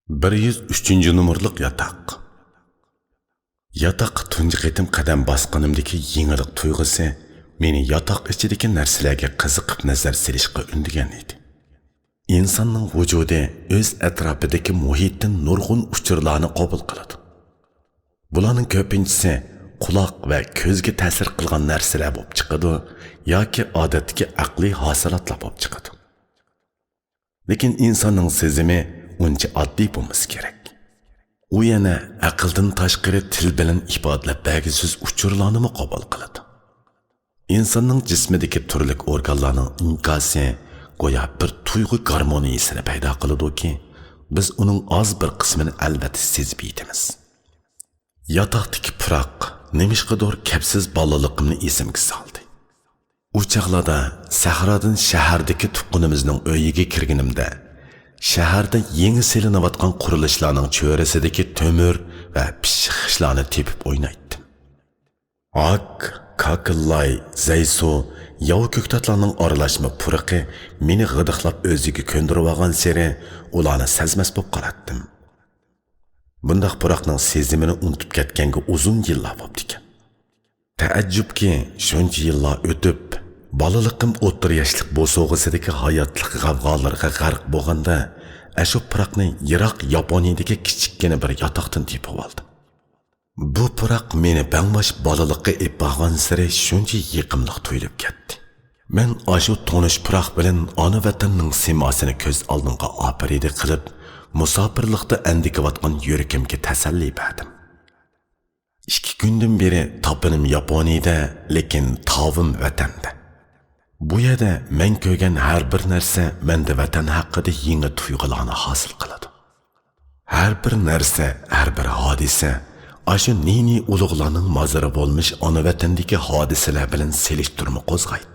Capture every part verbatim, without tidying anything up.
بىر يۈز ئۈچىنچى نومۇرلۇق ياتاق. ياتاققا تۇنجى قېتىم قەدەم باسقىنىمدىكى يېڭىلىق تۇيغۇسى مېنى ياتاق ئىچىدىكى نەرسىلەرگە قىزىقىپ نەزەر سېلىشقا ئۈندىگەن ئىدى. ئىنساننىڭ ۋۇجۇدى ئۆز ئەتراپىدىكى مۇھىتتىن نۇرغۇن ئۇچۇرلارنى قوبۇل قىلىدۇ. بۇلارنىڭ كۆپىنچىسى قۇلاق ۋە كۆزگە تەسىر قىلغان نەرسىلەر بولۇپ چىقىدۇ ياكى ئادەتتىكى ئەقلىي ھاسىلاتلار بولۇپ چىقىدۇ. لېكىن ئىنساننىڭ سېزىمى ئۇنچە ئاددىي بولمىسا كېرەك. ئۇ يەنە ئەقىلدىن تاشقىرى تىل بىلەن ئىپادىلەپ بەرگۈسىز ئۇچۇرلارنىمۇ قوبۇل قىلىدۇ. ئىنساننىڭ جىسمىدىكى تۈرلۈك ئورگانلارنىڭ ئىنكاسى گويا بىر تۇيغۇ گارمونىيىسىنى پەيدا قىلىدۇكى، بىز ئۇنىڭ ئاز بىر قىسمىنى ئەلۋەتتە سېزىپ يېتىمىز. ياتاقتىكى پۇراق نېمىشقىدۇر كەپسىز بالىلىقىمنى ئېسىمگە سالدى. ئۇ چاغلاردا سەھرادىن شەھەردىكى تۇغقىنىمىزنىڭ ئۆيىگە كىرگىنىمدە، شەھەردە يېڭى سېلىنىۋاتقان قۇرۇلۇشلارنىڭ چۆرىسىدىكى تۆمۈر ۋە پىششىق خىشلارنى تېپىپ ئوينايتتىم. ھاك، كاكىللاي، زەيسۇ، ياۋا كۆكتاتلارنىڭ ئارىلاشما پۇرىقى مېنى غىدىقلاپ ئۆزىگە كۆندۈرۈۋالغانسېرى ئۇلارنى سەزمەس بولۇپ قالاتتىم. بۇنداق پۇراقنىڭ سېزىمىنى ئۇنتۇپ كەتكەنگە ئۇزۇن يىللار بوپتىكەن. تەئەججۈپكى، شۇنچە يىللار ئۆتۈپ، بالىلىقىم ئوتتۇرا ياشلىق بوسۇغىسىدىكى ھاياتلىق غەۋغالىرىغا غەرق بولغاندا، ئەشۇ پۇراقنى يىراق ياپونىيىدىكى كىچىككىنە بىر ياتاقتىن تېپىۋالدىم. بۇ پۇراق مېنى بەڭباش بالىلىققا ئېلىپ بارغانسېرى شۇنچە يېقىملىق تۇيۇلۇپ كەتتى. مەن ئاشۇ تونۇش پۇراق بىلەن ئانا ۋەتەننىڭ سىماسىنى كۆز ئالدىمغا ئاپىرىدە قىلىپ، مۇساپىرلىقتا ئەندىكىۋاتقان يۈرىكىمگە تەسەللى بەردىم. ئىككى كۈندىن بېرى تاپىنىم ياپونىيىدە، لېكىن تاۋىم ۋەتەندە. بۇ يەردە مەن كۆرگەن ھەر بىر نەرسە مەندە ۋەتەن ھەققىدە يېڭى تۇيغۇلارنى ھاسىل قىلىدۇ. ھەر بىر نەرسە، ھەر بىر ھادىسە ئاشۇ نى-نى ئۇلۇغلارنىڭ مازىرى بولمىش ئانا ۋەتەندىكى ھادىسىلەر بىلەن سېلىشتۇرما قوزغايتتى.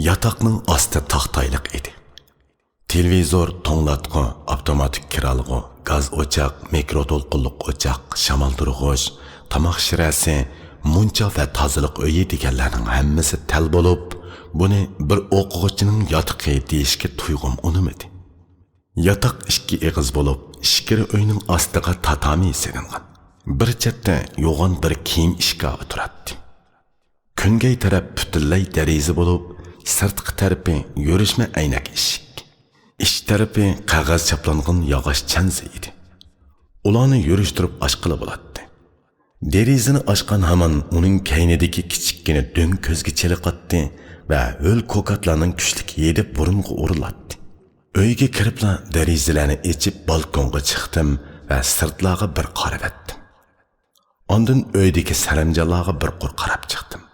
ياتاقنىڭ ئاستى تاختايلىق ئىدى. تېلېۋىزور، توڭلاتقۇ، ئاپتوماتىك كىرئالغۇ، گاز ئوچاق، مىكرو دولقۇنلۇق ئوچاق، شامالدۇرغۇچ، تاماق شىرەسى، مۇنچا ۋە تازىلىق ئۆيى دېگەنلەرنىڭ ھەممىسى تەل بولۇپ، بۇنى بىر ئوقۇغۇچىنىڭ ياتىقى دېيىشكە تۇيغۇم ئۇنىمىدى. ياتاق ئىككى ئېغىز بولۇپ، ئىچكىرى ئۆينىڭ ئاستىغا تاتامى سېلىنغان. بىر چەتتە يوغان بىر كىيىم ئىشكاپى تۇراتتى. كۈنگەي تەرەپ پۈتۈنلەي دېرىزە بولۇپ، سىرتقى تەرىپى يۈرۈشمە ئەينەك ئىشىك. ئىچ تەرىپى قەغەز چاپلانغان ياغاچ چەنزە ئىدى. ئۇلارنى يۈرۈشتۈرۈپ ئاچقىلى بولاتتى. دېرىزىنى ئاچقان ھامان ئۇنىڭ كەينىدىكى كىچىككىنە دۆڭ كۆزگە چېلىقاتتى ۋە ھۆل كوكاتلارنىڭ كۈچلۈك ھىدى بۇرۇنغا ئۇرۇلاتتى. ئۆيگە كىرىپلا دېرىزىلەرنى ئېچىپ، بالكونغا چىقتىم ۋە سىرتلارغا بىر قارىۋەتتىم. ئاندىن ئۆيدىكى سەرەمجانلارغا بىر قۇر قاراپ چىقتىم.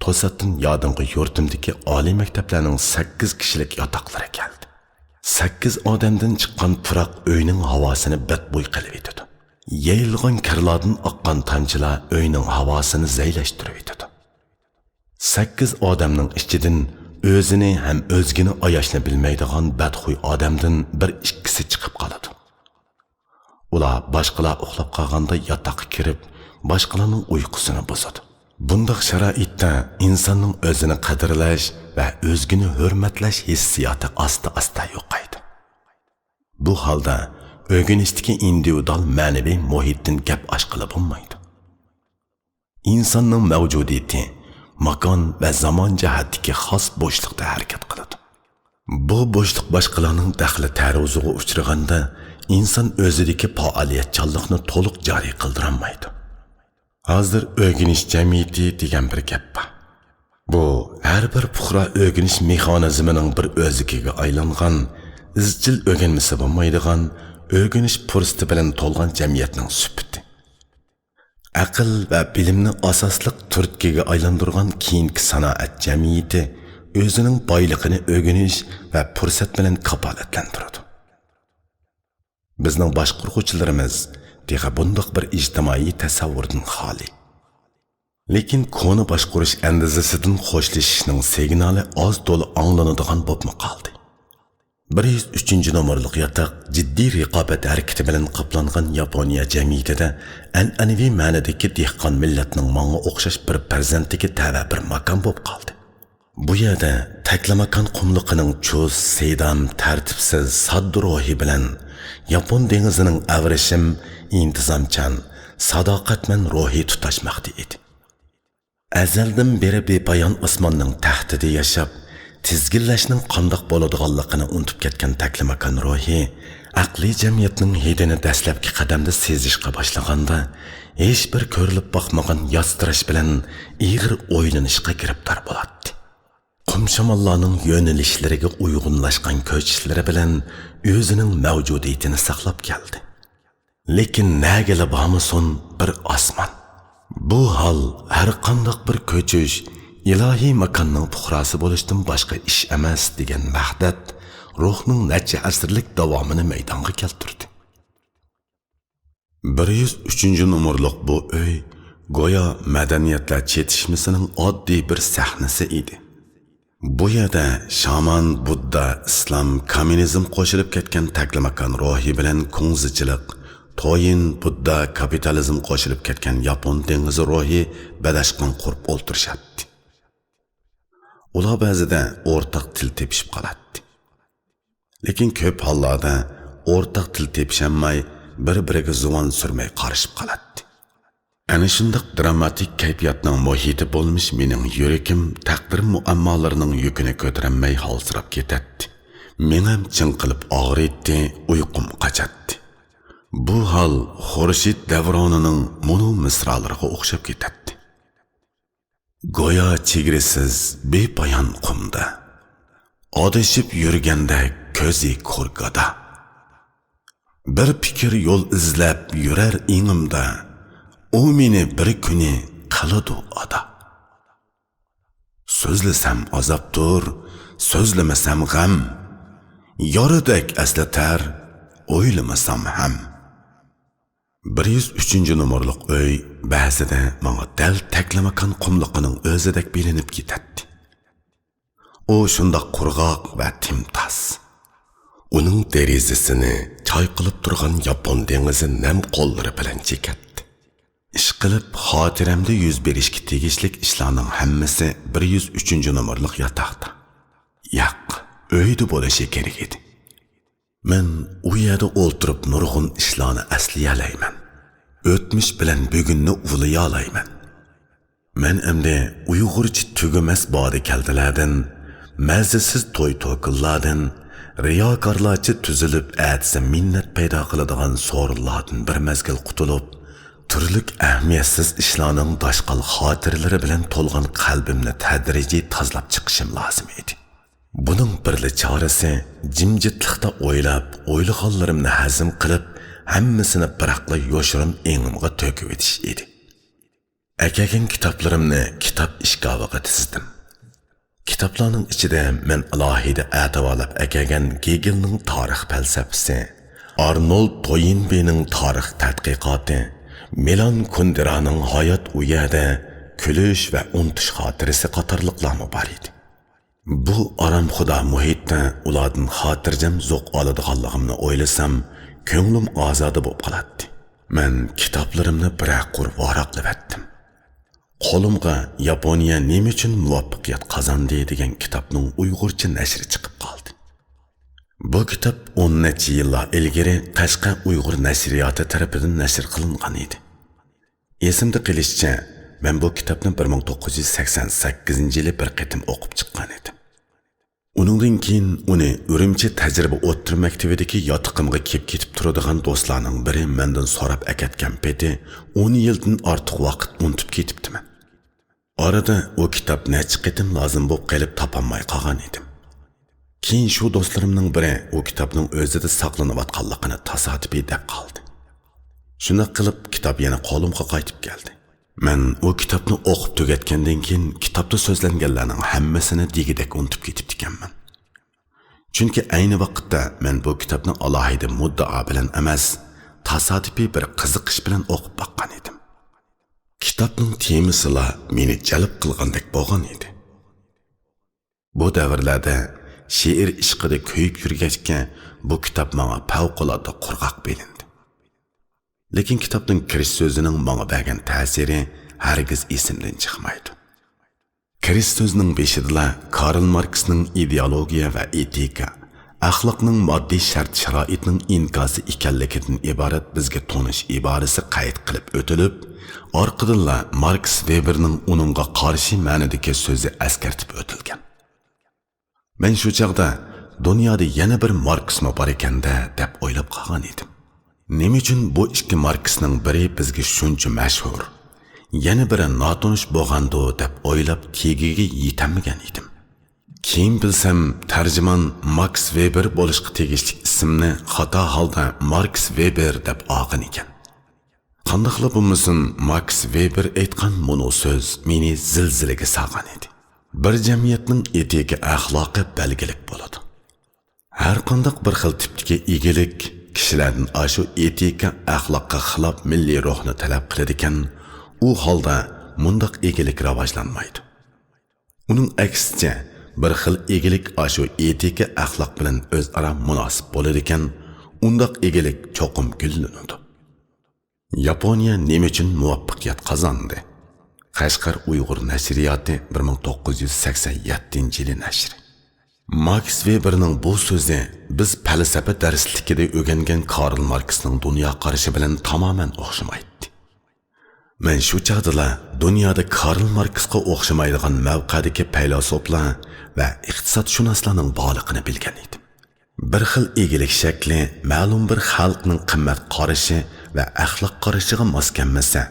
توساتتىن يادىمغا يۇرتۇمدىكى ئالىي مەكتەپلەرنىڭ سەككىز كىشىلىك ياتاقلىرى كەلدى. سەككىز ئادەمدىن چىققان پۇراق ئۆينىڭ ھاۋاسىنى بەتبۇي قىلىۋېتىدۇ. يېيىلغان كىرلاردىن ئاققان تامچىلار ئۆينىڭ ھاۋاسىنى زەيلەشتۈرۈۋېتىدۇ. سەككىز ئادەمنىڭ ئىچىدىن ئۆزىنى ھەم ئۆزگىنى ئاياشنى بىلمەيدىغان بەتخۇي ئادەمدىن بىر ئىككىسى چىقىپ قالىدۇ. ئۇلار باشقىلار ئۇخلاپ قالغاندا ياتاققا كىرىپ، باشقىلارنىڭ ئۇيقۇسىنى بۇزىدۇ. بۇنداق شارائىتتا ئىنساننىڭ ئۆزىنى قەدىرلەش ۋە ئۆزگىنى ھۆرمەتلەش ھېسسىياتى ئاستا-ئاستا يوقايدۇ. بۇ ھالدا ئۆگىنىشتىكى ئىندىۋىدۇئال مەنىۋى مۇھىتتىن گەپ ئاچقىلى بولمايدۇ. ئىنساننىڭ مەۋجۇدىيىتى ماكان ۋە زامان جەھەتتىكى خاس بوشلۇقتا ھەرىكەت قىلىدۇ. بۇ بوشلۇق باشقىلارنىڭ دەخلى تەرۇزىغا ئۇچرىغاندا، ئىنسان ئۆزىدىكى پائالىيەتچانلىقنى تولۇق جارى قىلدۇرالمايدۇ. ھازىر ئۆگىنىش جەمئىيىتى دېگەن بىر گەپ بار. بۇ ھەر بىر پۇقرا ئۆگىنىش مېخانىزمىنىڭ بىر ئۆزىكىگە ئايلانغان، ئىزچىل ئۆگەنمىسە بولمايدىغان، ئۆگىنىش پۇرسىتى بىلەن تولغان جەمئىيەتنىڭ سۈپىتى. ئەقىل ۋە بىلىمنى ئاساسلىق تۈرتكىگە ئايلاندۇرغان كېيىنكى سانائەت جەمئىيىتى ئۆزىنىڭ بايلىقىنى ئۆگىنىش ۋە پۇرسەت بىلەن كاپالەتلەندۈرىدۇ. بىزنىڭ باشقۇرغۇچىلىرىمىز تېخى بۇنداق بىر ئىجتىمائىي تەسەۋۋۇردىن خالىي. لېكىن كونا باشقۇرۇش ئەندىزىسىدىن خوشلىشىشنىڭ سىگنالى ئاز تولا ئاڭلىنىدىغان بولۇپمۇ قالدى. بىر يۈز ئۈچىنچى نومۇرلۇق ياتاق جىددىي رىقابەت ھەرىكىتى بىلەن قاپلانغان ياپونىيە جەمئىيىتىدە ئەنئەنىۋى مەنىدىكى دېھقان مىللەتنىڭ ماڭا ئوخشاش بىر پەرزەنتىگە تەۋە بىر ماكان بولۇپ قالدى. بۇ يەردە تەكلىماكان قۇملۇقىنىڭ چۇس، سىيدام، تەرتىپسىز، ساددا روھى بىلەن ياپون دېڭىزىنىڭ ئەۋرىشىم، ئىنتىزامچان، ساداقەتمەن روھى تۇتاشماقتا ئىدى. ئەزەلدىن بېرى بىپايان ئاسماننىڭ تەختىدە ياشاپ، تىزگىنلەشنىڭ قانداق بولىدىغانلىقىنى ئۇنتۇپ كەتكەن تەكلىماكان روھى ئەقلىي جەمئىيەتنىڭ ھىدىنى دەسلەپكى قەدەمدە سېزىشقا باشلىغاندا، ھېچبىر كۆرۈلۈپ باقمىغان ياتسىراش بىلەن ئېغىر ئويلىنىشقا گىرىپتار بولاتتى. قۇم شاماللارنىڭ يۆنىلىشلىرىگە ئۇيغۇنلاشقان كۆچۈشلىرى بىلەن ئۆزىنىڭ مەۋجۇدىيىتىنى ساقلاپ كەلدى. لېكىن نەگىلا بارمىسۇن بىر ئاسمان. بۇ ھال ھەرقانداق بىر كۆچۈش، ئىلاھىي ماكاننىڭ پۇقراسى بولۇشتىن باشقا ئىش ئەمەس دېگەن ۋەھدەت روھنىڭ نەچچە ئەسىرلىك داۋامىنى مەيدانغا كەلتۈردى. بىر يۈز ئۈچىنچى نومۇرلۇق بۇ ئۆي گويا مەدەنىيەتلەر چېتىشمىسىنىڭ ئاددىي بىر سەھنىسى ئىدى. بۇ يەردە شامان، بۇددا، ئىسلام، كوممۇنىزم قوشۇلۇپ كەتكەن تەكلىماكان روھى بىلەن كۇڭزىچىلىق، تويىن، بۇددا، كاپىتالىزم قوشۇلۇپ كەتكەن ياپون دېڭىزى روھى بەدەشقان قۇرۇپ ئولتۇرۇشاتتى. ئۇلار بەزىدە ئورتاق تىل تېپىشىپ قالاتتى. لېكىن كۆپ ھاللاردا ئورتاق تىل تېپىشالماي، بىر-بىرىگە زۇۋان سۈرمەي قارىشىپ قالاتتى. ئەنە شۇنداق دراماتىك كەيپىياتنىڭ مۇھىتى بولمىش مېنىڭ يۈرىكىم تەقدىر مۇئەممالىرىنىڭ يۈكىنى كۆتۈرەلمەي ھالسىراپ كېتەتتى. مېڭەم چىڭقىلىپ ئاغرىيتتى، ئۇيقۇم قاچاتتى. بۇ ھال خۇرشىد دەۋرانىنىڭ مۇنۇ مىسرالىرىغا ئوخشاپ كېتەتتى. گويا چېگرىسىز بىپايان قۇمدا، ئادىشىپ يۈرگەندەك كۆزى كور گادا. بىر پىكىر يول ئىزلەپ يۈرەر ئېڭىمدا، ئۇ مېنى بىر كۈنى قىلىدۇ ئادا. سۆزلىسەم ئازابتۇر، سۆزلىمىسەم غەم، يارىدەك ئەسلىتەر ئويلىمىسام ھەم. بىر يۈز ئۈچىنچى نومۇرلۇق ئۆي بەزىدە ماڭا دەل تەكلىماكان قۇملۇقىنىڭ ئۆزىدەك بىلىنىپ كېتەتتى. ئۇ شۇنداق قۇرغاق ۋە تىمتاس. ئۇنىڭ دېرىزىسىنى چايقىلىپ تۇرغان ياپون دېڭىزى نەم قوللىرى بىلەن چېكەتتى. ئىشقىلىپ، خاتىرەمدە يۈز بېرىشكە تېگىشلىك ئىشلارنىڭ ھەممىسى بىر يۈز ئۈچىنچى نومۇرلۇق ياتاقتا، ياق، ئۆيدە بولۇشى كېرەك ئىدى. مەن ئۇ يەردە ئولتۇرۇپ نۇرغۇن ئىشلارنى ئەسلىيەلەيمەن. ئۆتمۈش بىلەن بۈگۈننى ئۇلىيالايمەن. مەن ئەمدى ئۇيغۇرچە تۈگىمەس بادىكەلدىلەردىن، مەززىسىز توي-توكۇنلاردىن، رىياكارلارچە تۈزۈلۈپ ئەتىسى مىننەت پەيدا قىلىدىغان سورۇنلاردىن بىر مەزگىل قۇتۇلۇپ، تۈرلۈك ئەھمىيەتسىز ئىشلارنىڭ داشقال خاتىرىلىرى بىلەن تولغان قەلبىمنى تەدرىجىي تازىلاپ چىقىشىم لازىم ئىدى. بۇنىڭ بىرلا چارىسى، جىمجىتلىقتا ئويلاپ، ئويلىغانلىرىمنى ھەزىم قىلىپ، ھەممىسىنى بىراقلا يوشۇرۇن ئېڭىمغا تۆكۈۋېتىش ئىدى. ئەكەلگەن كىتابلىرىمنى كىتاب ئىشكاپىغا تىزدىم. كىتابلارنىڭ ئىچىدە مەن ئالاھىدە ئەتىۋارلاپ ئەكەلگەن گېگېلنىڭ تارىخ پەلسەپىسى، ئارنولد تويىنبىنىڭ تارىخ تەتقىقاتى، مىلان كۇندېرانىڭ ھايات ئۇ يەردە، كۈلۈش ۋە ئۇنتۇش خاتىرىسى قاتارلىقلارمۇ بار ئىدى. بۇ ئارامخۇدا مۇھىتتا ئۇلاردىن خاتىرجەم زوق ئالىدىغانلىقىمنى ئويلىسام، كۆڭلۈم ئازادە بولۇپ قالاتتى. مەن كىتابلىرىمنى بىرەر قۇر ۋاراقلىۋەتتىم. قولۇمغا ياپونىيە نېمە ئۈچۈن مۇۋەپپەقىيەت قازاندى دېگەن كىتابنىڭ ئۇيغۇرچە نەشرى چىقىپ قالدى. بۇ كىتاب ئون نەچچە يىللار ئىلگىرى قەشقەر ئۇيغۇر نەشرىياتى تەرىپىدىن نەشر قىلىنغان ئىدى. ئېسىمدە قېلىشىچە، مەن بۇ كىتابنى بىر مىڭ توققۇز يۈز سەكسەن سەككىزىنچى يىلى بىر قېتىم ئوقۇپ چىققان ئىدىم. ئۇنىڭدىن كېيىن ئۇنى ئۈرۈمچى تەجرىبە ئوتتۇرا مەكتىۋىدىكى ياتىقىمغا كېلىپ كېتىپ تۇرىدىغان دوستلارنىڭ بىرى مەندىن سوراپ ئەكەتكەن پېتى ئون يىلدىن ئارتۇق ۋاقىت ئۇنتۇپ كېتىپتىمەن. ئارىدا ئۇ كىتاب نەچچە قېتىم لازىم بولۇپ قېلىپ تاپالماي قالغان ئىدىم. كېيىن شۇ دوستلىرىمنىڭ بىرى ئۇ كىتابنىڭ ئۆزىدە ساقلىنىۋاتقانلىقىنى تاسادىپىي دەپ قالدى. شۇنداق قىلىپ كىتاب يەنە قولۇمغا قايتىپ كەلدى. مەن ئۇ كىتابنى ئوقۇپ تۈگەتكەندىن كېيىن، كىتابتا سۆزلەنگەنلەرنىڭ ھەممىسىنى دېگۈدەك ئۇنتۇپ كېتىپتىكەنمەن. چۈنكى ئەينى ۋاقىتتا مەن بۇ كىتابنى ئالاھىدە مۇددىئا بىلەن ئەمەس، تاسادىپىي بىر قىزىقىش بىلەن ئوقۇپ باققان ئىدىم. كىتابنىڭ تېمىسىلا مېنى جەلپ قىلغاندەك بولغان ئىدى. بۇ دەۋرلەردە شېئىر ئىشقىدا كۆيۈپ يۈرگەچكە، بۇ كىتاب ماڭا پەۋقۇلئاددە قۇرغاق بىلىندى. لېكىن كىتابنىڭ كىرىش سۆزىنىڭ ماڭا بەرگەن تەسىرى ھەرگىز ئېسىمدىن چىقمايدۇ. كىرىش سۆزىنىڭ بېشىدىلا كارل ماركسنىڭ ئىدېئولوگىيە ۋە ئېتىكا، ئەخلاقنىڭ ماددىي شەرت-شارائىتنىڭ ئىنكاسى ئىكەنلىكىدىن ئىبارەت بىزگە تونۇش ئىبارىسى قەيت قىلىپ ئۆتۈلۈپ، ئارقىدىنلا ماركس ۋېبېرنىڭ ئۇنىڭغا قارشى مەنىدىكى سۆزى ئەسكەرتىپ ئۆتۈلگەن. مەن شۇ چاغدا، «دۇنيادا يەنە بىر ماركسمۇ بار ئىكەن-دە» دەپ ئويلاپ قالغان ئىدىم. نېمە ئۈچۈن بۇ ئىككى ماركسنىڭ بىرى بىزگە شۇنچە مەشھۇر، يەنە بىرى ناتونۇش بولغاندۇ دەپ ئويلاپ، تېگىگە يېتەلمىگەن ئىدىم. كېيىن بىلسەم، تەرجىمان ماكس ۋېبېر بولۇشقا تېگىشلىك ئىسىمنى خاتا ھالدا ماركس ۋېبېر دەپ ئالغان ئىكەن. قانداقلا بولمىسۇن، ماكس ۋېبېر ئېيتقان مۇنۇ سۆز مېنى زىلزىلىگە سالغان ئىدى. بىر جەمئىيەتنىڭ ئېتىكا ئەخلاقى بەلگىلىك بولىدۇ. ھەرقانداق بىر خىل تىپتىكى ئىگىلىك كىشىلەردىن ئاشۇ ئېتىكا ئەخلاققا خىلاپ مىللىي روھنى تەلەپ قىلىدىكەن، ئۇ ھالدا مۇنداق ئىگىلىك راۋاجلانمايدۇ. ئۇنىڭ ئەكسىچە، بىر خىل ئىگىلىك ئاشۇ ئېتىكا ئەخلاق بىلەن ئۆزئارا مۇناسىپ بولىدىكەن، ئۇنداق ئىگىلىك چوقۇم گۈللىنىدۇ. ياپونىيە نېمە ئۈچۈن مۇۋەپپەقىيەت قازاندى؟ قەشقەر ئۇيغۇر نەشرىياتى، بىر مىڭ توققۇز يۈز سەكسەن يەتتىنچى يىلى نەشرى. ماكس ۋېبېرنىڭ بۇ سۆزى بىز پەلسەپە دەرسلىكىدە ئۆگەنگەن كارل ماركسنىڭ دۇنيا قارىشى بىلەن تامامەن ئوخشىمايتتى. مەن شۇ چاغدىلا دۇنيادا كارل ماركسقا ئوخشىمايدىغان مەۋقەدىكى پەيلاسوپلار ۋە ئىقتىسادشۇناسلارنىڭ بارلىقىنى بىلگەن ئىدىم. بىر خىل ئىگىلىك شەكلى مەلۇم بىر خەلقنىڭ قىممەت قارىشى ۋە ئەخلاق قارىشىغا ماس كەلمىسە،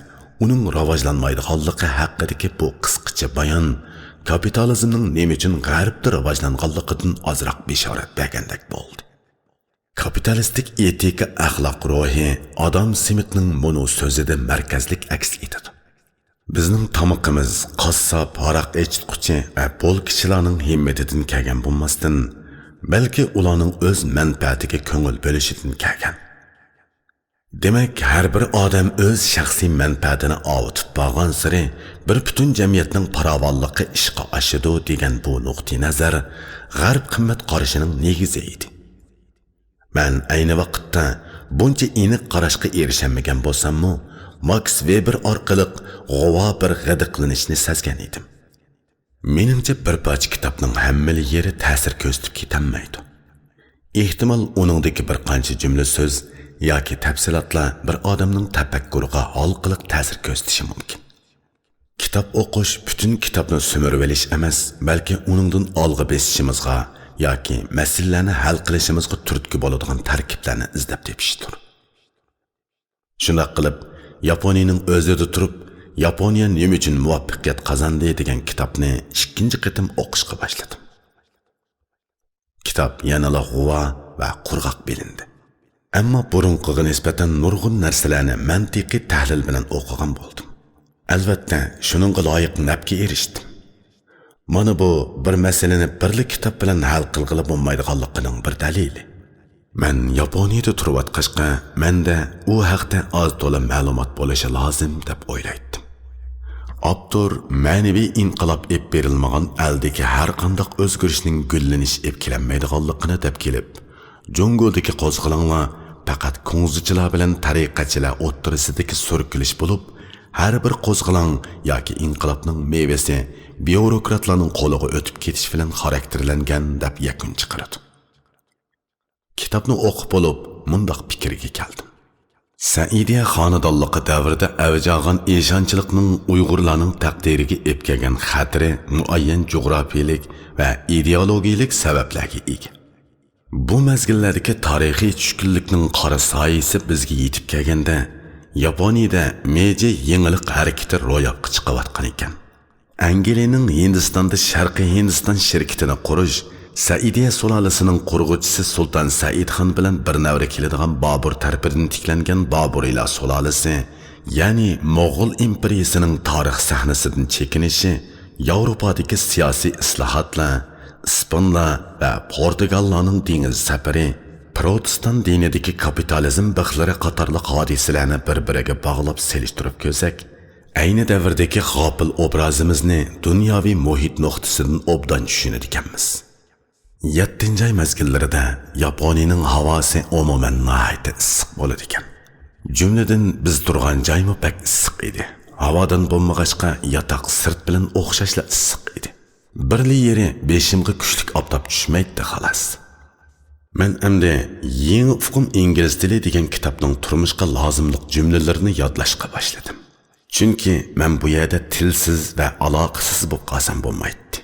ئۇنىڭ راۋاجلانمايدىغانلىقى ھەققىدىكى بۇ قىسقىچە بايان كاپىتالىزمنىڭ نېمە ئۈچۈن غەربتە راۋاجلانغانلىقىدىن ئازراق بېشارەت بەرگەندەك بولدى. كاپىتالىستىك ئېتىكا ئەخلاق روھى ئادام سمىتنىڭ مۇنۇ سۆزىدە مەركەزلىك ئەكس ئېتىدۇ. بىزنىڭ تامىقىمىز قاسساپ، ھاراق ئېچىتقۇچى ۋە بولكىچىلارنىڭ ھىممىتىدىن كەلگەن بولماستىن، بەلكى ئۇلارنىڭ ئۆز مەنپەئەتىگە كۆڭۈل بۆلۈشىدىن كەلگەن. دېمەك، ھەر بىر ئادەم ئۆز شەخسىي مەنپەئەتىنى ئاۋۇتۇپ بارغانسېرى، بىر پۈتۈن جەمئىيەتنىڭ پاراۋانلىقى ئىشقا ئاشىدۇ دېگەن بۇ نۇقتىئى نەزەر غەرب قىممەت قارىشىنىڭ نېگىزى ئىدى. مەن ئەينى ۋاقىتتا بۇنچە ئېنىق قاراشقا ئېرىشەلمىگەن بولساممۇ، ماكس ۋېبېر ئارقىلىق غۇۋا بىر غىدىقلىنىشنى سەزگەن ئىدىم. مېنىڭچە، بىر پارچە كىتابنىڭ ھەممىلا يېرى تەسىر كۆرسىتىپ كېتەلمەيدۇ. ئېھتىمال، ئۇنىڭدىكى بىر قانچە جۈملە سۆز ياكى تەپسىلاتلار بىر ئادەمنىڭ تەپەككۇرىغا ھالقىلىق تەسىر كۆرسىتىشى مۇمكىن. كىتاب ئوقۇش پۈتۈن كىتابنى سۈمۈرۈۋېلىش ئەمەس، بەلكى ئۇنىڭدىن ئالغا بېسىشىمىزغا ياكى مەسىلىلەرنى ھەل قىلىشىمىزغا تۈرتكە بولىدىغان تەركىبلەرنى ئىزدەپ تېپىشتۇر. شۇنداق قىلىپ، ياپونىيەنىڭ ئۆزىدە تۇرۇپ، ياپونىيە نېمە ئۈچۈن مۇۋەپپەقىيەت قازاندى دېگەن كىتابنى ئىككىنچى قېتىم ئوقۇشقا باشلىدىم. كىتاب يەنىلا غۇۋا ۋە قۇرغاق بىلىندى. ئەمما بۇرۇنقىغا نىسبەتەن نۇرغۇن نەرسىلەرنى مەنتىقىي تەھلىل بىلەن ئوقۇغان بولدۇم. ئەلۋەتتە، شۇنىڭغا لايىق نەپكە ئېرىشتىم. مانا بۇ بىر مەسىلىنى بىرلا كىتاب بىلەن ھەل قىلغىلى بولمايدىغانلىقىنىڭ بىر دەلىلى. مەن ياپونىيەدە تۇرۇۋاتقاچقا، مەندە ئۇ ھەقتە ئاز تولا مەلۇمات بولۇشى لازىم دەپ ئويلايتتىم. ئاپتور مەنىۋى ئىنقىلاب ئېلىپ بېرىلمىغان ئەلدىكى ھەرقانداق ئۆزگىرىشنىڭ گۈللىنىش ئېلىپ كېلەلمەيدىغانلىقىنى دەپ كېلىپ، جۇڭگودىكى قوزغىلاڭلار پەقەت كۇڭزىچىلار بىلەن تەرىقەتچىلەر ئوتتۇرىسىدىكى سۈركىلىش بولۇپ، ھەر بىر قوزغىلاڭ ياكى ئىنقىلابنىڭ مېۋىسى بيۇروكراتلارنىڭ قولىغا ئۆتۈپ كېتىش بىلەن خاراكتېرلەنگەن دەپ يەكۈن چىقىرىدۇ. كىتابنى ئوقۇپ بولۇپ، مۇنداق پىكىرگە كەلدىم. سەئىدىيە خانىدانلىقى دەۋرىدە ئەۋج ئالغان ئىشانچلىقنىڭ ئۇيغۇرلارنىڭ تەقدىرىگە ئېلىپ كەلگەن خەتىرى مۇئەييەن جۇغراپىيەلىك ۋە ئىدېئولوگىيەلىك سەۋەبلەرگە ئىگە. بۇ مەزگىللەردىكى تارىخىي چۈشكۈنلۈكنىڭ قارا سايىسى بىزگە يېتىپ كەلگەندە، ياپونىيىدە مېيجى يېڭىلىق ھەرىكىتى روياپقا چىقىۋاتقان ئىكەن. ئەنگلىيەنىڭ ھىندىستاندا شەرقىي ھىندىستان شىركىتىنى قۇرۇش، سەئىدىيە سۇلالىسىنىڭ قۇرغۇچىسى سۇلتان سەئىدخان بىلەن بىر نەۋرە كېلىدىغان بابۇر تەرىپىدىن تىكلەنگەن بابۇرىيلار سۇلالىسى يەنى موغۇل ئىمپېرىيىسىنىڭ تارىخ سەھنىسىدىن چېكىنىشى، ياۋروپادىكى سىياسىي ئىسلاھاتلار، ئىسپانلار ۋە پورتۇگاللارنىڭ دېڭىز سەپىرى، پروتېستان دىنىدىكى كاپىتالىزم بىخلىرى قاتارلىق ھادىسىلەرنى بىر-بىرىگە باغلاپ سېلىشتۇرۇپ كۆرسەك، ئەينى دەۋردىكى غاپىل ئوبرازىمىزنى دۇنياۋى مۇھىت نۇقتىسىدىن ئوبدان چۈشىنىدىكەنمىز. يەتتىنچى ئاي مەزگىللىرىدە ياپونىيىنىڭ ھاۋاسى ئومۇمەن ناھايىتى ئىسسىق بولىدىكەن. جۈملىدىن بىز تۇرغان جايمۇ بەك ئىسسىق ئىدى. ھاۋادان بولمىغاچقا ياتاق سىرت بىلەن ئوخشاشلا ئىسسىق ئىدى. بىرلا يېرى بېشىمغا كۈچلۈك ئاپتاپ چۈشمەيتتى خالاس. مەن ئەمدى يېڭى ئۇقۇم ئىنگلىز تىلى دېگەن كىتابنىڭ تۇرمۇشقا لازىملىق جۈملىلىرىنى يادلاشقا باشلىدىم. چۈنكى مەن بۇ يەردە تىلسىز ۋە ئالاقىسىز بولۇپ قالسام بولمايتتى.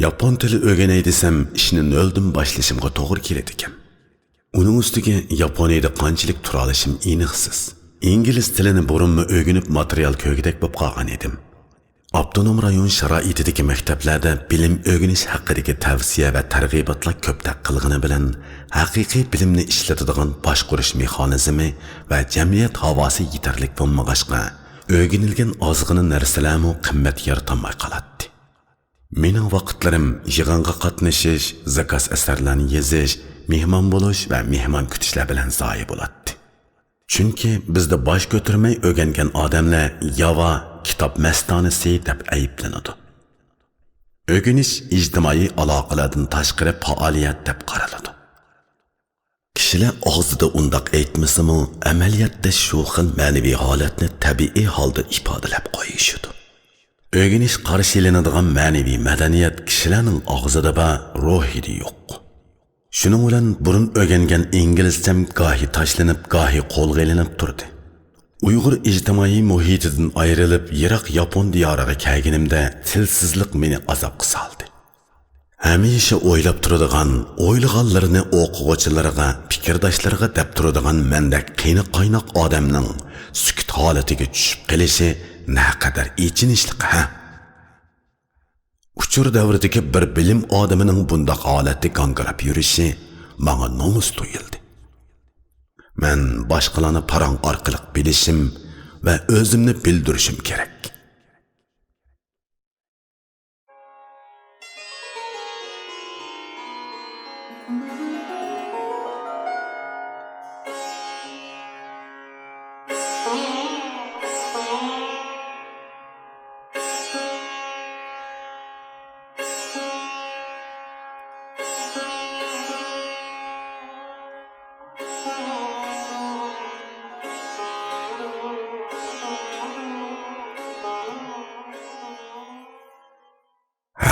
ياپون تىلى ئۆگىنەي دېسەم، ئىشنى نۆلدىن باشلىشىمغا توغرا كېلىدىكەن. ئۇنىڭ ئۈستىگە ياپونىيىدە قانچىلىك تۇرالىشىم ئېنىقسىز. ئىنگلىز تىلىنى بۇرۇنمۇ ئۆگىنىپ ماتېرىيال كۆرگۈدەك بولۇپ قالغان ئىدىم. ئاپتونوم رايون شارائىتىدىكى مەكتەپلەردە بىلىم ئۆگىنىش ھەققىدىكى تەۋسىيە ۋە تەرغىباتلار كۆپتەك قىلغىنى بىلەن، ھەقىقىي بىلىمنى ئىشلىتىدىغان باشقۇرۇش مېخانىزمى ۋە جەمئىيەت ھاۋاسى يېتەرلىك بولمىغاچقا، ئۆگىنىلگەن ئازغىنە نەرسىلەرمۇ قىممەت يارىتالماي قالاتتى. مېنىڭ ۋاقىتلىرىم يىغىنغا قاتنىشىش، زاكاز ئەسەرلەرنى يېزىش، مېھمان بولۇش ۋە مېھمان كۈتۈشلەر بىلەن زايە بولاتتى. چۈنكى بىزدە باش كۆتۈرمەي ئۆگەنگەن ئادەملەر ياۋا، كىتاب مەستانىسى دەپ ئەيىبلىنىدۇ. ئۆگىنىش ئىجتىمائىي ئالاقىلەردىن تاشقىرى پائالىيەت دەپ قارىلىدۇ. كىشىلەر ئاغزىدا ئۇنداق ئېيتمىسىمۇ، ئەمەلىيەتتە شۇ خىل مەنىۋى ھالەتنى تەبىئىي ھالدا ئىپادىلەپ قويۇشىدۇ. ئۆگىنىش قارشى ئېلىنىدىغان مەنىۋى مەدەنىيەت كىشىلەرنىڭ ئاغزىدا بار، روھىدا يوق. شۇنىڭ بىلەن بۇرۇن ئۆگەنگەن ئىنگلىزچەم گاھى تاشلىنىپ، گاھى قولغا ئېلىنىپ تۇردى. ئۇيغۇر ئىجتىمائىي مۇھىتىدىن ئايرىلىپ، يىراق ياپون دىيارىغا كەلگىنىمدە تىلسىزلىق مېنى ئازابقا سالدى. ھەمىشە ئويلاپ تۇرىدىغان، ئويلىغانلىرىنى ئوقۇغۇچىلىرىغا، پىكىرداشلىرىغا دەپ تۇرىدىغان مەندەك قېنى قايناق ئادەمنىڭ سۈكۈت ھالىتىگە چۈشۈپ قېلىشى نەقەدەر ئېچىنىشلىق ھە! ئۇچۇر دەۋرىدىكى بىر بىلىم ئادىمىنىڭ بۇنداق ھالەتتە گاڭگىراپ يۈرۈشى ماڭا نومۇس تۇيۇلدى. مەن باشقىلارنى پاراڭ ئارقىلىق بىلىشىم ۋە ئۆزۈمنى بىلدۈرۈشۈم كېرەك.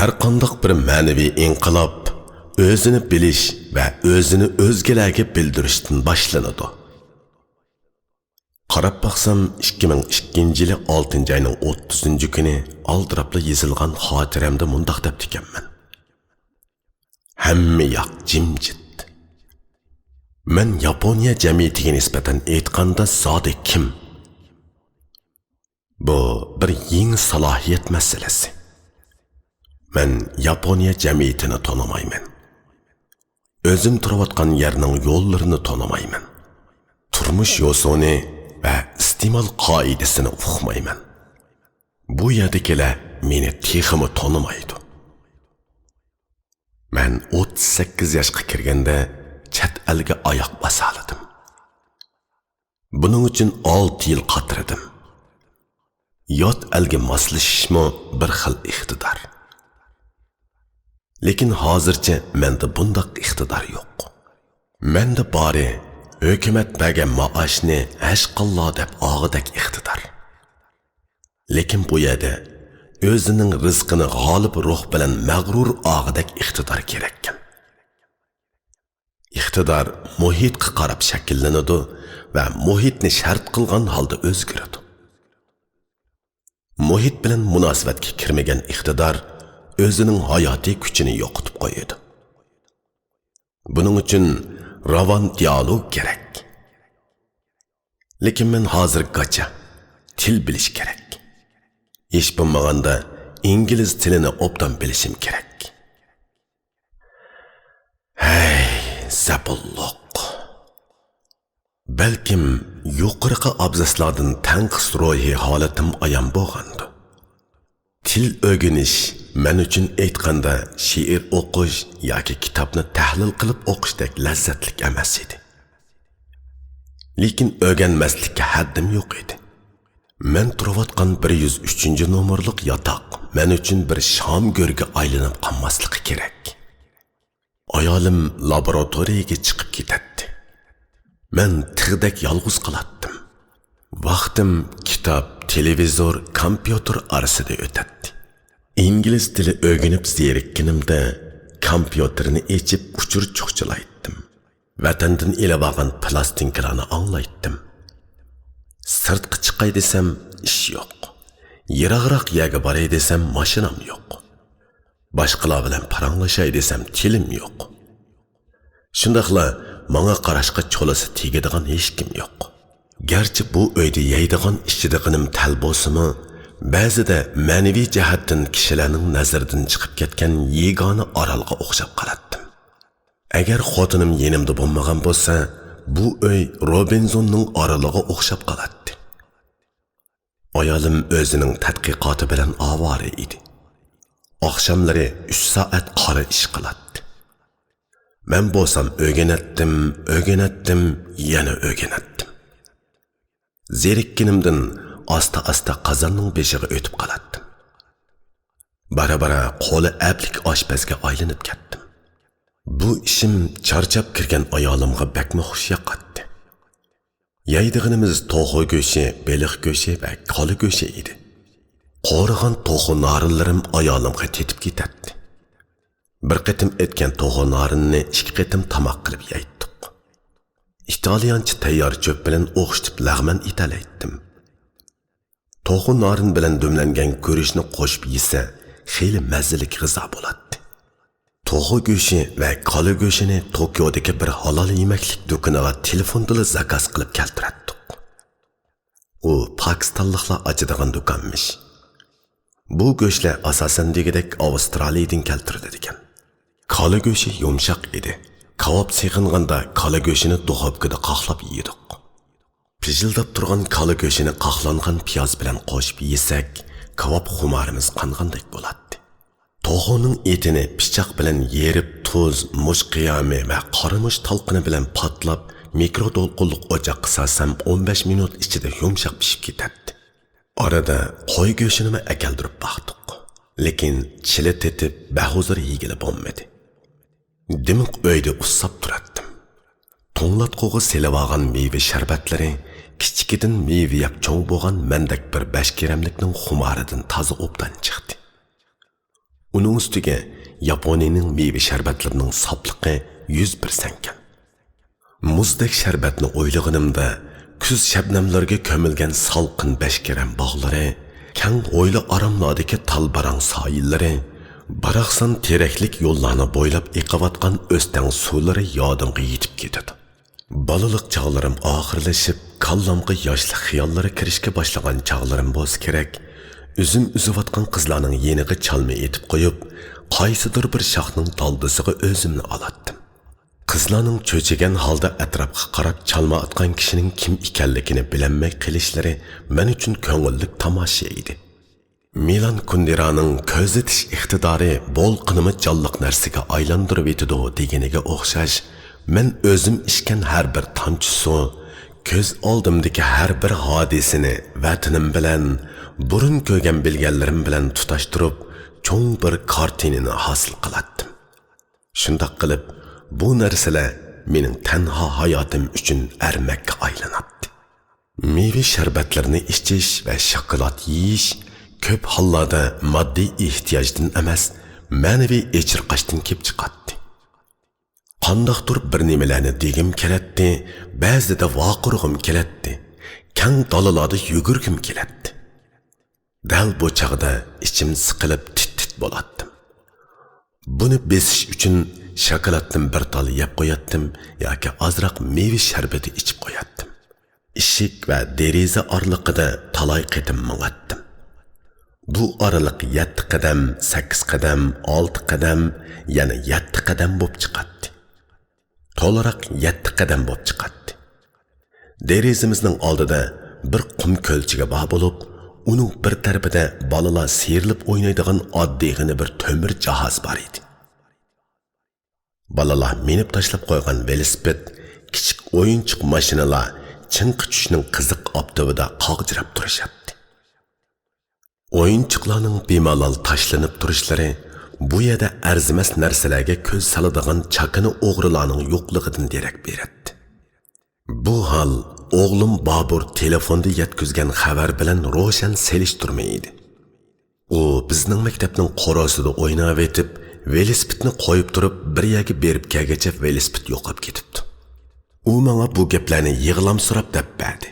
ھەرقانداق بىر مەنىۋى ئىنقىلاب ئۆزىنى بىلىش ۋە ئۆزىنى ئۆزگىلەرگە بىلدۈرۈشتىن باشلىنىدۇ. قاراپ باقسام، ئىككى مىڭ ئىككىنچى يىلى ئالتىنچى ئاينىڭ ئوتتۇزىنچى كۈنى ئالدىراپلا يېزىلغان خاتىرەمدە مۇنداق دەپتىكەنمەن: ھەممە ياق جىمجىت. مەن ياپونىيە جەمئىيىتىگە نىسبەتەن ئېيتقاندا زادى كىم؟ بۇ بىر يېڭى سالاھىيەت مەسىلىسى. مەن ياپونىيە جەمئىيىتىنى تونۇمايمەن. ئۆزۈم تۇرۇۋاتقان يەرنىڭ يوللىرىنى تونۇمايمەن. تۇرمۇش يوسۇنى ۋە ئىستېمال قائىدىسىنى ئۇقمايمەن. بۇ يەردىكىلەر مېنى تېخىمۇ تونۇمايدۇ. مەن ئوتتۇز سەككىز ياشقا كىرگەندە چەت ئەلگە ئاياق باسالىدىم. بۇنىڭ ئۈچۈن ئالتە يىل قاترىدىم. يات ئەلگە ماسلىشىشمۇ بىر خىل ئىقتىدار. لېكىن ھازىرچە مەندە بۇنداق ئىقتىدار يوق. مەندە بارى ھۆكۈمەت بەرگەن مائاشنى ھەشقاللا دەپ ئاغۇدەك ئىقتىدار. لېكىن بۇ يەردە ئۆزىنىڭ رىزقىنى غالىب روھ بىلەن مەغرۇر ئاغۇدەك ئىقتىدار كېرەككەن. ئىقتىدار مۇھىتقا قاراپ شەكىللىنىدۇ ۋە مۇھىتنى شەرت قىلغان ھالدا ئۆزگىرىدۇ. مۇھىت بىلەن مۇناسىۋەتكە كىرمىگەن ئىقتىدار ئۆزىنىڭ ھاياتىي كۈچىنى يوقىتىپ قويىدۇ. بۇنىڭ ئۈچۈن راۋان دىيالوگ كېرەك. لېكىن مەن ھازىر گاچا، تىل بىلىش كېرەك. ھېچ بولمىغاندا ئىنگلىز تىلىنى ئوبدان بىلىشىم كېرەك. ھەي، زەبۇنلۇق! بەلكىم يۇقىرىقى ئابزاسلاردىن تەنقىس روھىي ھالىتىم ئايان بولغانىدى. تىل ئۆگىنىش مەن ئۈچۈن ئېيتقاندا شېئىر ئوقۇش ياكى كىتابنى تەھلىل قىلىپ ئوقۇشتەك لەززەتلىك ئەمەس ئىدى. لېكىن ئۆگەنمەسلىككە ھەددىم يوق ئىدى. مەن تۇرۇۋاتقان بىر يۈز ئۈچىنچى نومۇرلۇق ياتاق مەن ئۈچۈن بىر شام گۆرگە ئايلىنىپ قالماسلىقى كېرەك. ئايالىم لابوراتورىيەگە چىقىپ كېتەتتى. مەن تىغدەك يالغۇز قالاتتىم. ۋاقتىم كىتاب، تېلېۋىزور، كومپيۇتېر ئارىسىدا ئۆتەتتى. ئىنگلىز تىلى ئۆگىنىپ زېرىككىنىمدە، كومپيۇتېرنى ئېچىپ ئۇچۇر چۇخچىلايتتىم. ۋەتەندىن ئېلىۋالغان پىلاستىنكىلارنى ئاڭلايتتىم. سىرتقا چىقاي دېسەم، ئىش يوق. يىراقراق يەرگە باراي دېسەم، ماشىنام يوق. باشقىلار بىلەن پاراڭلىشاي دېسەم، تىلىم يوق. شۇنداقلا ماڭا قاراشقا چولىسى تېگىدىغان ھېچكىم يوق. گەرچە بۇ ئۆيدە يەيدىغان، ئىچىدىغىنىم تەل بولسىمۇ، بەزىدە مەنىۋى جەھەتتىن كىشىلەرنىڭ نەزىرىدىن چىقىپ كەتكەن يېگانە ئارالغا ئوخشاپ قالاتتىم. ئەگەر خوتۇنۇم يېنىمدا بولمىغان بولسا، بۇ ئۆي روبىنزوننىڭ ئارىلىغا ئوخشاپ قالاتتى. ئايالىم ئۆزىنىڭ تەتقىقاتى بىلەن ئاۋارە ئىدى. ئاخشاملىرى ئۈچ سائەت قارا ئىش قىلاتتى. مەن بولسام ئۆگىنەتتىم، ئۆگىنەتتىم، يەنە ئۆگىنەتتىم. زېرىككىنىمدىن ئاستا-ئاستا قازاننىڭ بېشىغا ئۆتۈپ قالاتتىم. بارا-بارا قولى ئەپلىك ئاشپەزگە ئايلىنىپ كەتتىم. بۇ ئىشىم چارچاپ كىرگەن ئايالىمغا بەكمۇ خۇش ياقاتتى. يەيدىغىنىمىز توخۇ گۆشى، بېلىق گۆشى ۋە كالا گۆشى ئىدى. قورۇغان توخۇ نارىنلىرىم ئايالىمغا تېتىپ كېتەتتى. بىر قېتىم ئېتكەن توخۇ نارىنىنى ئىككى قېتىم تاماق قىلىپ يەيتتۇق. ئىتالىيانچە تەييار چۆپ بىلەن ئوخشىتىپ لەغمەن ئېتەلەيتتىم. توخۇ نارىن بىلەن دۈملەنگەن گۈرۈچنى قوشۇپ يېسە، خېلى مەززىلىك غىزا بولاتتى. توخۇ گۆشى ۋە كالا گۆشىنى توكيودىكى بىر ھالال يېمەكلىك دۇكىنىغا تېلېفوندىلا زاكاز قىلىپ كەلتۈرەتتۇق. ئۇ پاكىستانلىقلار ئاچىدىغان دۇكانمىش. بۇ گۆشلەر ئاساسەن دېگۈدەك ئاۋسترالىيەدىن كەلتۈرۈلىدىكەن. كالا گۆشى يۇمشاق ئىدى. كاۋاپ سېغىنغاندا كالا گۆشىنى دۇخوپكىدا قاقلاپ يېيىدۇق. پىژىلداپ تۇرغان كالا گۆشىنى قاقلانغان پىياز بىلەن قوشۇپ يېسەك، كاۋاپ خۇمارىمىز قانغاندەك بولاتتى. توخۇنىڭ ئېتىنى پىچاق بىلەن يېرىپ، تۇز، مۇچ قىيامى ۋە قارىمۇچ تالقىنى بىلەن پاتلاپ، مىكرو دولقۇنلۇق ئوچاققا سالسام، ئون بەش مىنۇت ئىچىدە يۇمشاق پىشىپ كېتەتتى. ئارىدا قوي گۆشىنىمۇ ئەكەلدۈرۈپ باقتۇق. لېكىن چىلە تېتىپ، بەھۇزۇر يېگىلى بولمىدى. دىمىق ئۆيدە ئۇسساپ تۇراتتىم. توڭلاتقۇغا سېلىۋالغان مېۋە شەربەتلىرى كىچىكىدىن مېۋە يەپ چوڭ بولغان مەندەك بىر بەشكېرەملىكنىڭ خۇمارىدىن تازا ئوبدان چىقتى. ئۇنىڭ ئۈستىگە ياپونىيىنىڭ مېۋە شەربەتلىرىنىڭ ساپلىقى يۈز پىرسەنتكەن. مۇزدەك شەربەتنى ئويلىغىنىمدا، كۈز شەبنەملىرىگە كۆمۈلگەن سالقىن بەشكېرەم باغلىرى، كەڭ ھويلا ئاراملاردىكى تال باراڭ سايىللىرى، باراقسان تېرەكلىك يوللارنى بويلاپ ئېقىۋاتقان ئۆستەڭ سۇلىرى يادىمغا يېتىپ كېتىدۇ. بالىلىق چاغلىرىم ئاخىرلىشىپ، كاللامغا ياشلىق خىياللىرى كىرىشكە باشلىغان چاغلىرىم بولسا كېرەك، ئۈزۈم ئۈزۈۋاتقان قىزلارنىڭ يېنىغا چالما ئېتىپ قويۇپ، قايسىدۇر بىر شاخنىڭ دالدىسىغا ئۆزۈمنى ئالاتتىم. قىزلارنىڭ چۆچۈگەن ھالدا ئەتراپقا قاراپ چالما ئاتقان كىشىنىڭ كىم ئىكەنلىكىنى بىلەلمەي قېلىشلىرى مەن ئۈچۈن كۆڭۈللۈك تاماشا ئىدى. مىلان كۇندېرانىڭ كۆزىتىش ئىقتىدارى بولقىنىمۇ جانلىق نەرسىگە ئايلاندۇرۇۋېتىدۇ دېگىنىگە ئوخشاش، مەن ئۆزۈم ئىچكەن ھەر بىر تامچە سۇ، كۆز ئالدىمدىكى ھەر بىر ھادىسىنى ۋەتىنىم بىلەن، بۇرۇن كۆرگەن بىلگەنلىرىم بىلەن تۇتاشتۇرۇپ، چوڭ بىر كارتىنىنى ھاسىل قىلاتتىم. شۇنداق قىلىپ، بۇ نەرسىلەر مېنىڭ تەنھا ھاياتىم ئۈچۈن ئەرمەككە ئايلىناتتى. مېۋە شەربەتلىرىنى ئىچىش ۋە شاكىلات يېيىش كۆپ ھاللاردا ماددىي ئېھتىياجدىن ئەمەس، مەنىۋى ئېچىرقاشتىن كېلىپ چىقاتتى. قانداقتۇر بىر نېمىلەرنى دېگۈم كېلەتتى، بەزىدە ۋارقىرىغۇم كېلەتتى، كەڭ دالىلاردا يۈگۈرگۈم كېلەتتى. دەل بۇ چاغدا ئىچىم سىقىلىپ تىت-تىت بولاتتىم. بۇنى بېسىش ئۈچۈن شاكىلاتتىن بىر تال يەپ قوياتتىم ياكى ئازراق مېۋە شەربىتى ئىچىپ قوياتتىم. ئىشىك ۋە دېرىزە ئارىلىقىدا تالاي قېتىم ماڭاتتىم. بۇ ئارىلىق يەتتە قەدەم، سەككىز قەدەم، ئالتە قەدەم، يەنە يەتتە قەدەم بولۇپ چىقاتتى. تولىراق يەتتە قەدەم بولۇپ چىقاتتى. دېرىزىمىزنىڭ ئالدىدا بىر قۇم كۆلچىكى بار بولۇپ، ئۇنىڭ بىر تەرىپىدە بالىلار سىيرىلىپ ئوينايدىغان ئاددىيغىنە بىر تۆمۈر جاھاز بار ئىدى. بالىلار مىنىپ تاشلاپ قويغان ۋېلىسىپىت، كىچىك ئويۇنچۇق ماشىنىلار چىڭقا چۈشنىڭ قىزىق ئاپتىپىدا قاغجىراپ تۇرۇشاتتى. ئويۇنچۇقلارنىڭ بىمالال تاشلىنىپ تۇرۇشلىرى بۇ يەردە ئەرزىمەس نەرسىلەرگە كۆز سالىدىغان چاكىنا ئوغرىلارنىڭ يوقلۇقىدىن دېرەك بېرەتتى. بۇ ھال ئوغلۇم بابۇر تېلېفوندا يەتكۈزگەن خەۋەر بىلەن روشەن سېلىشتۇرما ئىدى. ئۇ بىزنىڭ مەكتەپنىڭ قورۇسىدا ئويناۋېتىپ، ۋېلىسىپىتنى قويۇپ تۇرۇپ، بىر يەرگە بېرىپ كەلگىچە ۋېلىسىپىت يوقاپ كېتىپتۇ. ئۇ ماڭا بۇ گەپلەرنى يىغلامسىراپ دەپ بەردى.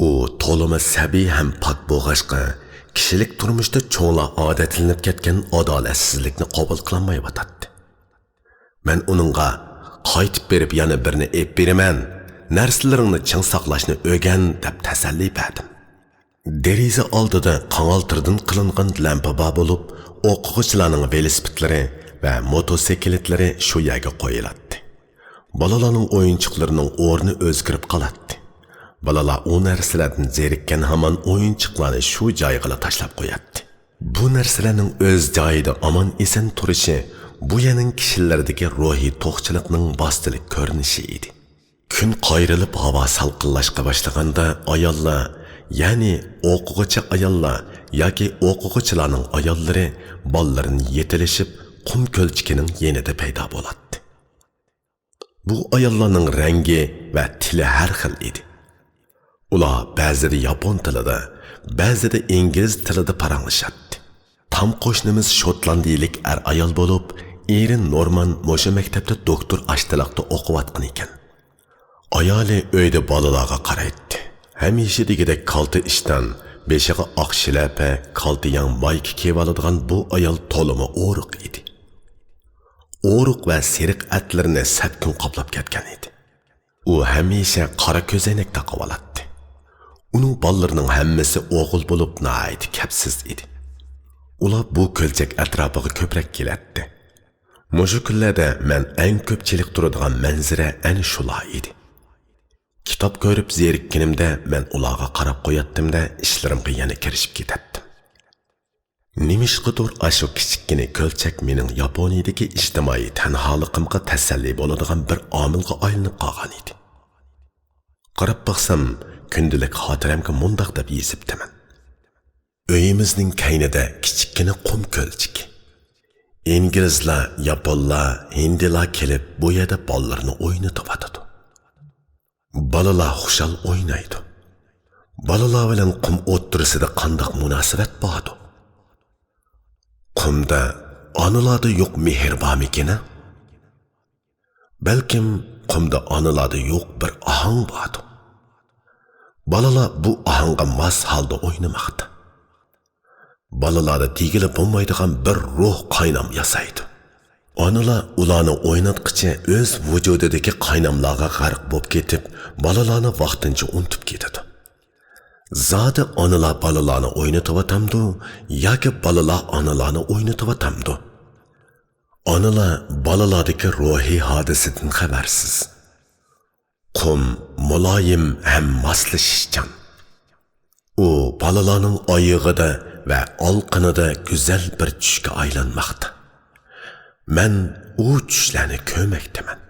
ئۇ تولىمۇ سەبىي ھەم پاك بولغاچقا، كىشىلىك تۇرمۇشتا چوڭلار ئادەتلىنىپ كەتكەن ئادالەتسىزلىكنى قوبۇل قىلالمايۋاتاتتى. مەن ئۇنىڭغا، «قايتىپ بېرىپ يەنە بىرنى ئېلىپ بېرىمەن، نەرسىلىرىڭنى چىڭ ساقلاشنى ئۆگەن» دەپ تەسەللى بەردىم. دېرىزە ئالدىدا قاڭالتىردىن قىلىنغان لەمپە بار بولۇپ، ئوقۇغۇچىلارنىڭ ۋېلىسىپىتلىرى ۋە موتوسىكلىتلىرى شۇ يەرگە قويۇلاتتى. بالىلارنىڭ ئويۇنچۇقلىرىنىڭ ئورنى ئۆزگىرىپ قالاتتى. بالىلار ئۇ نەرسىلەردىن زېرىككەن ھامان ئويۇنچۇقلارنى شۇ جايغىلا تاشلاپ قوياتتى. بۇ نەرسىلەرنىڭ ئۆز جايىدا ئامان-ئېسەن تۇرۇشى بۇ يەرنىڭ كىشىلىرىدىكى روھىي توقچىلىقنىڭ ۋاسىتىلىك كۆرۈنۈشى ئىدى. كۈن قايرىلىپ، ھاۋا سالقىنلاشقا باشلىغاندا، ئاياللار، يەنى ئوقۇغۇچى ئاياللار ياكى ئوقۇغۇچىلارنىڭ ئاياللىرى بالىلىرىنى يېتىلىشىپ، قۇم كۆلچىكىنىڭ يېنىدا پەيدا بولاتتى. بۇ ئاياللارنىڭ رەڭگى ۋە تىلى ھەر خىل ئىدى. ئۇلار بەزىدە ياپون تىلىدا، بەزىدە ئىنگلىز تىلىدا پاراڭلىشاتتى. تام قوشنىمىز شوتلاندىيىلىك ئەر-ئايال بولۇپ، ئېرى نورمان مۇشۇ مەكتەپتە دوكتور ئاشتىلىقتا ئوقۇۋاتقان ئىكەن. ئايالى ئۆيدە بالىلارغا قارايتتى. ھەمىشە دېگۈدەك كالتە ئىشتان، بېشىغا ئاق شىلەپە، كالتە يەڭ مايكا كىيىۋالىدىغان بۇ ئايال تولىمۇ ئورۇق ئىدى. ئورۇق ۋە سېرىق ئەتلىرىنى سەتكۈن قاپلاپ كەتكەن ئىدى. ئۇ ھەمىشە قارا كۆزەينەك تاقىۋالاتتى. ئۇنىڭ بالىلىرىنىڭ ھەممىسى ئوغۇل بولۇپ، ناھايىتى كەپسىز ئىدى. ئۇلار بۇ كۆلچەك ئەتراپىغا كۆپرەك كېلەتتى. مۇشۇ كۈنلەردە مەن ئەڭ كۆپ چېلىقتۇرىدىغان مەنزىرە ئەنە شۇلار ئىدى. كىتاب كۆرۈپ زېرىككىنىمدە، مەن ئۇلارغا قاراپ قوياتتىم-دە، ئىشلىرىمغا يەنە كىرىشىپ كېتەتتىم. نېمىشقىدۇر ئاشۇ كىچىككىنە كۆلچەك مېنىڭ ياپونىيىدىكى ئىجتىمائىي تەنھالىقىمغا تەسەللى بولىدىغان بىر ئامىلغا ئايلىنىپ قالغان ئىدى. قاراپ باقسام، كۈندىلىك خاتىرەمگە مۇنداق دەپ يېزىپتىمەن: «ئۆيىمىزنىڭ كەينىدە كىچىككىنە قۇم كۆلچىكى. ئىنگلىزلار، ياپونلار، ھىندىلار كېلىپ، بۇ يەردە بالىلىرىنى ئوينىتىۋاتىدۇ. بالىلار خۇشال ئوينايدۇ. بالىلار بىلەن قۇم ئوتتۇرىسىدا قانداق مۇناسىۋەت باردۇ؟ قۇمدا ئانىلاردا يوق مېھىر بارمىكىن؟ بەلكىم قۇمدا ئانىلاردا يوق بىر ئاھاڭ باردۇ. بالىلار بۇ ئاھاڭغا ماس ھالدا ئوينىماقتا. بالىلاردا دېگىلى بولمايدىغان بىر روھ قاينام ياسايدۇ. ئانىلار ئۇلارنى ئويناتقىچە ئۆز ۋۇجۇدىدىكى قايناملارغا غەرق بولۇپ كېتىپ، بالىلارنى ۋاقتىنچە ئۇنتۇپ كېتىدۇ. زادى ئانىلار بالىلارنى ئوينىتىۋاتامدۇ ياكى بالىلار ئانىلارنى ئوينىتىۋاتامدۇ؟ ئانىلار بالىلاردىكى روھىي ھادىسىدىن خەۋەرسىز. قۇم مۇلايىم ھەم ماسلىشىشچان. ئۇ بالىلارنىڭ ئايىغىدا ۋە ئالىقىنىدا گۈزەل بىر چۈشكە ئايلانماقتا. مەن ئۇ چۈشلەرنى كۆرمەكتىمەن.»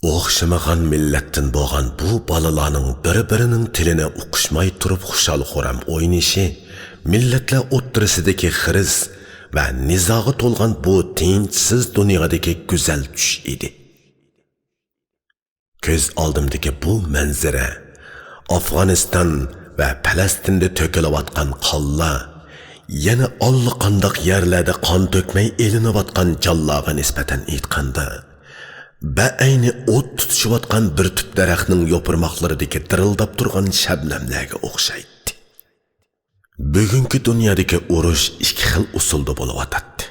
ئوخشىمىغان مىللەتتىن بولغان بۇ بالىلارنىڭ بىر-بىرىنىڭ تىلىنى ئۇقۇشماي تۇرۇپ خۇشال-خۇرام ئوينىشى مىللەتلەر ئوتتۇرىسىدىكى خىرىس ۋە نىزاغا تولغان بۇ تىنچسىز دۇنيادىكى گۈزەل چۈش ئىدى. كۆز ئالدىمدىكى بۇ مەنزىرە ئافغانىستان ۋە پەلەستىندە تۆكۈلۈۋاتقان قانلار يەنە ئاللىقانداق يەرلەردە قان تۆكمەي ئېلىنىۋاتقان جانلارغا نىسبەتەن ئېيتقاندا، بەئەينى ئوت تۇتۇشۇۋاتقان بىر تۈپ دەرەخنىڭ يوپۇرماقلىرىدىكى دىرىلداپ تۇرغان شەبنەملەرگە ئوخشايتتى. بۈگۈنكى دۇنيادىكى ئۇرۇش ئىككى خىل ئۇسۇلدا بولۇۋاتاتتى.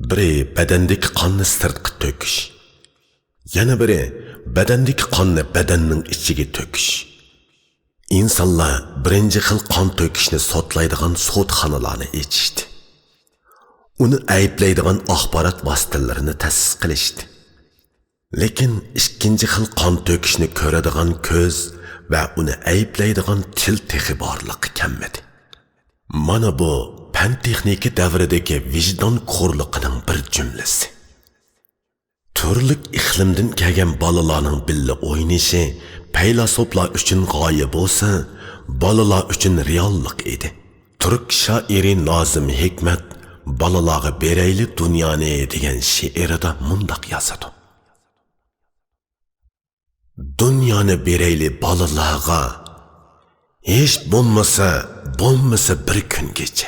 بىرى بەدەندىكى قاننى سىرتقا تۆكۈش، يەنە بىرى بەدەندىكى قاننى بەدەننىڭ ئىچىگە تۆكۈش. ئىنسانلار بىرىنچى خىل قان تۆكۈشنى سوتلايدىغان سوتخانىلارنى ئېچىشتى. ئۇنى ئەيىبلەيدىغان ئاخبارات ۋاسىتىلىرىنى تەسىس قىلىشتى. لېكىن ئىككىنچى خىل قان تۆكۈشنى كۆرىدىغان كۆز ۋە ئۇنى ئەيىبلەيدىغان تىل تېخى بارلىققا كەلمىدى. مانا بۇ پەن-تېخنىكا دەۋرىدىكى ۋىجدان كورلۇقىنىڭ بىر جۈملىسى. تۈرلۈك ئىقلىمدىن كەلگەن بالىلارنىڭ بىللە ئوينىشى پەيلاسوپلار ئۈچۈن غايە بولسا، بالىلار ئۈچۈن رېئاللىق ئىدى. تۈرك شائىرى نازىم ھېكمەت بالىلارغا بېرەيلى دۇنيانى دېگەن شېئىرىدا مۇنداق يازىدۇ: دۇنيانى بېرەيلى بالىلارغا، ھېچ بولمىسا، بولمىسا بىر كۈنگىچە.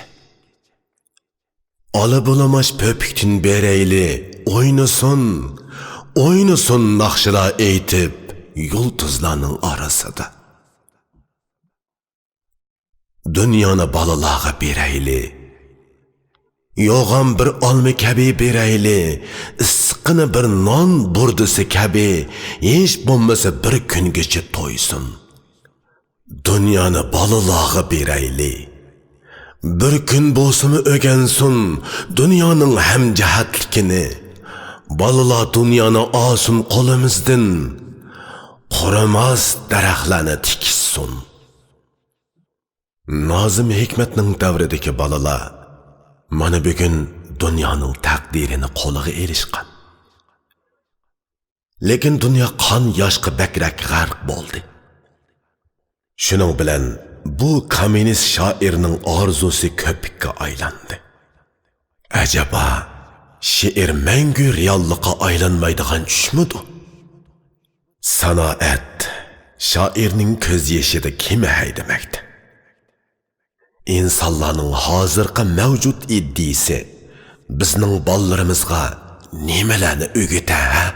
ئالا بۇلىماش پۆپۈكتىن بېرەيلى، ئوينىسۇن، ئوينىسۇن ناخشىلار ئېيتىپ يۇلتۇزلارنىڭ ئارىسىدا. دۇنيانى بالىلارغا بېرەيلى. يوغان بىر ئالما كەبى بېرەيلى، ئىسسىقىنى بىر نان بۇردىسى كەبى، ھېچ بولمىسا بىر كۈنگىچە تويسۇن. دۇنيانى بالىلارغا بېرەيلى. بىر كۈن بولسىمۇ ئۆگەنسۇن دۇنيانىڭ ھەمجەھەتلىكىنى. بالىلار دۇنيانى ئالسۇن قولىمىزدىن، قۇرۇماس دەرەخلەرنى تىكىشسۇن. نازىم ھېكمەتنىڭ دەۋرىدىكى بالىلار مانا بۈگۈن دۇنيانىڭ تەقدىرىنى قولىغا ئېلىشقان. لېكىن دۇنيا قان ياشقا بەكرەك غەرق بولدى. شۇنىڭ بىلەن بۇ كوممۇنىست شائىرنىڭ ئارزۇسى كۆپۈككە ئايلاندى. ئەجەبا، شېئىر مەڭگۈ رېئاللىققا ئايلانمايدىغان چۈشمىدۇ؟ سانائەت، شائىرنىڭ كۆز يېشىدا كېمە ھەيدىمەكتە. ئىنسانلارنىڭ ھازىرقى مەۋجۇت ئىدىيىسى بىزنىڭ بالىلىرىمىزغا نېمىلەرنى ئۆگىتە، ھە؟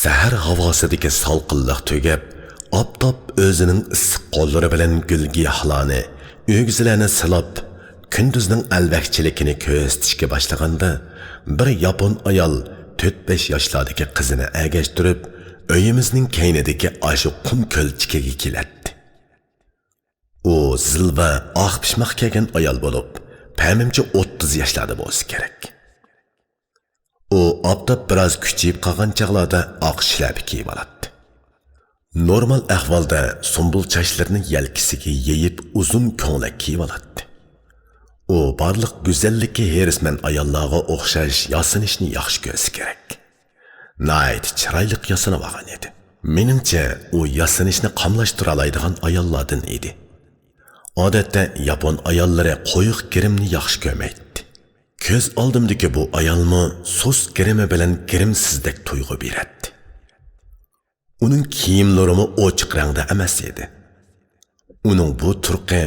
سەھەر ھاۋاسىدىكى سالقىنلىق تۈگەپ، ئاپتاپ ئۆزىنىڭ ئىسسىق قوللىرى بىلەن گۈل-گىياھلارنى، ئۆگزىلەرنى سىلاپ، كۈندۈزنىڭ ئەلۋەكچىلىكىنى كۆرسىتىشكە باشلىغاندا، بىر ياپون ئايال تۆت-بەش ياشلاردىكى قىزىنى ئەگەشتۈرۈپ، ئۆيىمىزنىڭ كەينىدىكى ئاشۇ قۇم كۆلچىكىگە كېلەتتى. ئۇ زىلۋا ئاق پىشماق كىيگەن ئايال بولۇپ، پەمىمچە ئوتتۇز ياشلاردا بولسا كېرەك. ئۇ ئاپتاپ بىراز كۈچىيىپ قالغان چاغلاردا ئاق شىلەپە كىيىۋالاتتى. نورمال ئەھۋالدا سۇمبۇل چاچلىرىنى يەلكىسىگە يېيىپ، ئۇزۇن كۆڭلەك كىيىۋالاتتى. ئۇ بارلىق گۈزەللىككە ھېرىسمەن ئاياللارغا ئوخشاش ياسىنىشنى ياخشى كۆرسە كېرەك. ناھايىتى چىرايلىق ياسىنىۋالغان ئىدى. مېنىڭچە، ئۇ ياسىنىشنى قاملاشتۇرالايدىغان ئاياللاردىن ئىدى. ئادەتتە ياپون ئاياللىرى قويۇق گىرىمنى ياخشى كۆرمەيتتى. كۆز ئالدىمدىكى بۇ ئايالمۇ سۇس گىرىمى بىلەن گىرىمسىزدەك تۇيغۇ بېرەتتى. ئۇنىڭ كىيىملىرىمۇ ئوچۇق رەڭدە ئەمەس ئىدى. ئۇنىڭ بۇ تۇرقى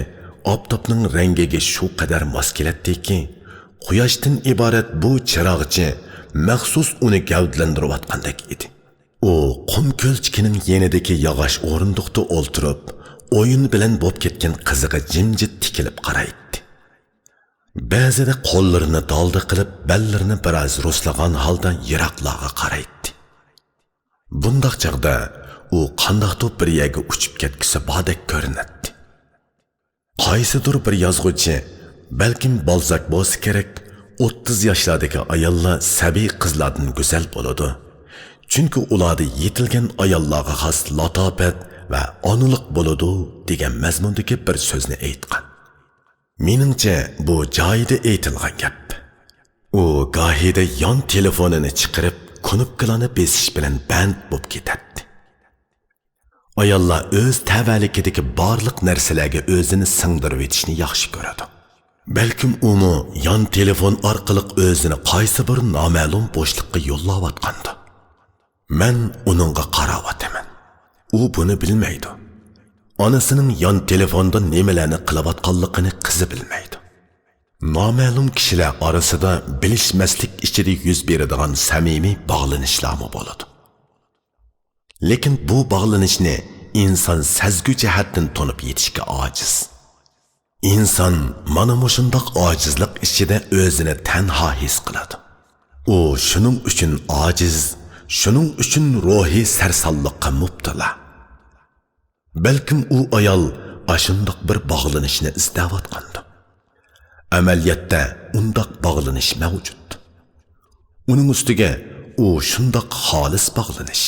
ئاپتاپنىڭ رەڭگىگە شۇ قەدەر ماس كېلەتتىكى، قۇياشتىن ئىبارەت بۇ چىراغچى مەخسۇس ئۇنى گەۋدىلەندۈرۈۋاتقاندەك ئىدى. ئۇ قۇم كۆلچىكىنىڭ يېنىدىكى ياغاچ ئورۇندۇقتا ئولتۇرۇپ، ئويۇن بىلەن بوپ كەتكەن قىزىغا جىمجىت تىكىلىپ قارايتتى. بەزىدە قوللىرىنى دالدا قىلىپ، بەللىرىنى بىراز رۇسلىغان ھالدا يىراقلارغا قارايتتى. بۇنداق چاغدا ئۇ قانداقتۇر بىر يەرگە ئۇچۇپ كەتكۈسى باردەك كۆرۈنەتتى. قايسىدۇر بىر يازغۇچى، بەلكىم بالزاك بولسا كېرەك، ئوتتۇز ياشلاردىكى ئاياللار سەبىي قىزلاردىن گۈزەل بولىدۇ. چۈنكى ئۇلاردا يېتىلگەن ئاياللارغا خاس لاتاپەت ۋە ئانىلىق بولىدۇ، دېگەن مەزمۇندىكى بىر سۆزنى ئېيتقان. مېنىڭچە، بۇ جايىدا ئېيتىلغان گەپ. ئۇ گاھىدا يان تېلېفونىنى چىقىرىپ، كۇنۇپكىلارنى بېسىش بىلەن بەند بولۇپ كېتەتتى. ئاياللار ئۆز تەۋەلىكىدىكى بارلىق نەرسىلەرگە ئۆزىنى سىڭدۈرۈۋېتىشنى ياخشى كۆرىدۇ. بەلكىم ئۇمۇ يان تېلېفون ئارقىلىق ئۆزىنى قايسى بىر نامەلۇم بوشلۇققا يوللاۋاتقاندۇ. مەن ئۇنىڭغا قاراۋاتىمەن. ئۇ بۇنى بىلمەيدۇ. ئانىسىنىڭ يان تېلېفوندا نېمىلەرنى قىلىۋاتقانلىقىنى قىزى بىلمەيدۇ. نامەلۇم كىشىلەر ئارىسىدا بىلىشمەسلىك ئىچىدە يۈز بېرىدىغان سەمىمىي باغلىنىشلارمۇ بولىدۇ. لېكىن بۇ باغلىنىشنى ئىنسان سەزگۈ جەھەتتىن تونۇپ يېتىشكە ئاجىز. ئىنسان مانا مۇشۇنداق ئاجىزلىق ئىچىدە ئۆزىنى تەنھا ھېس قىلىدۇ. ئۇ شۇنىڭ ئۈچۈن ئاجىز، شۇنىڭ ئۈچۈن روھىي سەرسانلىققا مۇپتىلا. بەلكىم ئۇ ئايال ئاشۇنداق بىر باغلىنىشنى ئىزدەۋاتقاندۇ. ئەمەلىيەتتە ئۇنداق باغلىنىش مەۋجۇت. ئۇنىڭ ئۈستىگە ئۇ شۇنداق خالىس باغلىنىش.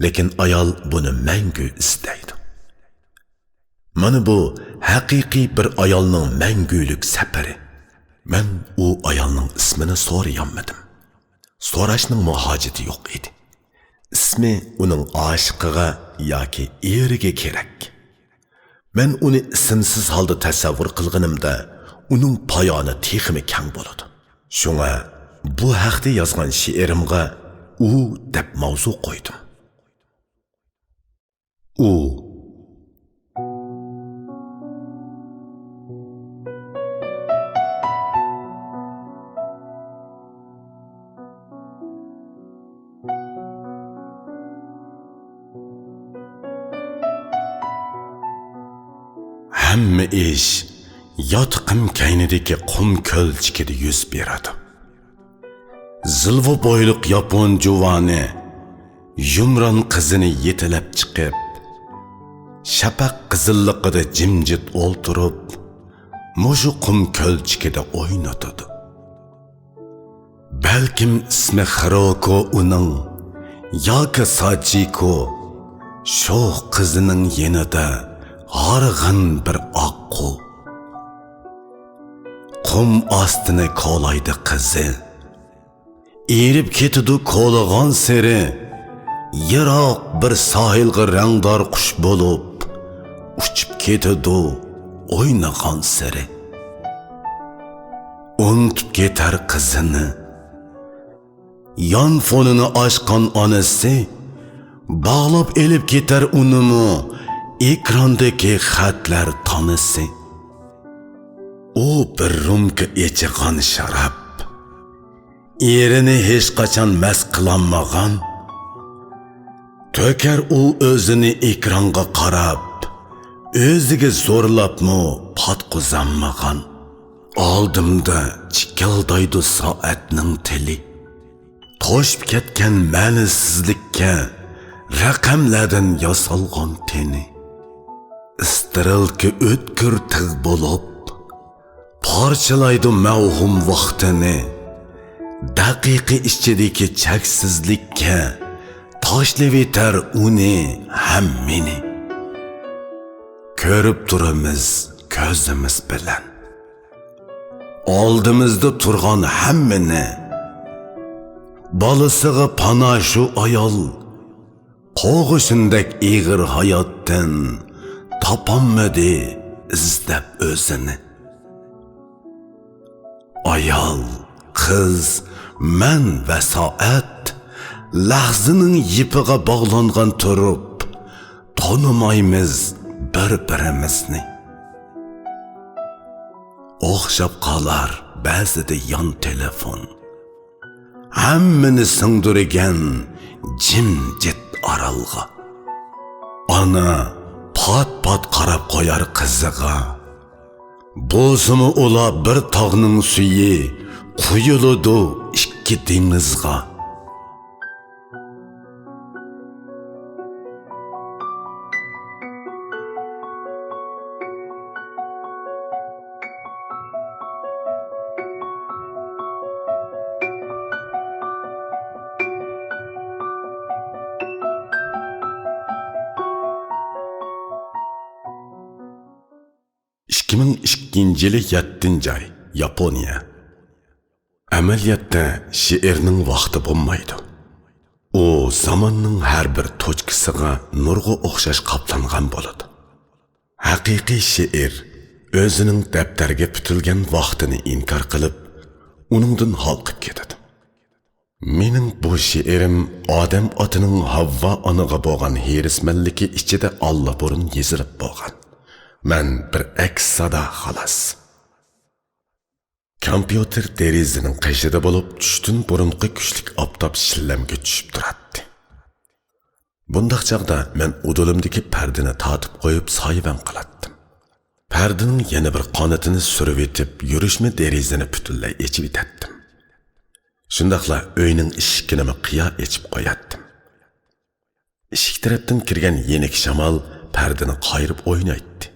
لېكىن ئايال بۇنى مەڭگۈ ئىستەيدۇ. مانا بۇ ھەقىقىي بىر ئايالنىڭ مەڭگۈلۈك سەپىرى. مەن ئۇ ئايالنىڭ ئىسمىنى سورىيالمىدىم. سوراشنىڭمۇ ھاجىتى يوق ئىدى. ئىسمى ئۇنىڭ ئاشىقىغا ياكى ئېرىگە كېرەك. مەن ئۇنى ئىسىمسىز ھالدا تەسەۋۋۇر قىلغىنىمدا، ئۇنىڭ پايانى تېخىمۇ كەڭ بولىدۇ. شۇڭا بۇ ھەقتە يازغان شېئىرىمغا ئۇ دەپ ماۋزۇ قويدۇم. ئۇ. ھەممە ئىش ياتىقىم كەينىدىكى قۇم كۆلچىكىدە يۈز بېرىدۇ. زىلۋا بويلۇق ياپون جۇۋانى يۇمران قىزىنى يېتىلەپ چىقىپ، شەپەق قىزىللىقىدا جىمجىت ئولتۇرۇپ، مۇشۇ قۇم كۆلچىكىدە ئوينىتىدۇ. بەلكىم ئىسمى خىروكو ئۇنىڭ ياكى ساچىكو، شوخ قىزىنىڭ يېنىدا ھارغىن بىر ئاققۇ. قۇم ئاستىنى كولايدۇ قىزى. ئېرىپ كېتىدۇ كولىغانسېرى، يىراق بىر ساھىلغا رەڭدار قۇش بولۇپ ئۇچۇپ كېتىدۇ ئوينىغانسېرى. ئۇنتۇپ كېتەر قىزىنى. يانفونىنى ئاچقان ئانىسى باغلاپ ئېلىپ كېتەر ئۇنىمۇ ئېكراندىكى خەتلەر تانىسى. ئۇ بىر رومكا ئېچىغان شاراب. ئېرىنى ھېچقاچان مەست قىلالمىغان. تۆكەر ئۇ ئۆزىنى ئېكرانغا قاراپ، ئۆزىگە زورلاپمۇ پاتقۇزالمىغان. ئالدىمدا چىكىلدايدۇ سائەتنىڭ تېلى. توشۇپ كەتكەن مەنىسىزلىككە رەقەملەردىن ياسالغان تېنى. ئىسترېلكا ئۆتكۈر تىغ بولۇپ، پارچىلايدۇ مەۋھۇم ۋاقتىنى. دەقىقە ئىچىدىكى چەكسىزلىككە تاشلىۋېتەر ئۇنى ھەم مېنى. كۆرۈپ تۇرىمىز كۆزىمىز بىلەن ئالدىمىزدا تۇرغان ھەممىنى. بالىسىغا پانا شۇ ئايال، قوغۇشۇندەك ئېغىر ھاياتتىن تاپالمىدى ئىزدەپ ئۆزىنى. ئايال، قىز، مەن ۋە سائەت لەھزىنىڭ يىپىغا باغلانغان تۇرۇپ، تونۇمايمىز بىر-بىرىمىزنى. ئوخشاپ قالار بەزىدە يان تېلېفون. ھەممىنى سىڭدۈرگەن جىمجىت ئارالغا. ئانا پات-پات قاراپ قويار قىزىغا. بولسىمۇ ئۇلار بىر تاغنىڭ سۈيى، قۇيۇلىدۇ ئىككى دېڭىزغا. ئىككى مىڭ ئىككىنچى يىلى يەتتىنچى ئاي، ياپونىيە. ئەمەلىيەتتە شېئىرنىڭ ۋاقتى بولمايدۇ. ئۇ زاماننىڭ ھەر بىر توچكىسىغا نۇرغا ئوخشاش قاپلانغان بولىدۇ. ھەقىقىي شېئىر ئۆزىنىڭ دەپتەرگە پۈتۈلگەن ۋاقتىنى ئىنكار قىلىپ، ئۇنىڭدىن ھالقىپ كېتىدۇ. مېنىڭ بۇ شېئىرىم ئادەم ئاتىنىڭ ھاۋۋا ئانىغا بولغان ھېرىسمەنلىكى ئىچىدە ئاللىبۇرۇن يېزىلىپ بولغان. مەن بىر ئەكس سادا، خالاس. كومپيۇتېر دېرىزىنىڭ قېشىدا بولۇپ، چۈشتىن بۇرۇنقى كۈچلۈك ئاپتاپ شىللەمگە چۈشۈپ تۇراتتى. بۇنداق چاغدا مەن ئۇدۇلۇمدىكى پەردىنى تارتىپ قويۇپ، سايىۋەن قىلاتتىم. پەردىنىڭ يەنە بىر قانىتىنى سۈرۈۋېتىپ، يۈرۈشمە دېرىزىنى پۈتۈنلەي ئېچىۋېتەتتىم. شۇنداقلا ئۆينىڭ ئىشىكىنىمۇ قىيا ئېچىپ قوياتتىم. ئىشىك تەرەپتىن كىرگەن يېنىك شامال پەردىنى قايرىپ ئوينايتتى.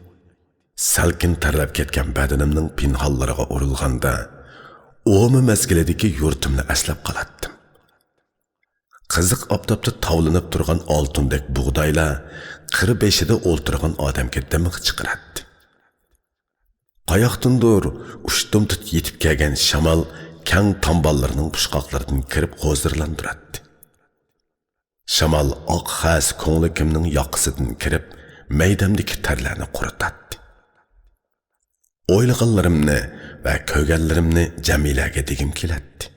سەلكىن تەرلەپ كەتكەن بەدىنىمنىڭ پىنھانلىرىغا ئۇرۇلغاندا، ئومۇ مەزگىلىدىكى يۇرتۇمنى ئەسلەپ قالاتتىم. قىزىق ئاپتاپتا تاۋلىنىپ تۇرغان ئالتۇندەك بۇغدايلار قىر بېشىدا ئولتۇرغان ئادەمگە دىمىق چىقىراتتى. قاياقتىندۇر ئۇشتۇمتۇت يېتىپ كەلگەن شامال كەڭ تامباللىرىنىڭ پۇچقاقلىرىدىن كىرىپ ھۇزۇرلاندۇراتتى. شامال ئاق خەس كۆڭلىكىمنىڭ ياقىسىدىن كىرىپ، مەيدەمدىكى تەرلەرنى قۇرۇتاتتى. ئويلىغانلىرىمنى ۋە كۆرگەنلىرىمنى جەمىلەگە دېگۈم كېلەتتى.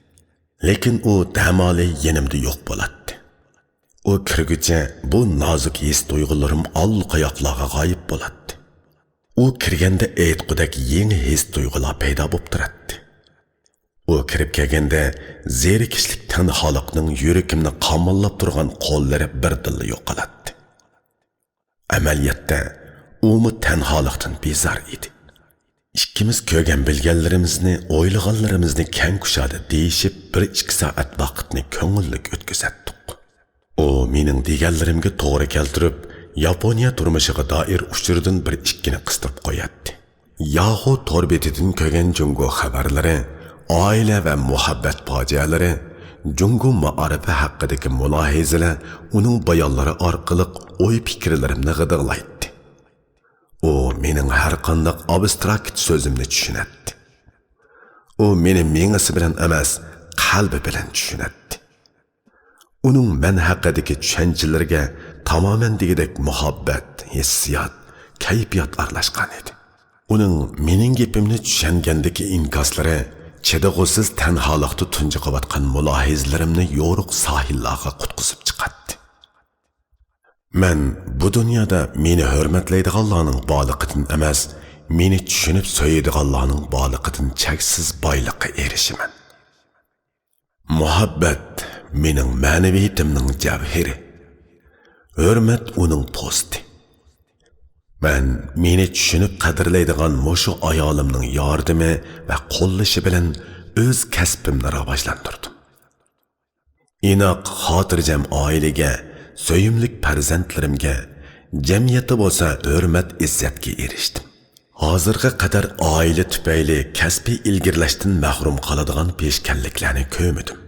لېكىن ئۇ دەمالى يېنىمدا يوق بولاتتى. ئۇ كىرگۈچە بۇ نازۇك ھېس-تۇيغۇلىرىم ئاللىقاياقلارغا غايىب بولاتتى. ئۇ كىرگەندە ئېيتقۇدەك يېڭى ھېس-تۇيغۇلار پەيدا بولۇپ تۇراتتى. ئۇ كىرىپ كەلگەندە زېرىكىشلىك تەنھالىقنىڭ يۈرىكىمنى قاماللاپ تۇرغان قوللىرى بىردىنلا يوقىلاتتى. ئەمەلىيەتتە، ئۇمۇ تەنھالىقتىن بىزار ئىدى. ئىككىمىز كۆرگەن-بىلگەنلىرىمىزنى، ئويلىغانلىرىمىزنى كەڭ كۇشادە دېيىشىپ، بىر ئىككى سائەت ۋاقىتنى كۆڭۈللۈك ئۆتكۈزەتتۇق. ئۇ مېنىڭ دېگەنلىرىمگە توغرا كەلتۈرۈپ، ياپونىيە تۇرمۇشىغا دائىر ئۇچۇردىن بىر ئىككىنى قىستۇرۇپ قوياتتى. ياھۇ تور بېتىدىن كۆرگەن جۇڭگو خەۋەرلىرى، ئائىلە ۋە مۇھەببەت پاجىئەلىرى، جۇڭگو مائارىپى ھەققىدىكى مۇلاھىزىلەر ئۇنىڭ بايانلىرى ئارقىلىق ئوي-پىكىرلىرىمنى غىدىقلايتتى. ئۇ مېنىڭ ھەرقانداق ئابستراكت سۆزۈمنى چۈشىنەتتى. ئۇ مېنى مېڭىسى بىلەن ئەمەس، قەلبى بىلەن چۈشىنەتتى. ئۇنىڭ مەن ھەققىدىكى چۈشەنچىلىرىگە تامامەن دېگۈدەك مۇھەببەت، ھېسسىيات، كەيپىيات ئارىلاشقان ئىدى. ئۇنىڭ مېنىڭ گېپىمنى چۈشەنگەندىكى ئىنكاسلىرى چىدىغۇسىز تەنھالىقتا تۇنجۇقۇۋاتقان مۇلاھىزىلىرىمنى يورۇق ساھىللارغا قۇتقۇزۇپ چىقاتتى. مەن بۇ دۇنيادا مېنى ھۆرمەتلەيدىغانلارنىڭ بارلىقىدىن ئەمەس، مېنى چۈشىنىپ سۆيىدىغانلارنىڭ بارلىقىدىن چەكسىز بايلىققا ئېرىشىمەن. مۇھەببەت مېنىڭ مەنىۋىيىتىمنىڭ جەۋھىرى. ھۆرمەت ئۇنىڭ پوستى. مەن مېنى چۈشىنىپ قەدىرلەيدىغان مۇشۇ ئايالىمنىڭ ياردىمى ۋە قوللىشى بىلەن ئۆز كەسپىمنى راۋاجلاندۇردۇم. ئىناق، خاتىرجەم ئائىلىگە، سۆيۈملۈك پەرزەنتلىرىمگە، جەمئىيەتتە بولسا ھۆرمەت-ئىززەتكە ئېرىشتىم. ھازىرغا قەدەر ئائىلە تۈپەيلى كەسپىي ئىلگىرىلەشتىن مەھرۇم قالىدىغان پېشكەللىكلەرنى كۆرمىدىم.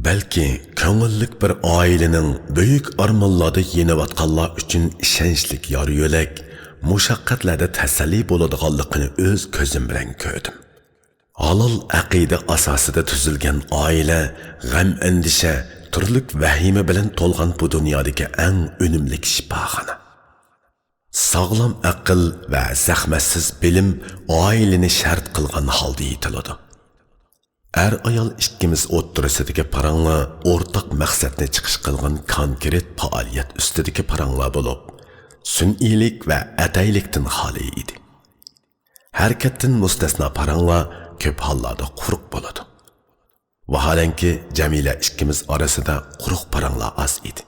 بەلكى كۆڭۈللۈك بىر ئائىلىنىڭ بۈيۈك ئارمانلاردا يېنىۋاتقانلار ئۈچۈن ئىشەنچلىك يار-يۆلەك، مۇشەققەتلەردە تەسەللى بولىدىغانلىقىنى ئۆز كۆزۈم بىلەن كۆردۈم. ھالال ئەقىدە ئاساسىدا تۈزۈلگەن ئائىلە، غەم-ئەندىشە، تۈرلۈك ۋەھىمە بىلەن تولغان بۇ دۇنيادىكى ئەڭ ئۈنۈملۈك شىپاخانا. ساغلام ئەقىل ۋە زەخمەتسىز بىلىم ئائىلىنى شەرت قىلغان ھالدا يېتىلىدۇ. ئەر-ئايال ئىككىمىز ئوتتۇرىسىدىكى پاراڭلار ئورتاق مەقسەتنى چىقىش قىلغان كونكرېت پائالىيەت ئۈستىدىكى پاراڭلار بولۇپ، سۈنئىيلىك ۋە ئەتەيلىكتىن خالىي ئىدى. ھەرىكەتتىن مۇستەسنا پاراڭلار كۆپ ھاللاردا قۇرۇق بولىدۇ. ۋاھالەنكى، جەمىلە ئىككىمىز ئارىسىدا قۇرۇق پاراڭلار ئاز ئىدى.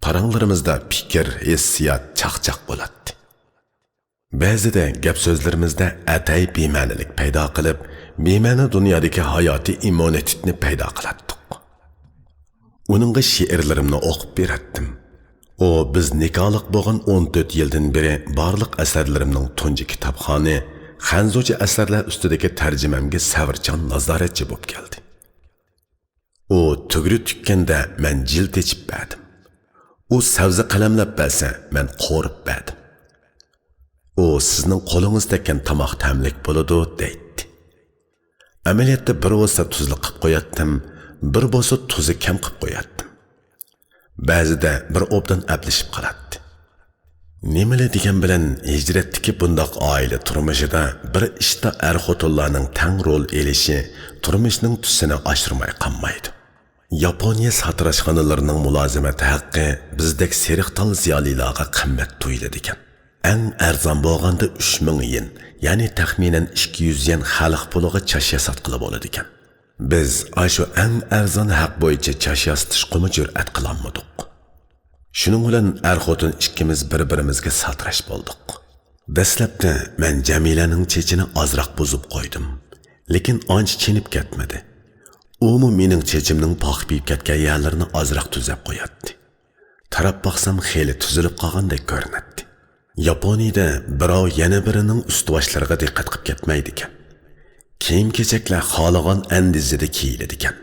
پاراڭلىرىمىزدا پىكىر، ھېسسىيات چاقچاق بولاتتى. بەزىدە گەپ-سۆزلىرىمىزدە ئەتەي بىمەنىلىك پەيدا قىلىپ، بىمەنە دۇنيادىكى ھاياتىي ئىممۇنىتېتنى پەيدا قىلاتتۇق. ئۇنىڭغا شېئىرلىرىمنى ئوقۇپ بېرەتتىم. ئۇ بىز نىكاھلىق بولغان ئون تۆت يىلدىن بېرى بارلىق ئەسەرلىرىمنىڭ تۇنجى كىتابخانى، خەنزۇچە ئەسەرلەر ئۈستىدىكى تەرجىمەمگە سەۋرچان نازارەتچى بولۇپ كەلدى. ئۇ تۈگرە تۈگكەندە مەن جىلىت ئېچىپ بەردىم. ئۇ سەۋزە قەلەملەپ بەرسە، مەن قورۇپ بەردىم. ئۇ سىزنىڭ قولىڭىز تەگكەن تاماق تەملىك بولىدۇ، دەيتتى. ئەمەلىيەتتە بىر بولسا تۇزلۇق قىپ قوياتتىم، بىر بولسا تۇزى كەم قىپ قوياتتىم. بەزىدە بىر ئوبدان ئەپلىشىپ قالاتتى. نېمىلا دېگەن بىلەن ھىجرەتتىكى بۇنداق ئائىلە تۇرمۇشىدا بىر ئىشتا ئەر-خوتۇنلارنىڭ تەڭ رول ئېلىشى تۇرمۇشنىڭ تۈسىنى ئاشۇرماي قالمايدۇ. ياپونىيە ساتىراشخانىلىرىنىڭ مۇلازىمەت ھەققى بىزدەك سېرىقتال زىيالىيلارغا قىممەت تۇيۇلىدىكەن. ئەڭ ئەرزان بولغاندا ئۈچ مىڭ يېن، يەنى تەخمىنەن ئىككى يۈز يەن خەلق پۇلىغا چاچ ياساتقىلى بولىدىكەن. بىز ئاشۇ ئەڭ ئەرزان ھەق بويىچە چاچ ياسىتىشقىمۇ جۈرئەت قىلالمىدۇق. شۇنىڭ بىلەن ئەر-خوتۇن ئىككىمىز بىر-بىرىمىزگە ساتىراش بولدۇق. دەسلەپتە مەن جەمىلەنىڭ چېچىنى ئازراق بۇزۇپ قويدۇم. لېكىن ئانچە چېنىپ كەتمىدى. ئۇمۇ مېنىڭ چېچىمنىڭ پاخپىيىپ كەتكەن يەرلىرىنى ئازراق تۈزەپ قوياتتى. تاراپ باقسام خېلى تۈزۈلۈپ قالغاندەك كۆرۈنەتتى. ياپونىيىدە بىراۋ يەنە بىرىنىڭ ئۈستى-باشلىرىغا دىققەت قىلىپ كەتمەيدىكەن. كىيىم-كېچەكلەر خالىغان ئەندىزىدە كىيىلىدىكەن.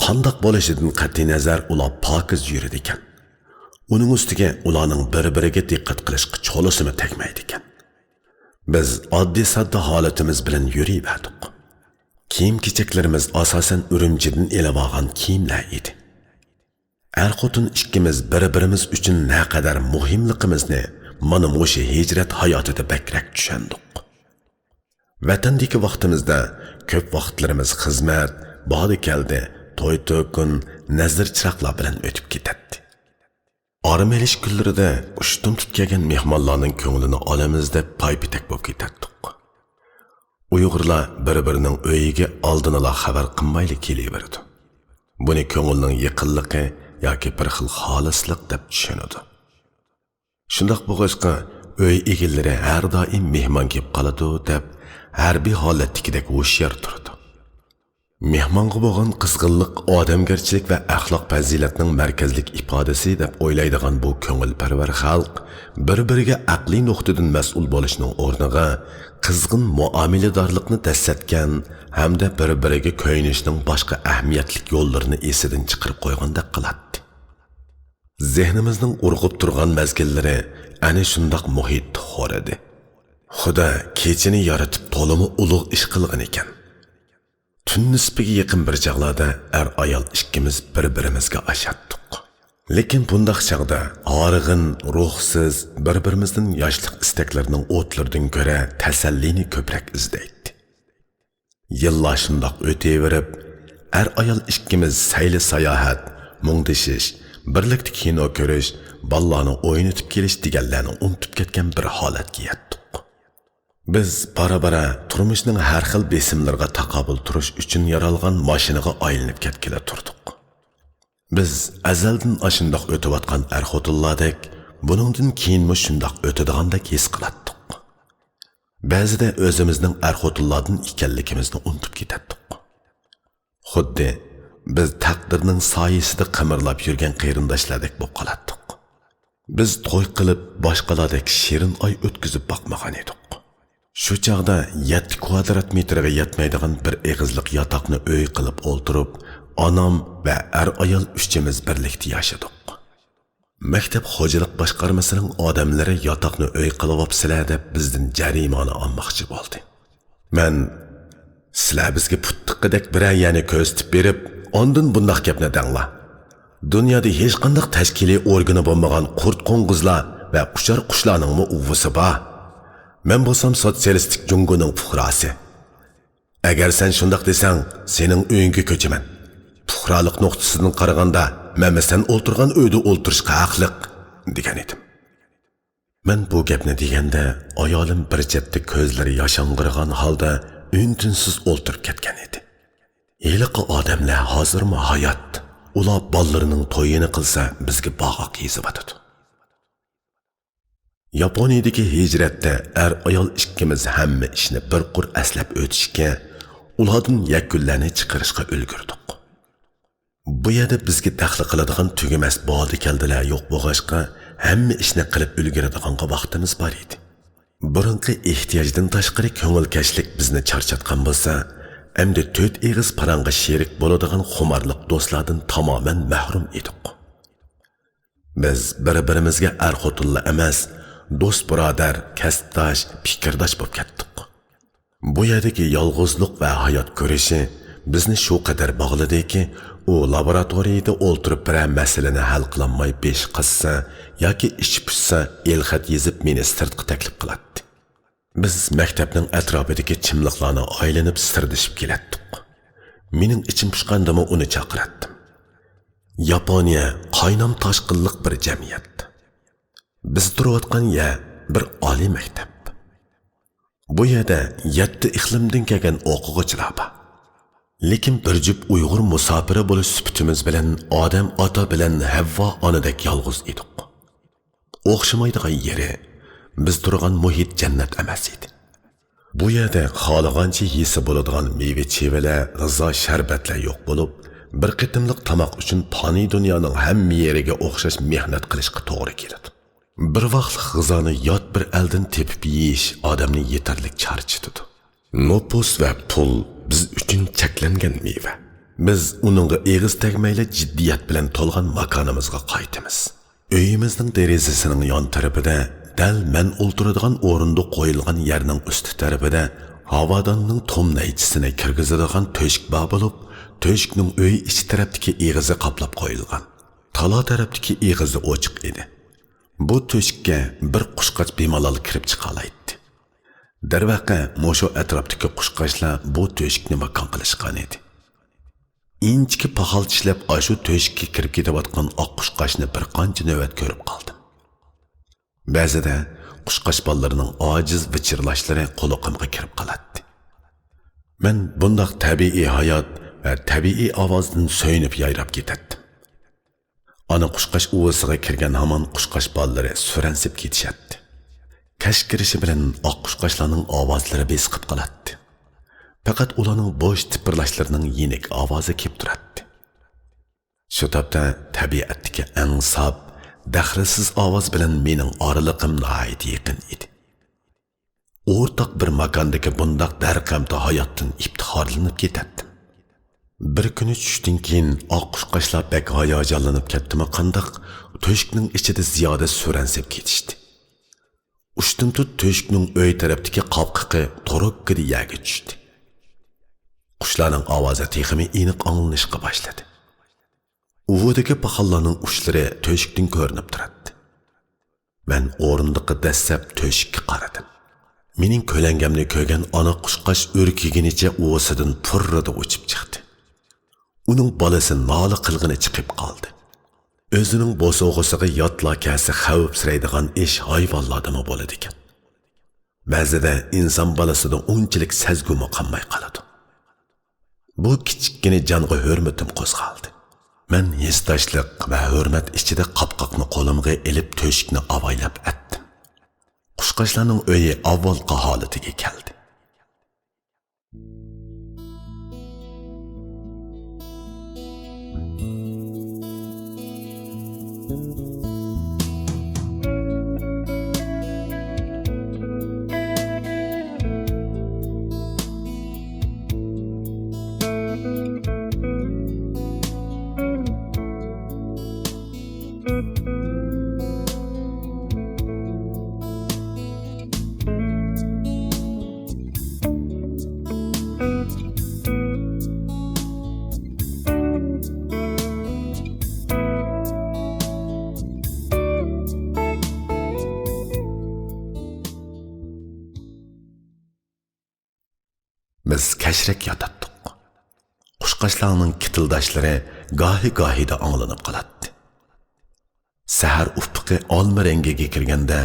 قانداق بولۇشىدىن قەتئىينەزەر ئۇلار پاكىز يۈرىدىكەن. ئۇنىڭ ئۈستىگە ئۇلارنىڭ بىر-بىرىگە دىققەت قىلىشقا چولىسىمۇ تەگمەيدىكەن. بىز ئاددىي-ساددا ھالىتىمىز بىلەن يۈرۈۋەردۇق. كىيىم-كېچەكلىرىمىز ئاساسەن ئۈرۈمچىدىن ئېلىۋالغان كىيىملەر ئىدى. ئەر-خوتۇن ئىككىمىز بىر-بىرىمىز ئۈچۈن نەقەدەر مۇھىملىقىمىزنى مانا مۇشۇ ھىجرەت ھاياتىدا بەكرەك چۈشەندۇق. ۋەتەندىكى ۋاقتىمىزدا كۆپ ۋاقىتلىرىمىز خىزمەت، بارى-كەلدى، توي-تۆكۈن، نەزىر-چىراغلار بىلەن ئۆتۈپ كېتەتتى. ئارام ئېلىش كۈنلىرىدە ئۇشتۇمتۇت كەلگەن مېھمانلارنىڭ كۆڭلىنى ئالىمىز دەپ پاي-پېتەك بولۇپ كېتەتتۇق. ئۇيغۇرلار بىر-بىرىنىڭ ئۆيىگە ئالدىنلا خەۋەر قىلمايلا كېلىۋېرىدۇ. بۇنى كۆڭۈلنىڭ يېقىنلىقى ياكى بىر خىل خالىسلىق دەپ چۈشىنىدۇ. شۇنداق بولغاچقا، ئۆي ئىگىلىرى ھەر دائىم مېھمان كېلىپ قالىدۇ دەپ، ھەربىي ھالەتتىكىدەك ھوشيار تۇرىدۇ. مېھمانغا بولغان قىزغىنلىق ئادەمگەرچىلىك ۋە ئەخلاق پەزىلەتنىڭ مەركەزلىك ئىپادىسى دەپ ئويلايدىغان بۇ كۆڭۈلپەرۋەر خەلق بىر-بىرىگە ئەقلىي نۇقتىدىن مەسئۇل بولۇشنىڭ ئورنىغا، قىزغىن مۇئامىلىدارلىقنى دەسسەتكەن ھەمدە بىر-بىرىگە كۆيۈنۈشنىڭ باشقا ئەھمىيەتلىك يوللىرىنى ئېسىدىن چىقىرىپ قويغاندەك قىلاتتى. زېھنىمىزنىڭ ئۇرغۇپ تۇرغان مەزگىللىرى ئەنە شۇنداق مۇھىتتا خور ئىدى. خۇدا كېچىنى يارىتىپ تولىمۇ ئۇلۇغ ئىش قىلغان ئىكەن. تۈن نىسپىگە يېقىن بىر چاغلاردا ئەر-ئايال ئىككىمىز بىر-بىرىمىزگە ئاشاتتۇق. لېكىن بۇنداق چاغدا ھارغىن، روھسىز، بىر-بىرىمىزدىن ياشلىق ئىستەكلىرىنىڭ ئوتلىرىدىن كۆرە تەسەللىنى كۆپرەك ئىزدەيتتى. يىللار شۇنداق ئۆتۈۋېرىپ، ئەر-ئايال ئىككىمىز سەيلە-ساياھەت، مۇڭدىشىش، بىرلىكتە كىنو كۆرۈش، بالىلارنى ئوينىتىپ كېلىش دېگەنلەرنى ئۇنتۇپ كەتكەن بىر ھالەتكە يەتتۇق. بىز بارا-بارا تۇرمۇشنىڭ ھەر خىل بېسىملىرىغا تاقابىل تۇرۇش ئۈچۈن يارالغان ماشىنىغا ئايلىنىپ كەتكىلى تۇردۇق. بىز ئەزەلدىن ئاشۇنداق ئۆتۈۋاتقان ئەر-خوتۇنلاردەك، بۇنىڭدىن كېيىنمۇ شۇنداق ئۆتىدىغاندەك ھېس قىلاتتۇق. بەزىدە ئۆزىمىزنىڭ ئەر-خوتۇنلاردىن ئىكەنلىكىمىزنى ئۇنتۇپ كېتەتتۇق. خۇددى بىز تەقدىرنىڭ سايىسىدا قىمىرلاپ يۈرگەن قېرىنداشلاردەك بولۇپ قالاتتۇق. بىز توي قىلىپ، باشقىلاردەك شېرىن ئاي ئۆتكۈزۈپ باقمىغان ئىدۇق. شۇ چاغدا يەتتە كۋادرات مېتىرغا يەتمەيدىغان بىر ئېغىزلىق ياتاقنى ئۆي قىلىپ ئولتۇرۇپ، ئانام ۋە ئەر-ئايال ئۈچىمىز بىرلىكتە ياشىدۇق. مەكتەپ خوجىلىق باشقارمىسىنىڭ ئادەملىرى ياتاقنى ئۆي قىلىۋاپسىلەر دەپ بىزدىن جەرىمانە ئالماقچى بولدى. مەن، سىلەر بىزگە پۇت تىققىدەك بىرەر يەرنى كۆرسىتىپ بېرىپ، ئاندىن بۇنداق گەپنى دەڭلار. دۇنيادا ھېچقانداق تەشكىلىي ئورگىنى بولمىغان قۇرت-قوڭغۇزلار ۋە ئۇچار قۇشلارنىڭمۇ ئۇۋىسى بار. مەن بولسام سوتسىيالىستىك جۇڭگونىڭ پۇقراسى. ئەگەر سەن شۇنداق دېسەڭ، سېنىڭ ئۆيۈڭگە كۆچىمەن. پۇقرالىق نۇقتىسىدىن قارىغاندا، مەنمۇ سەن ئولتۇرغان ئۆيدە ئولتۇرۇشقا ھەقلىق، دېگەن ئىدىم. مەن بۇ گەپنى دېگەندە، ئايالىم بىر چەتتە كۆزلىرى ياشاڭغىرىغان ھالدا ئۈن-تىنسىز ئولتۇرۇپ كەتكەن ئىدى. ھېلىقى ئادەملەر ھازىرمۇ ھايات، ئۇلار بالىلىرىنىڭ تويىنى قىلسا، بىزگە باغاق يېزىۋاتىدۇ. ياپونىيىدىكى ھىجرەتتە ئەر-ئايال ئىككىمىز ھەممە ئىشنى بىر قۇر ئەسلەپ ئۆتۈشكە، ئۇلاردىن يەكۈنلەرنى چىقىرىشقا ئۈلگۈردۇق. بۇ يەردە بىزگە دەخلى قىلىدىغان تۈگىمەس بادى-كەلدىلەر يوق بولغاچقا، ھەممە ئىشنى قىلىپ ئۈلگۈرىدىغانغا ۋاقتىمىز بار ئىدى. بۇرۇنقى ئېھتىياجدىن تاشقىرى كۆڭۈلكەشلىك بىزنى چارچاتقان بولسا، ئەمدى تۆت ئېغىز پاراڭغا شېرىك بولىدىغان خۇمارلىق دوستلاردىن تامامەن مەھرۇم ئىدۇق. بىز بىر-بىرىمىزگە ئەر-خوتۇنلا ئەمەس، دوست-بۇرادەر، كەسىپداش، پىكىرداش بولۇپ كەتتۇق. بۇ يەردىكى يالغۇزلۇق ۋە ھايات كۈرىشى بىزنى شۇ قەدەر باغلىدىكى، ئۇ لابوراتورىيىدە ئولتۇرۇپ بىرەر مەسىلىنى ھەل قىلالماي بېشى قاتسا ياكى ئىچى پۇشسا، ئېلخەت يېزىپ مېنى سىرتقا تەكلىپ قىلاتتى. بىز مەكتەپنىڭ ئەتراپىدىكى چىملىقلارنى ئايلىنىپ سىردىشىپ كېلەتتۇق. مېنىڭ ئىچىم پۇشقاندىمۇ ئۇنى چاقىراتتىم. ياپونىيە قاينام تاشقىنلىق بىر جەمئىيەت. بىز تۇرۇۋاتقان يەر بىر ئالىي مەكتەپ. بۇ يەردە يەتتە ئىقلىمدىن كەلگەن ئوقۇغۇچىلار بار. لېكىن بىر جۈپ ئۇيغۇر مۇساپىرى بولۇش سۈپىتىمىز بىلەن ئادەم ئاتا بىلەن ھەۋۋا ئانىدەك يالغۇز ئىدۇق. ئوخشىمايدىغان يېرى، بىز تۇرغان مۇھىت جەننەت ئەمەس ئىدى. بۇ يەردە خالىغانچە يېسە بولىدىغان مېۋە-چېۋىلەر، غىزا شەربەتلەر يوق بولۇپ، بىر قېتىملىق تاماق ئۈچۈن پانىي دۇنيانىڭ ھەممە يېرىگە ئوخشاش مېھنەت قىلىشقا توغرا كېلىدۇ. بىر ۋاقلىق غىزانى يات بىر ئەلدىن تېپىپ يېيىش ئادەمنى يېتەرلىك چارچىتىدۇ. نوپۇس ۋە پۇل بىز ئۈچۈن چەكلەنگەن مېۋە. بىز ئۇنىڭغا ئېغىز تەگمەيلا جىددىيەت بىلەن تولغان ماكانىمىزغا قايتىمىز. ئۆيىمىزنىڭ دېرىزىسىنىڭ يان تەرىپىدە، دەل مەن ئولتۇرىدىغان ئورۇندۇق قويۇلغان يەرنىڭ ئۈستى تەرىپىدە ھاۋاداننىڭ توم نەيچىسىنى كىرگۈزىدىغان تۆشۈك بار بولۇپ، تۆشۈكنىڭ ئۆي ئىچى تەرەپتىكى ئېغىزى قاپلاپ قويۇلغان. تالا تەرەپتىكى ئېغىزى ئوچۇق ئىدى. بۇ تۆشۈككە بىر قۇشقاچ بىمالال كىرىپ چىقالايتتى. دەرۋەقە، مۇشۇ ئەتراپتىكى قۇشقاچلار بۇ تۆشۈكنى ماكان قىلىشقان ئىدى. ئىنچىكە پاخال چىشلەپ، ئاشۇ تۆشۈككە كىرىپ كېتىۋاتقان ئاق قۇشقاچنى بىر قانچە نۆۋەت كۆرۈپ قالدىم. بەزىدە قۇشقاچ بالىلىرىنىڭ ئاجىز ۋىچىرلاشلىرى قۇلىقىمغا كىرىپ قالاتتى. مەن بۇنداق تەبىئىي ھايات ۋە تەبىئىي ئاۋازدىن سۆيۈنۈپ يايراپ كېتەتتىم. ئانا قۇشقاچ ئۇۋىسىغا كىرگەن ھامان قۇشقاچ بالىلىرى سۈرەنسىپ كېتىشەتتى. كەچ كىرىشى بىلەن ئاق قۇشقاچلارنىڭ ئاۋازلىرى بېسىقىپ قالاتتى. پەقەت ئۇلارنىڭ بوش تىپىرلاشلىرىنىڭ يېنىك ئاۋازى كېلىپ تۇراتتى. شۇ تاپتا تەبىئەتتىكى ئەڭ ساپ، دەخلىسىز ئاۋاز بىلەن مېنىڭ ئارىلىقىم ناھايىتى يېقىن ئىدى. ئورتاق بىر ماكاندىكى بۇنداق دەرقەمتى ھاياتتىن ئىپتىخارلىنىپ كېتەتتىم. بىر كۈنى چۈشتىن كېيىن ئاق قۇشقاچلار بەك ھاياجانلىنىپ كەتتىمۇ قانداق، تۆشۈكنىڭ ئىچىدە زىيادە سۈرەنسىپ كېتىشتى. ئۇشتۇمتۇت تۆشۈكنىڭ ئۆي تەرەپتىكى قاپقىقى تورۇككىدە يەرگە چۈشتى. قۇشلارنىڭ ئاۋازى تېخىمۇ ئېنىق ئاڭلىنىشقا باشلىدى. ئۇۋىدىكى پاخاللارنىڭ ئۇچلىرى تۆشۈكتىن كۆرۈنۈپ تۇراتتى. مەن ئورۇندۇققا دەسسەپ تۆشۈككە قارىدىم. مېنىڭ كۆلەڭگەمنى كۆرگەن ئانا قۇشقاچ ئۈركۈگىنىچە ئۇۋىسىدىن پۇررىدە ئۇچۇپ چىقتى. ئۇنىڭ بالىسى نالە قىلغىنى چىقىپ قالدى. ئۆزىنىڭ بوسۇغىسىغا ياتلا كەلسە خەۋپسىرەيدىغان ئىش ھايۋانلاردىمۇ بولىدىكەن. بەزىدە ئىنسان بالىسىدا ئۇنچىلىك سەزگۈمۇ قالماي قالىدۇ. بۇ كىچىككىنە جانغا ھۆرمىتىم قوزغالدى. مەن ھېسداشلىق ۋە ھۆرمەت ئىچىدە قاپقاقنى قولۇمغا ئېلىپ تۆشۈكنى ئاۋايلاپ ئەتتىم. قۇشقاچلارنىڭ ئۆيى ئاۋۋالقى ھالىتىگە كەلدى. بىز كەچرەك ياتاتتۇق. قۇشقاچلارنىڭ كىتىلداشلىرى گاھى-گاھىدا ئاڭلىنىپ قالاتتى. سەھەر ئۇپۇقى ئالما رەڭگىگە كىرگەندە،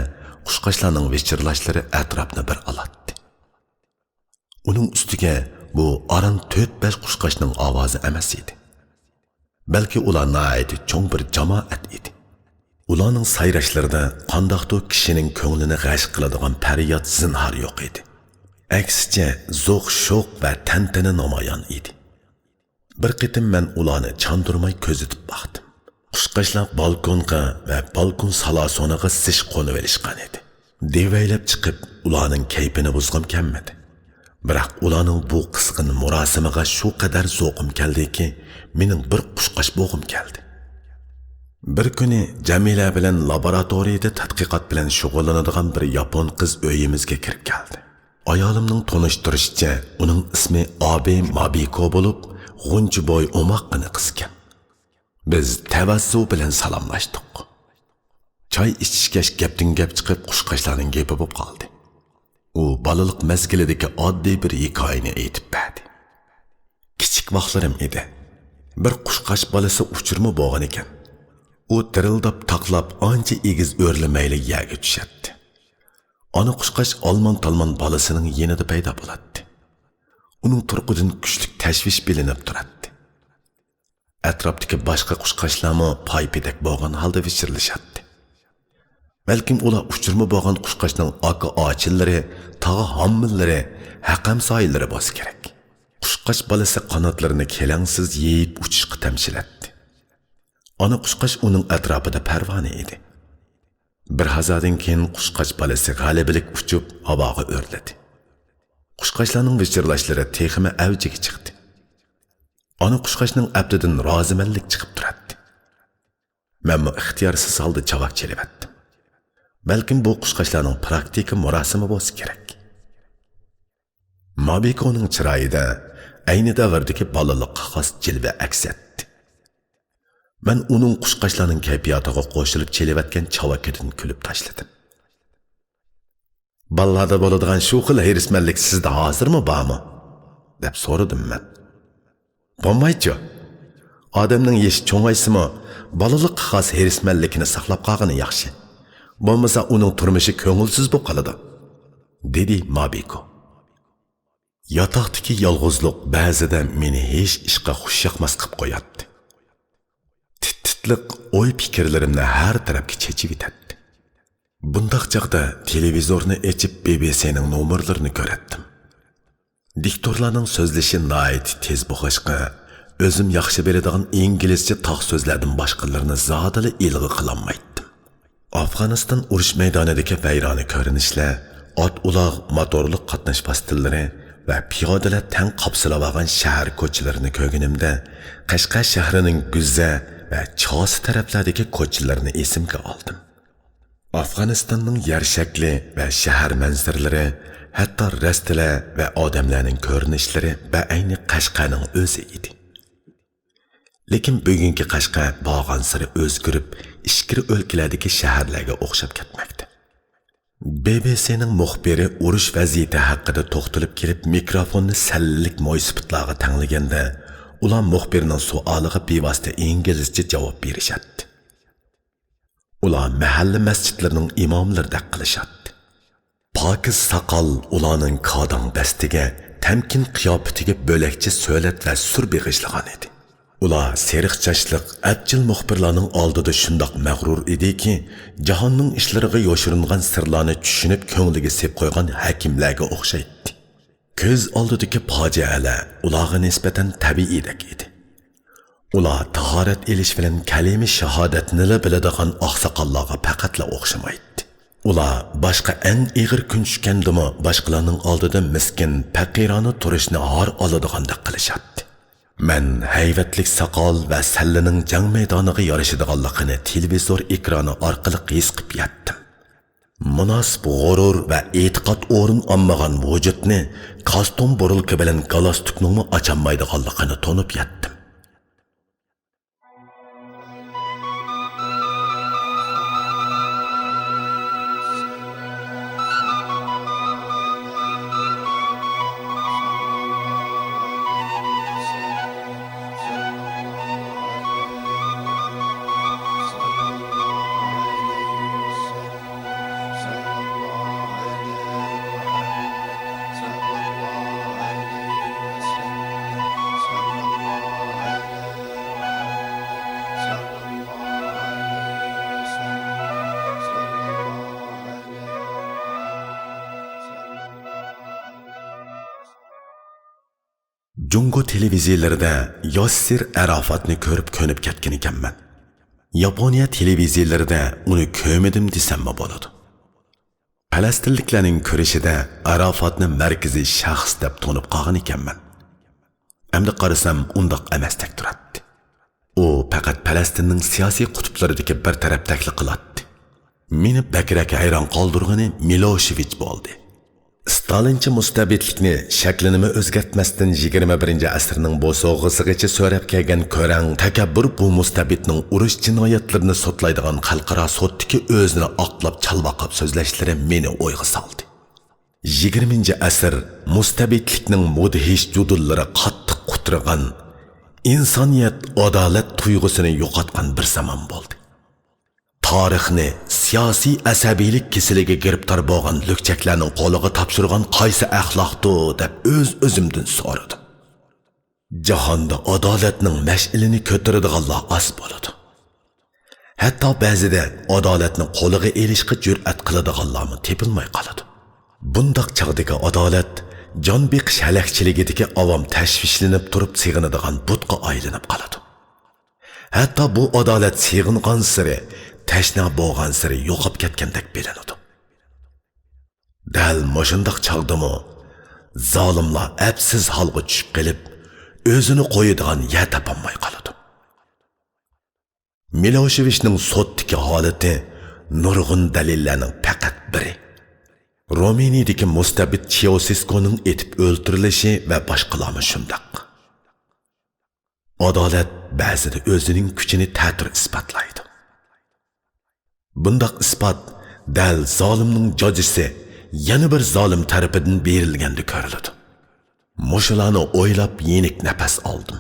قۇشقاچلارنىڭ ۋىچىرلاشلىرى ئەتراپنى بىر ئالاتتى. ئۇنىڭ ئۈستىگە بۇ ئاران تۆت-بەش قۇشقاچنىڭ ئاۋازى ئەمەس ئىدى. بەلكى ئۇلار ناھايىتى چوڭ بىر جامائەت ئىدى. ئۇلارنىڭ سايراشلىرىدا قانداقتۇر كىشىنىڭ كۆڭلىنى غەش قىلىدىغان پەرياد زىنھار يوق ئىدى. ئەكسىچە، زوق-شوق ۋە تەنتەنە نامايان ئىدى. بىر قېتىم مەن ئۇلارنى چاندۇرماي كۆزىتىپ باقتىم. قۇشقاچلار بالكونغا ۋە بالكون سالاسونىغا زىچ قونۇۋېلىشقان ئىدى. دېۋەيلەپ چىقىپ، ئۇلارنىڭ كەيپىنى بۇزغۇم كەلمىدى. بىراق ئۇلارنىڭ بۇ قىزغىن مۇراسىمىغا شۇ قەدەر زوقۇم كەلدىكى، مېنىڭ بىر قۇشقاچ بولغۇم كەلدى. بىر كۈنى جەمىلە بىلەن لابوراتورىيىدە تەتقىقات بىلەن شۇغۇللىنىدىغان بىر ياپون قىز ئۆيىمىزگە كىرىپ كەلدى. ئايالىمنىڭ تونۇشتۇرۇشىچە، ئۇنىڭ ئىسمى ئابې مابىكو بولۇپ، غۇنچە بوي، ئوماققىنا قىزكەن. بىز تەۋەززۇ بىلەن سالاملاشتۇق. چاي ئىچىشكەچ گەپتىن گەپ چىقىپ، قۇشقاچلارنىڭ گېپى بولۇپ قالدى. ئۇ بالىلىق مەزگىلىدىكى ئاددىي بىر ھېكايىنى ئېيتىپ بەردى. كىچىك ۋاقلىرىم ئىدى. بىر قۇشقاچ بالىسى ئۇچۇرما بولغان ئىكەن. ئۇ دىرىلداپ تاقلاپ ئانچە ئېگىز ئۆرلىمەيلا يەرگە چۈشەتتى. ئانا قۇشقاچ ئالمان-تالمان بالىسىنىڭ يېنىدا پەيدا بولاتتى. ئۇنىڭ تۇرقىدىن كۈچلۈك تەشۋىش بىلىنىپ تۇراتتى. ئەتراپتىكى باشقا قۇشقاچلارمۇ پايپېتەك بولغان ھالدا ۋىچىرلىشاتتى. بەلكىم ئۇلار ئۇچۇرما بولغان قۇشقاچنىڭ ئاكا-ئاچىلىرى، تاغا ھاممىلىرى، ھەقەمسايىلىرى بولسا كېرەك. قۇشقاچ بالىسى قاناتلىرىنى كېلەڭسىز يېيىپ ئۇچۇشقا تەمشىلەتتى. ئانا قۇشقاچ ئۇنىڭ ئەتراپىدا پەرۋانە ئىدى. بىر ھازادىن كېيىن قۇشقاچ بالىسى غەلىبىلىك ئۇچۇپ ھاۋاغا ئۆرلىدى. قۇشقاچلارنىڭ ۋىچىرلاشلىرى تېخىمۇ ئەۋجىگە چىقتى. ئانا قۇشقاچنىڭ ئەپتىدىن رازىمەنلىك چىقىپ تۇراتتى. مەنمۇ ئىختىيارسىز ھالدا چاۋاك چېلىۋەتتىم. بەلكىم بۇ قۇشقاچلارنىڭ پراكتىكا مۇراسىمى بولسا كېرەك. مابىكونىڭ چىرايىدا ئەينى دەۋردىكى بالىلىققا خاس جىلۋە ئەكس ئەتتى. مەن ئۇنىڭ قۇشقاچلارنىڭ كەيپىياتىغا قوشۇلۇپ چېلىۋەتكەن چاۋىكىدىن كۈلۈپ تاشلىدىم. «بالىلاردا بولىدىغان شۇ خىل ھېرىسمەنلىك سىزدە ھازىرمۇ بارمۇ؟» دەپ سورىدىم مەن. «بولمايچۇ؟ ئادەمنىڭ يېشى چوڭايسىمۇ، بالىلىققا خاس ھېرىسمەنلىكىنى ساقلاپ قالغىنى ياخشى. بولمىسا ئۇنىڭ تۇرمۇشى كۆڭۈلسىز بولۇپ قالىدۇ»، دېدى مابىكو. ياتاقتىكى يالغۇزلۇق بەزىدە مېنى ھېچ ئىشقا خۇشياقماس قىلىپ قوياتتى. تىت-تىتلىق ئوي-پىكىرلىرىمنى ھەر تەرەپكە چېچىۋېتەتتى. بۇنداق چاغدا تېلېۋىزورنى ئېچىپ، بى بى سىنىڭ نومۇرلىرىنى كۆرەتتىم. دىكتورلارنىڭ سۆزلىشى ناھايىتى تېز بولغاچقا، ئۆزۈم ياخشى بىلىدىغان ئىنگلىزچە تاق سۆزلەردىن باشقىلىرىنى زادىلا ئىلغا قىلالمايتتىم. ئافغانىستان ئۇرۇش مەيدانىدىكى ۋەيرانە كۆرۈنۈشلەر، ئات-ئۇلاغ، موتورلۇق قاتناش ۋاسىتىلىرى ۋە پىيادىلەر تەڭ قاپسىلىۋالغان شەھەر كوچىلىرىنى كۆرگىنىمدە، قەشقەر شەھىرىنىڭ گۈززە ۋە چاسا تەرەپلەردىكى كوچىلىرىنى ئېسىمگە ئالدىم. ئافغانىستاننىڭ يەر شەكلى ۋە شەھەر مەنزىرىلىرى، ھەتتا رەستىلەر ۋە ئادەملەرنىڭ كۆرۈنۈشلىرى بەئەينى قەشقەرنىڭ ئۆزى ئىدى. لېكىن بۈگۈنكى قەشقەر بارغانسېرى ئۆزگىرىپ، ئىچكىرى ئۆلكىلەردىكى شەھەرلەرگە ئوخشاپ كەتمەكتە. بى بى سىنىڭ مۇخبىرى ئۇرۇش ۋەزىيىتى ھەققىدە توختىلىپ كېلىپ، مىكروفوننى سەللىلىك مويسىپىتلارغا تەڭلىگەندە، ئۇلار مۇخبىرنىڭ سوئالىغا بىۋاسىتە ئىنگلىزچە جاۋاب بېرىشەتتى. ئۇلار مەھەللە مەسچىتلىرىنىڭ ئىماملىرىدەك قىلىشاتتى. پاكىز ساقال ئۇلارنىڭ كاداڭ دەستىگە، تەمكىن قىياپىتىگە بۆلەكچە سۆلەت ۋە سۈر بېغىشلىغان ئىدى. ئۇلار سېرىق چاچلىق، ئەپچىل مۇخبىرلارنىڭ ئالدىدا شۇنداق مەغرۇر ئىدىكى، جاھاننىڭ ئىشلىرىغا يوشۇرۇنغان سىرلارنى چۈشىنىپ، كۆڭلىگە سېپ قويغان ھەكىملەرگە ئوخشايتتى. كۆز ئالدىدىكى پاجىئەلەر ئۇلارغا نىسبەتەن تەبىئىيدەك ئىدى. ئۇلار تاھارەت ئېلىش بىلەن كەلىمە شاھادەتنىلا بىلىدىغان ئاقساقاللارغا پەقەتلا ئوخشىمايتتى. ئۇلار باشقا ئەڭ ئېغىر كۈن چۈشكەندىمۇ باشقىلارنىڭ ئالدىدا مىسكىن، پەقىرانە تۇرۇشنى ھار ئالىدىغاندەك قىلىشاتتى. مەن ھەيۋەتلىك ساقال ۋە سەللىنىڭ جەڭ مەيدانىغا يارىشىدىغانلىقىنى تېلېۋىزور ئېكرانى ئارقىلىق ھېس قىلىپ يەتتىم. مۇناسىپ غۇرۇر ۋە ئېتىقاد ئورۇن ئالمىغان ۋۇجۇدنى كاستيۇم بۇرۇلكا بىلەن گالستۇكنىڭمۇ ئاچالمايدىغانلىقىنى تونۇپ يەتتىم. جۇڭگو تېلېۋىزىيەلىرىدە ياسىر ئەراپاتنى كۆرۈپ كۆنۈپ كەتكەن ئىكەنمەن. ياپونىيە تېلېۋىزىيەلىرىدە ئۇنى كۆرمىدىم دېسەممۇ بولىدۇ. پەلەستىنلىكلەرنىڭ كۈرىشىدە ئەراپاتنى مەركىزىي شەخس دەپ تونۇپ قالغان ئىكەنمەن. ئەمدى قارىسام، ئۇنداق ئەمەستەك تۇراتتى. ئۇ پەقەت پەلەستىننىڭ سىياسىي قۇتۇپلىرىدىكى بىر تەرەپتەكلا قىلاتتى. مېنى بەكرەك ھەيران قالدۇرغىنى مىلوشېۋىچ بولدى. ستالىنچە مۇستەبىتلىكنى شەكلىنىمۇ ئۆزگەرتمەستىن يىگىرمە بىرىنچى ئەسىرنىڭ بوسۇغىسىغىچە سۆرەپ كەلگەن كۆرەڭ تەكەببۇر بۇ مۇستەبىتنىڭ ئۇرۇش جىنايەتلىرىنى سوتلايدىغان خەلقئارا سوتتىكى ئۆزىنى ئاقلاپ چالۋاقاپ سۆزلەشلىرى مېنى ئويغا سالدى. يىگىرمىنچى ئەسىر مۇستەبىتلىكنىڭ مۇدھىش جۇدۇنلىرى قاتتىق قۇترىغان، ئىنسانىيەت ئادالەت تۇيغۇسىنى يوقاتقان بىر زامان بولدى. تارىخنى سىياسىي ئەسەبىيلىك كېسىلىگە گىرىپتار بولغان لۈكچەكلەرنىڭ قولىغا تاپشۇرغان قايسى ئەخلاقتۇ دەپ ئۆز-ئۆزۈمدىن سورىدىم. جاھاندا ئادالەتنىڭ مەشئىلىنى كۆتۈرىدىغانلار ئاز بولىدۇ. ھەتتا بەزىدە ئادالەتنى قولىغا ئېلىشقا جۈرئەت قىلىدىغانلارمۇ تېپىلماي قالىدۇ. بۇنداق چاغدىكى ئادالەت جان بېقىش ھەلەكچىلىكىدىكى ئاۋام تەشۋىشلىنىپ تۇرۇپ سېغىنىدىغان بۇتقا ئايلىنىپ قالىدۇ. ھەتتا بۇ ئادالەت سېغىنغانسېرى، تەشنا بولغانسېرى يوقاپ كەتكەندەك بىلىنىدۇ. دەل مۇشۇنداق چاغدىمۇ زالىملار ئەپسىز ھالغا چۈشۈپ قېلىپ، ئۆزىنى قويىدىغان يەر تاپالماي قالىدۇ. مىلوشېۋىچنىڭ سوتتىكى ھالىتى نۇرغۇن دەلىللەرنىڭ پەقەت بىرى. رومىنىيىدىكى مۇستەبىت چېئوسېسكونىڭ ئېتىپ ئۆلتۈرۈلۈشى ۋە باشقىلارمۇ شۇنداق. ئادالەت بەزىدە ئۆزىنىڭ كۈچىنى تەتۈر ئىسپاتلايدۇ. بۇنداق ئىسپات دەل زالىمنىڭ جاجىسى يەنە بىر زالىم تەرىپىدىن بېرىلگەندە كۆرۈلىدۇ. مۇشۇلارنى ئويلاپ يېنىك نەپەس ئالدىم.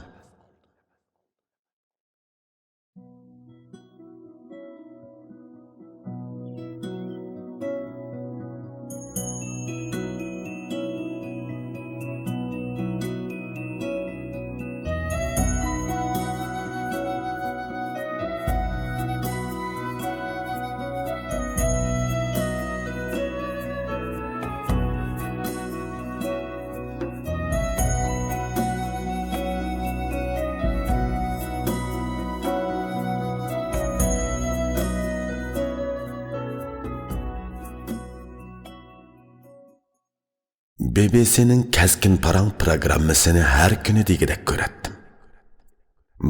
بى بى سىنىڭ كەسكىن پاراڭ پروگراممىسىنى ھەر كۈنى دېگۈدەك كۆرەتتىم.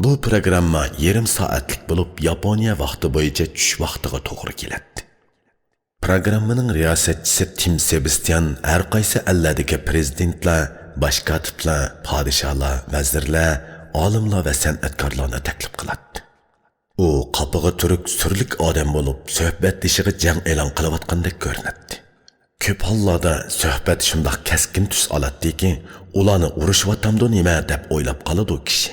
بۇ پروگرامما يېرىم سائەتلىك بولۇپ، ياپونىيە ۋاقتى بويىچە چۈش ۋاقتىغا توغرا كېلەتتى. پروگراممىنىڭ رىياسەتچىسى تىم سېبستيان ھەر قايسى ئەللەردىكى پىرېزىدېنتلار، باش كاتىپلار، پادىشاھلار، ۋەزىرلەر، ئالىملار ۋە سەنئەتكارلارنى تەكلىپ قىلاتتى. ئۇ قاپىغا تۈرۈك سۈرلۈك ئادەم بولۇپ، سۆھبەتدىشىغا جەڭ ئېلان قىلىۋاتقاندەك كۆرۈنەتتى. كۆپ ھاللاردا سۆھبەت شۇنداق كەسكىن تۈس ئالاتتىكى، ئۇلارنى ئۇرۇشۇۋاتامدۇ نېمە دەپ ئويلاپ قالىدۇ كىشى.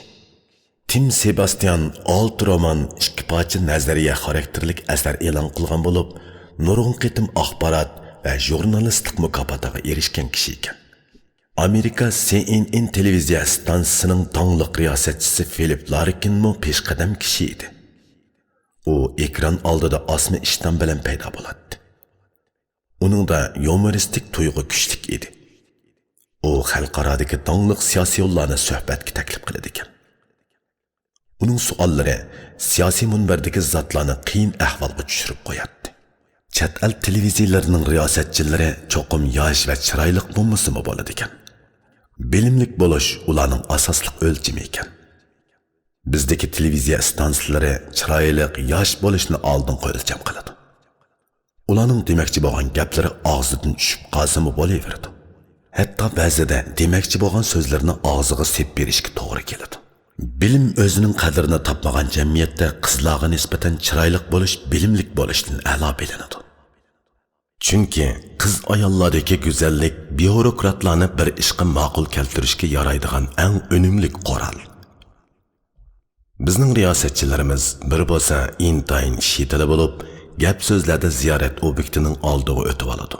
تىم سېباستيان ئالتە رومان، ئىككى پارچە نەزەرىيە خاراكتېرلىك ئەسەر ئېلان قىلغان بولۇپ، نۇرغۇن قېتىم ئاخبارات ۋە ژۇرنالىستلىق مۇكاپاتىغا ئېرىشكەن كىشى ئىكەن. ئامېرىكا سى ئېن ئېن تېلېۋىزىيە ئىستانسىسىنىڭ داڭلىق رىياسەتچىسى فىلىپ لاركىنمۇ پېشقەدەم كىشى ئىدى. ئۇ ئېكران ئالدىدا ئاسما ئىشتان بىلەن پەيدا بولاتتى. ئۇنىڭدا يۇمۇرىستىك تۇيغۇ كۈچلۈك ئىدى. ئۇ خەلقئارادىكى داڭلىق سىياسىيونلارنى سۆھبەتكە تەكلىپ قىلىدىكەن. ئۇنىڭ سوئاللىرى سىياسىي مۇنبەردىكى زاتلارنى قىيىن ئەھۋالغا چۈشۈرۈپ قوياتتى. چەت ئەل تېلېۋىزىيەلىرىنىڭ رىياسەتچىلىرى چوقۇم ياش ۋە چىرايلىق بولمىسىمۇ بولىدىكەن. بىلىملىك بولۇش ئۇلارنىڭ ئاساسلىق ئۆلچىمى ئىكەن. بىزدىكى تېلېۋىزىيە ئىستانسىلىرى چىرايلىق، ياش بولۇشنى ئالدىنقى ئۆلچەم قىلىدۇ. ئۇلارنىڭ دېمەكچى بولغان گەپلىرى ئاغزىدىن چۈشۈپ قالسىمۇ بولۇۋېرىدۇ. ھەتتا بەزىدە دېمەكچى بولغان سۆزلىرىنى ئاغزىغا سېلىپ بېرىشكە توغرا كېلىدۇ. بىلىم ئۆزىنىڭ قەدرىنى تاپمىغان جەمئىيەتتە قىزلارغا نىسبەتەن چىرايلىق بولۇش بىلىملىك بولۇشتىن ئەلا بىلىنىدۇ. چۈنكى قىز-ئاياللاردىكى گۈزەللىك بيۇروكراتلارنى بىر ئىشقا ماقۇل كەلتۈرۈشكە يارايدىغان ئەڭ ئۈنۈملۈك قورال. بىزنىڭ رىياسەتچىلىرىمىز بىر بولسا ئىنتايىن شىددەتلىك بولۇپ، گەپ-سۆزلەردە زىيارەت ئوبيېكتىنىڭ ئالدىغا ئۆتۈۋالىدۇ.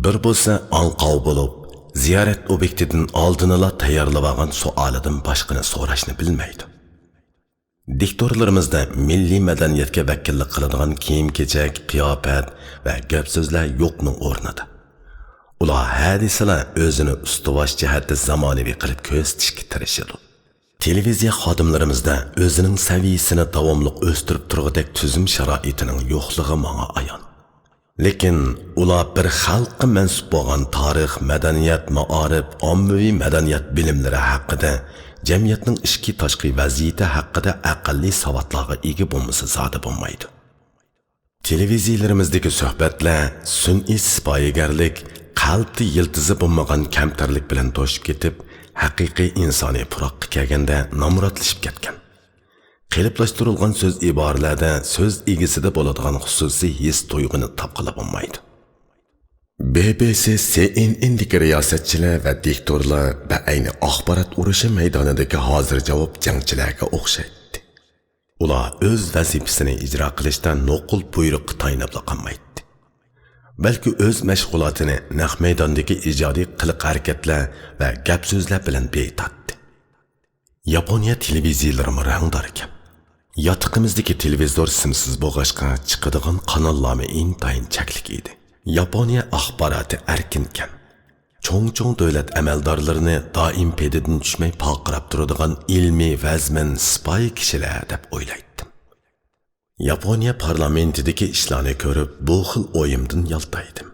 بىر بولسا ئاڭقاۋ بولۇپ، زىيارەت ئوبيېكتىدىن ئالدىنلا تەييارلىۋالغان سوئالىدىن باشقىنى سوراشنى بىلمەيدۇ. دىكتورلىرىمىزدا مىللىي مەدەنىيەتكە ۋەكىللىك قىلىدىغان كىيىم-كېچەك، قىياپەت ۋە گەپ-سۆزلەر يوقنىڭ ئورنىدا. ئۇلار ھە دېسىلا ئۆزىنى ئۇستىۋاش جەھەتتە زامانىۋى قىلىپ كۆرسىتىشكە تىرىشىدۇ. تېلېۋىزىيە خادىملىرىمىزدا ئۆزىنىڭ سەۋىيەسىنى داۋاملىق ئۆستۈرۈپ تۇرغۇدەك تۈزۈم شارائىتىنىڭ يوقلۇقى ماڭا ئايان. لېكىن ئۇلار بىر خەلققە مەنسۇپ بولغان تارىخ، مەدەنىيەت، مائارىپ، ئاممىۋى مەدەنىيەت بىلىملىرى ھەققىدە، جەمئىيەتنىڭ ئىچكى تاشقى ۋەزىيىتى ھەققىدە ئەقەللىي ساۋاتلارغا ئىگە بولمىسا زادى بولمايدۇ. تېلېۋىزىيىلىرىمىزدىكى سۆھبەتلەر سۈنئىي سىپايىگەرلىك، قەلبتە يىلتىزى بولمىغان كەمتەرلىك بىلەن توشۇپ كېتىپ، ھەقىقىي ئىنسانىي پۇراققا كەلگەندە نامراتلىشىپ كەتكەن. قېلىپلاشتۇرۇلغان سۆز ئىبارىلەردە سۆز ئىگىسىدە بولىدىغان خۇسۇسىي ھېس-تۇيغۇنى تاپقىلى بولمايدۇ. بى بى سى، سى ئېن ئېندىكى رىياسەتچىلەر ۋە دىكتورلار بەئەينى ئاخبارات ئۇرۇشى مەيدانىدىكى ھازىر جاۋاب جەڭچىلەرگە ئوخشايتتى. ئۇلار ئۆز ۋەزىپىسىنى ئىجرا قىلىشتا نوقۇل بۇيرۇققا تايىنىپلا قالمايتتى. بەلكى ئۆز مەشغۇلاتىنى نەق مەيداندىكى ئىجادىي قىلىق-ھەرىكەتلەر ۋە گەپ-سۆزلەر بىلەن بېيىتاتتى. ياپونىيە تېلېۋىزىيىلىرىمۇ رەڭدار ئىكەن. ياتىقىمىزدىكى تېلېۋىزور سىمسىز بولغاچقا، چىقىدىغان قاناللارمۇ ئىنتايىن چەكلىك ئىدى. ياپونىيە ئاخباراتى ئەركىنكەن. چوڭ-چوڭ دۆلەت ئەمەلدارلىرىنى دائىم پېدىدىن چۈشمەي پارقىراپ تۇرىدىغان ئىلمىي، ۋەزمىن، سىپايى كىشىلەر دەپ ئويلايتتىم. ياپونىيە پارلامېنتىدىكى ئىشلارنى كۆرۈپ، بۇ خىل ئويۇمدىن يالتايدىم.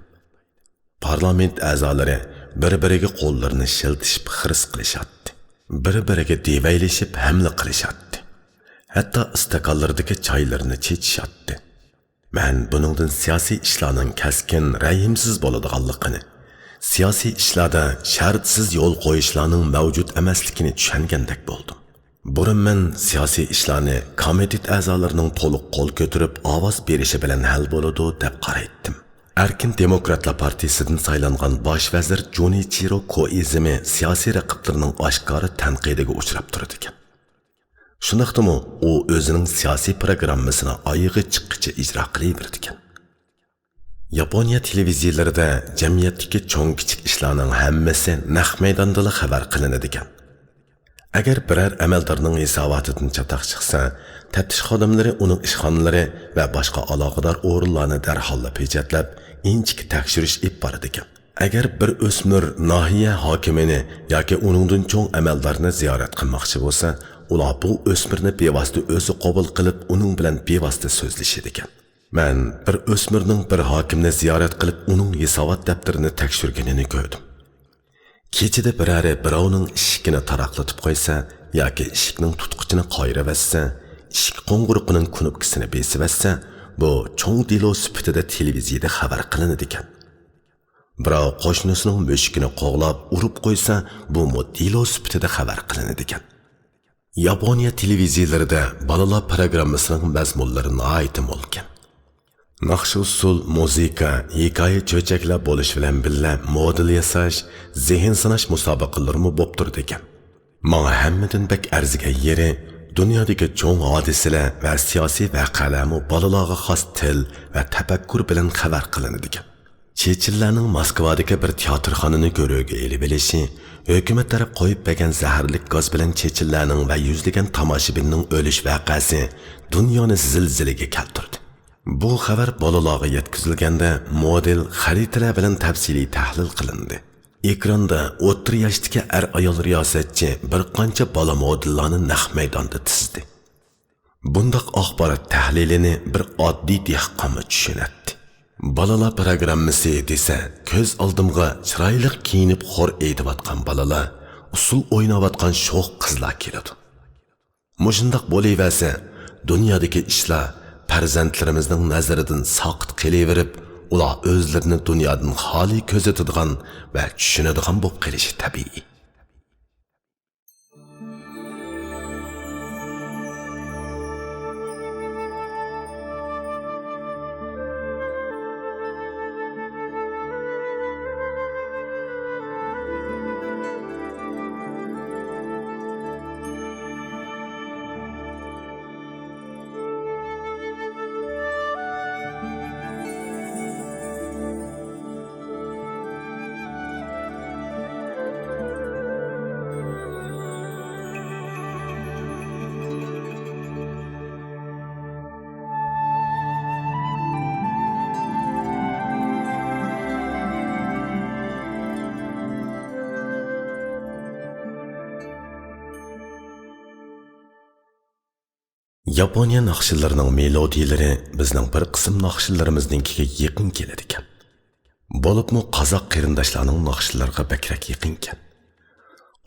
پارلامېنت ئەزالىرى بىر-بىرىگە قوللىرىنى شىلتىشىپ خىرىس قىلىشاتتى. بىر-بىرىگە دېۋەيلىشىپ ھەملە قىلىشاتتى. ھەتتا ئىستاكانلىرىدىكى چايلىرىنى چېچىشاتتى. مەن بۇنىڭدىن سىياسىي ئىشلارنىڭ كەسكىن، رەھىمسىز بولىدىغانلىقىنى، سىياسىي ئىشلاردا شەرتسىز يول قويۇشلارنىڭ مەۋجۇت ئەمەسلىكىنى چۈشەنگەندەك بولدۇم. بۇرۇن مەن سىياسىي ئىشلارنى كومىتېت ئەزالىرىنىڭ تولۇق قول كۆتۈرۈپ ئاۋاز بېرىشى بىلەن ھەل بولىدۇ دەپ قارايتتىم. ئەركىن دېموكراتلار پارتىيىسىدىن سايلانغان باش ۋەزىر جۇنىچىرو كوئىزمى سىياسىي رەقىبلىرىنىڭ ئاشكارا تەنقىدىگە ئۇچراپ تۇرىدىكەن. شۇنداقتىمۇ ئۇ ئۆزىنىڭ سىياسىي پىروگراممىسىنى ئايىغى چىققىچە ئىجرا قىلىۋېرىدىكەن. ياپونىيە تېلېۋىزىيىلىرىدە جەمئىيەتتىكى چوڭ-كىچىك ئىشلارنىڭ ھەممىسى نەق مەيداندىلا خەۋەر قىلىنىدىكەن. ئەگەر بىرەر ئەمەلدارنىڭ ھېساباتىدىن چاتاق چىقسا، تەپتىش خادىملىرى ئۇنىڭ ئىشخانىلىرى ۋە باشقا ئالاقىدار ئورۇنلارنى دەرھاللا پېچەتلەپ، ئىنچىكە تەكشۈرۈش ئېلىپ بارىدىكەن. ئەگەر بىر ئۆسمۈر ناھىيە ھاكىمىنى ياكى ئۇنىڭدىن چوڭ ئەمەلدارنى زىيارەت قىلماقچى بولسا، ئۇلار بۇ ئۆسمۈرنى بىۋاسىتە ئۆزى قوبۇل قىلىپ، ئۇنىڭ بىلەن بىۋاسىتە سۆزلىشىدىكەن. مەن بىر ئۆسمۈرنىڭ بىر ھاكىمنى زىيارەت قىلىپ، ئۇنىڭ ھېسابات دەپتىرىنى تەكشۈرگىنىنى كۆردۈم. كېچىدە بىرەرى بىراۋنىڭ ئىشىكىنى تاراقلىتىپ قويسا ياكى ئىشىكنىڭ تۇتقۇچىنى قايرىۋەتسە، ئىشىك قوڭغۇرىقىنىڭ كۇنۇپكىسىنى بېسىۋەتسە، بۇ چوڭ دېلو سۈپىتىدە تېلېۋىزىيىدە خەۋەر قىلىنىدىكەن. بىراۋ قوشنىسىنىڭ مۈشۈكىنى قوغلاپ ئۇرۇپ قويسا، بۇمۇ دېلو سۈپىتىدە خەۋەر قىلىنىدىكەن. ياپونىيە تېلېۋىزىيىلىرىدە بالىلار پىروگراممىسىنىڭ مەزمۇنلىرى ناھايىتى مولكەن. ناخشا-ئۇسسۇل، مۇزىكا، ھېكايە-چۆچەكلەر بولۇش بىلەن بىللە، مودېل ياساش، زېھىن سىناش مۇسابىقىلىرىمۇ بوپ تۇرىدىكەن. ماڭا ھەممىدىن بەك ئەرزىگەن يېرى، دۇنيادىكى چوڭ ھادىسىلەر ۋە سىياسىي ۋەقەلەرمۇ بالىلارغا خاس تىل ۋە تەپەككۇر بىلەن خەۋەر قىلىنىدىكەن. چېچىنلەرنىڭ موسكۋادىكى بىر تىياتىرخانىنى كۆرۈۋگە ئېلىۋېلىشى، ھۆكۈمەت تەرەپ قويۇپ بەرگەن زەھەرلىك گاز بىلەن چېچىنلەرنىڭ ۋە يۈزلىگەن تاماشىبىننىڭ ئۆلۈش ۋەقەسى دۇنيانى زىلزىلىگە كەلتۈردى. بۇ خەۋەر بالىلارغا يەتكۈزۈلگەندە، مودېل خەرىتىلەر بىلەن تەپسىلىي تەھلىل قىلىندى. ئېكراندا ئوتتۇرا ياشتىكى ئەر-ئايال رىياسەتچى بىر قانچە بالا مودېللارنى نەق مەيداندا تىزدى. بۇنداق ئاخبارات تەھلىلىنى بىر ئاددىي دېھقانمۇ چۈشىنەتتى. بالىلار پىروگراممىسى دېسە، كۆز ئالدىمغا چىرايلىق كىيىنىپ خور ئېيتىۋاتقان بالىلار، ئۇسسۇل ئويناۋاتقان شوخ قىزلار كېلىدۇ. مۇشۇنداق بولۇۋەرسە، دۇنيادىكى ئىشلار پەرزەنتلىرىمىزنىڭ نەزىرىدىن ساقىت قېلىۋېرىپ، ئۇلار ئۆزلىرىنى دۇنيادىن خالىي كۆزىتىدىغان ۋە چۈشىنىدىغان بولۇپ قېلىشى تەبىئىي. ياپونىيە ناخشىلىرىنىڭ مېلودىيىلىرى بىزنىڭ بىر قىسىم ناخشىلىرىمىزنىڭكىگە يېقىن كېلىدىكەن. بولۇپمۇ قازاق قېرىنداشلارنىڭ ناخشىلىرىغا بەكرەك يېقىنكەن.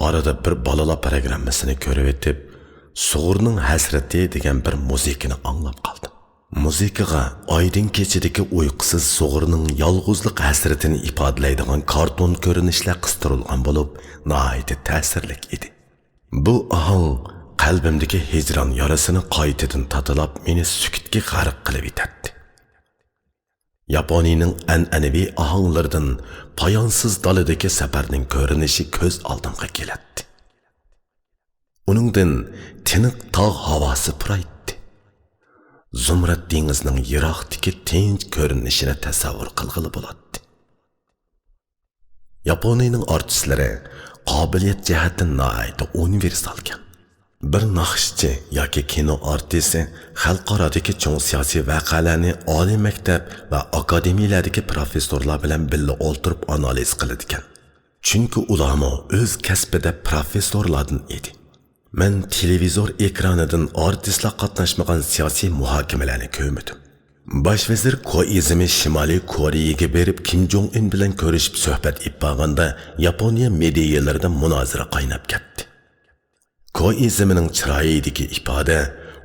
ئارىدا بىر بالىلار پروگراممىسىنى كۆرۈۋېتىپ، سۇغۇرنىڭ ھەسرىتى دېگەن بىر مۇزىكىنى ئاڭلاپ قالدىم. مۇزىكىغا ئايدىڭ كېچىدىكى ئۇيقۇسىز سۇغۇرنىڭ يالغۇزلۇق ھەسرىتىنى ئىپادىلەيدىغان كارتون كۆرۈنۈشلەر قىستۇرۇلغان بولۇپ، ناھايىتى تەسىرلىك ئىدى. بۇ ئاھاڭ قەلبىمدىكى ھىجران يارىسىنى قايتىدىن تاتىلاپ، مېنى سۈكۈتكە غەرق قىلىۋېتەتتى. ياپونىيىنىڭ ئەنئەنىۋى ئاھاڭلىرىدىن پايانسىز دالىدىكى سەپەرنىڭ كۆرۈنۈشى كۆز ئالدىمغا كېلەتتى. ئۇنىڭدىن تىنىق تاغ ھاۋاسى پۇرايتتى. زۇمرەت دېڭىزنىڭ يىراقتىكى تىنچ كۆرۈنۈشىنى تەسەۋۋۇر قىلغىلى بولاتتى. ياپونىيىنىڭ ئارتىسلىرى قابىلىيەت جەھەتتىن ناھايىتى ئۇنىۋېرسالكەن. بىر ناخشىچى ياكى كىنو ئارتىسى خەلقئارادىكى چوڭ سىياسىي ۋەقەلەرنى ئالىي مەكتەپ ۋە ئاكادېمىيەلەردىكى پروفېسسورلار بىلەن بىللە ئولتۇرۇپ ئانالىز قىلىدىكەن. چۈنكى ئۇلارمۇ ئۆز كەسپىدە پروفېسسورلاردىن ئىدى. مەن تېلېۋىزور ئېكرانىدىن ئارتىسلار قاتناشمىغان سىياسىي مۇھاكىمىلەرنى كۆرمىدىم. باش ۋەزىر كوئىزمى شىمالىي كورېيەگە بېرىپ، كىم جوڭ ئىن بىلەن كۆرۈشۈپ سۆھبەت ئېلىپ بارغاندا، ياپونىيە مېدىيەلىرىدە مۇنازىرە قايناپ كەتتى. كوئىزمنىڭ چىرايىدىكى ئىپادە،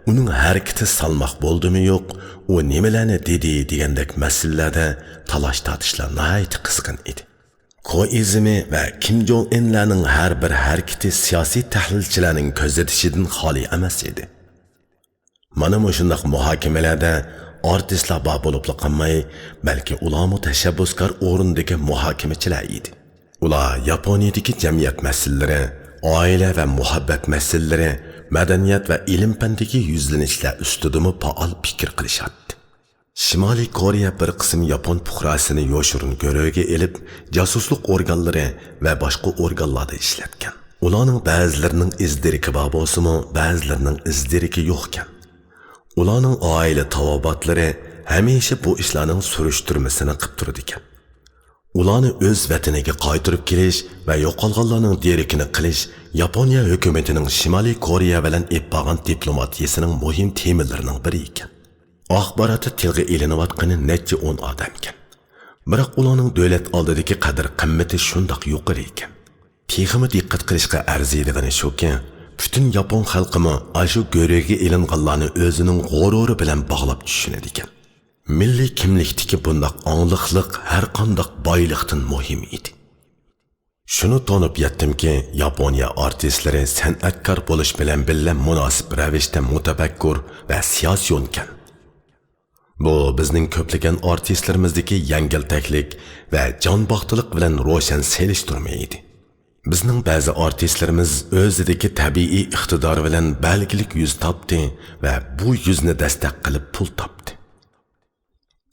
ئۇنىڭ ھەرىكىتى سالماق بولدىمۇ يوق، ئۇ نېمىلەرنى دېدى دېگەندەك مەسىلىلەردە تالاش-تارتىشلار ناھايىتى قىزغىن ئىدى. كوئىزمى ۋە كىم جوڭ ئىنلارنىڭ ھەر بىر ھەرىكىتى سىياسىي تەھلىلچىلەرنىڭ كۆزىتىشىدىن خالىي ئەمەس ئىدى. مانا مۇشۇنداق مۇھاكىمىلەردە ئارتىسلار بار بولۇپلا قالماي، بەلكى ئۇلارمۇ تەشەببۇسكار ئورۇندىكى مۇھاكىمىچىلەر ئىدى. ئۇلار ياپونىيىدىكى جەمئىيەت مەسىلىلىرى، ئائىلە ۋە مۇھەببەت مەسىلىلىرى، مەدەنىيەت ۋە ئىلىم-پەندىكى يۈزلىنىشلەر ئۈستىدىمۇ پائال پىكىر قىلىشاتتى. شىمالىي كورېيە بىر قىسىم ياپون پۇقراسىنى يوشۇرۇن گۆرۈگە ئېلىپ، جاسۇسلۇق ئورگانلىرى ۋە باشقا ئورگانلاردا ئىشلەتكەن. ئۇلارنىڭ بەزىلىرىنىڭ ئىز دېرىكى بار بولسىمۇ، بەزىلىرىنىڭ ئىز دېرىكى يوقكەن. ئۇلارنىڭ ئائىلە تاۋابىئاتلىرى ھەمىشە بۇ ئىشلارنىڭ سۈرۈشتۈرمىسىنى قىپ تۇرىدىكەن. ئۇلارنى ئۆز ۋەتىنىگە قايتۇرۇپ كېلىش ۋە يوقالغانلارنىڭ دېرىكىنى قىلىش ياپونىيە ھۆكۈمىتىنىڭ شىمالىي كورېيە بىلەن ئېلىپ بارغان دىپلوماتىيىسىنىڭ مۇھىم تېمىلىرىنىڭ بىرى ئىكەن. ئاخباراتتا تىلغا ئېلىنىۋاتقىنى نەچچە ئون ئادەمكەن. بىراق ئۇلارنىڭ دۆلەت ئالدىدىكى قەدىر-قىممىتى شۇنداق يۇقىرى ئىكەن. تېخىمۇ دىققەت قىلىشقا ئەرزىيدىغىنى شۇكى، پۈتۈن ياپون خەلقىمۇ ئاشۇ گۆرۈگە ئېلىنغانلارنى ئۆزىنىڭ غۇرۇرى بىلەن باغلاپ چۈشىنىدىكەن. مىللىي كىملىكتىكى بۇنداق ئاڭلىقلىق ھەرقانداق بايلىقتىن مۇھىم ئىدى. شۇنى تونۇپ يەتتىمكى، ياپونىيە ئارتىسلىرى سەنئەتكار بولۇش بىلەن بىللە مۇناسىپ رەۋىشتە مۇتەپەككۇر ۋە سىياسىيونكەن. بۇ بىزنىڭ كۆپلىگەن ئارتىسلىرىمىزدىكى يەڭگىلتەكلىك ۋە جانباختىلىق بىلەن روشەن سېلىشتۇرما ئىدى. بىزنىڭ بەزى ئارتىسلىرىمىز ئۆزىدىكى تەبىئىي ئىقتىدار بىلەن بەلگىلىك يۈز تاپتى ۋە بۇ يۈزنى دەستەك قىلىپ پۇل تاپتى.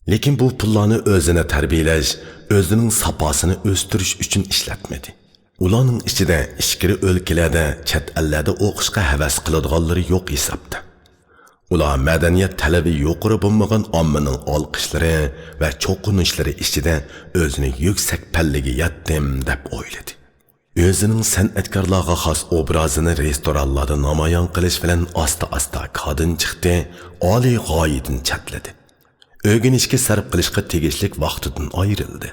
لېكىن بۇ پۇللارنى ئۆزىنى تەربىيەلەش، ئۆزىنىڭ ساپاسىنى ئۆستۈرۈش ئۈچۈن ئىشلەتمىدى. ئۇلارنىڭ ئىچىدە ئىچكىرى ئۆلكىلەردە، چەت ئەللەردە ئوقۇشقا ھەۋەس قىلىدىغانلىرى يوق ھېسابتا. ئۇلار مەدەنىيەت تەلىپى يۇقىرى بولمىغان ئاممىنىڭ ئالقىشلىرى ۋە چوقۇنۇشلىرى ئىچىدە ئۆزىنى يۈكسەك پەللىگە يەتتىم دەپ ئويلىدى. ئۆزىنىڭ سەنئەتكارلارغا خاس ئوبرازىنى رېستورانلاردا نامايان قىلىش بىلەن ئاستا-ئاستا كادىن چىقتى، ئالىي غايىدىن چەتلىدى. ئۆگىنىشكە سەرپ قىلىشقا تېگىشلىك ۋاقتىدىن ئايرىلدى.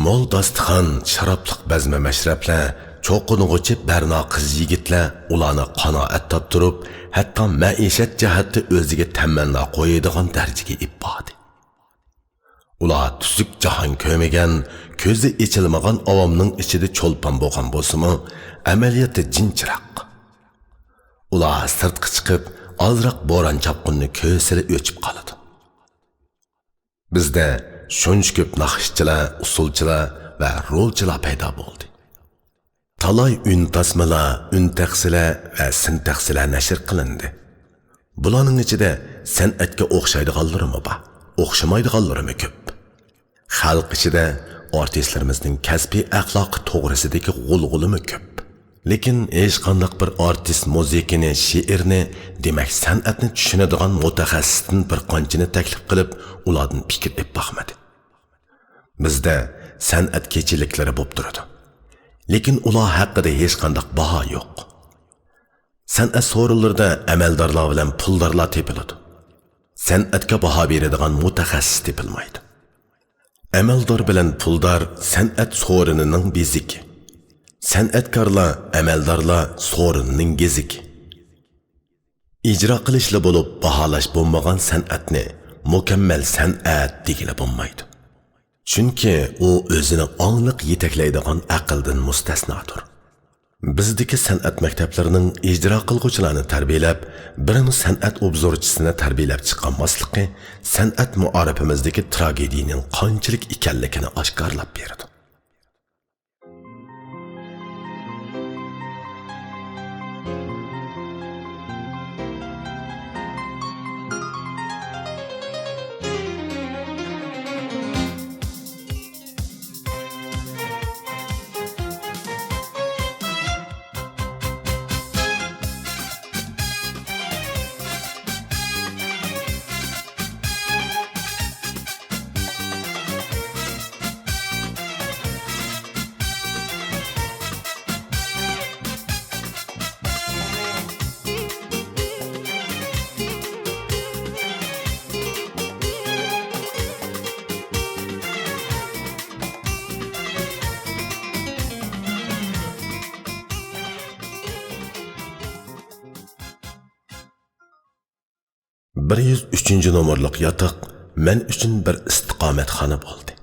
مول داستىخان، شارابلىق بەزمە-مەشرەپلەر، چوقۇنغۇچى بەرنا قىز-يىگىتلەر ئۇلارنى قانائەت تاپتۇرۇپ، ھەتتا مەئىشەت جەھەتتە ئۆزىگە تەمەننا قويىدىغان دەرىجىگە ئېلىپ باردى. ئۇلار تۈزۈك جاھان كۆرمىگەن، كۆزى ئېچىلمىغان ئاۋامنىڭ ئىچىدە چولپان بولغان بولسىمۇ، ئەمەلىيەتتە جىنچىراق. ئۇلار سىرتقا چىقىپ، ئازراق بوران-چاپقۇننى كۆرسىلا ئۆچۈپ قالىدۇ. بىزدە شۇنچە كۆپ ناخشىچىلار، ئۇسسۇلچىلار ۋە رولچىلار پەيدا بولدى. تالاي ئۈن تاسمىلار، ئۈن تەخسىلەر ۋە سىن تەخسىلەر نەشر قىلىندى. بۇلارنىڭ ئىچىدە سەنئەتكە ئوخشايدىغانلىرىمۇ بار، ئوخشىمايدىغانلىرىمۇ كۆپ. خەلق ئىچىدە ئارتىسلىرىمىزنىڭ كەسپىي ئەخلاقى توغرىسىدىكى غۇلغۇلىمۇ كۆپ. لېكىن ھېچقانداق بىر ئارتىس مۇزىكىنى، شېئىرنى، دېمەك، سەنئەتنى چۈشىنىدىغان مۇتەخەسسىستىن بىر قانچىنى تەكلىپ قىلىپ، ئۇلاردىن پىكىر ئېلىپ باقمىدى. بىزدە سەنئەت كېچىلىكلىرى بولۇپ تۇرىدۇ. لېكىن ئۇلار ھەققىدە ھېچقانداق باھا يوق. سەنئەت سورۇنلىرىدا ئەمەلدارلار بىلەن پۇلدارلار تېپىلىدۇ. سەنئەتكە باھا بېرىدىغان مۇتەخەسسىس تېپىلمايدۇ. ئەمەلدار بىلەن پۇلدار سەنئەت سورۇنىنىڭ بېزىكى. سەنئەتكارلار، ئەمەلدارلار سورۇننىڭ گېزىكى. ئىجرا قىلىشلا بولۇپ، باھالاش بولمىغان سەنئەتنى مۇكەممەل سەنئەت دېگىلى بولمايدۇ. چۈنكى ئۇ ئۆزىنى ئاڭلىق يېتەكلەيدىغان ئەقىلدىن مۇستەسنادۇر. بىزدىكى سەنئەت مەكتەپلىرىنىڭ ئىجرا قىلغۇچىلارنى تەربىيەلەپ، بىرمۇ سەنئەت ئوبزورچىسىنى تەربىيەلەپ چىقالماسلىقى سەنئەت مائارىپىمىزدىكى تراگېدىيەنىڭ قانچىلىك ئىكەنلىكىنى ئاشكارىلاپ بېرىدۇ. بىر يۈز ئۈچىنچى نومۇرلۇق ياتاق مەن ئۈچۈن بىر ئىستىقامەتخانا بولدى.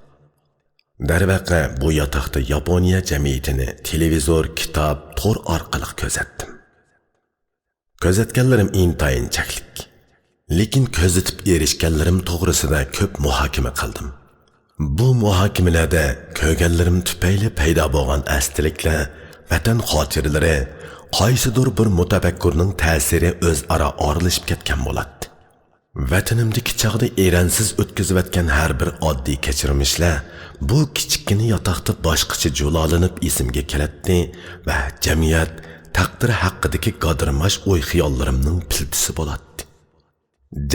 دەرۋەقە، بۇ ياتاقتا ياپونىيە جەمئىيىتىنى تېلېۋىزور، كىتاب، تور ئارقىلىق كۆزەتتىم. كۆزەتكەنلىرىم ئىنتايىن چەكلىك. لېكىن كۆزىتىپ ئېرىشكەنلىرىم توغرىسىدا كۆپ مۇھاكىمە قىلدىم. بۇ مۇھاكىمىلەردە كۆرگەنلىرىم تۈپەيلى پەيدا بولغان ئەستىلىكلەر، ۋەتەن خاتىرىلىرى قايسىدۇر بىر مۇتەپەككۇرنىڭ تەسىرى ئۆزئارا ئارىلىشىپ كەتكەن بولاتتى. ۋەتىنىمدىكى چاغدا ئېرەنسىز ئۆتكۈزۈۋەتكەن ھەر بىر ئاددىي كەچۈرمىشلەر بۇ كىچىككىنە ياتاقتا باشقىچە جۇلالىنىپ ئېسىمگە كېلەتتى ۋە جەمئىيەت، تەقدىر ھەققىدىكى گادىرماش ئوي-خىياللىرىمنىڭ پىلتىسى بولاتتى.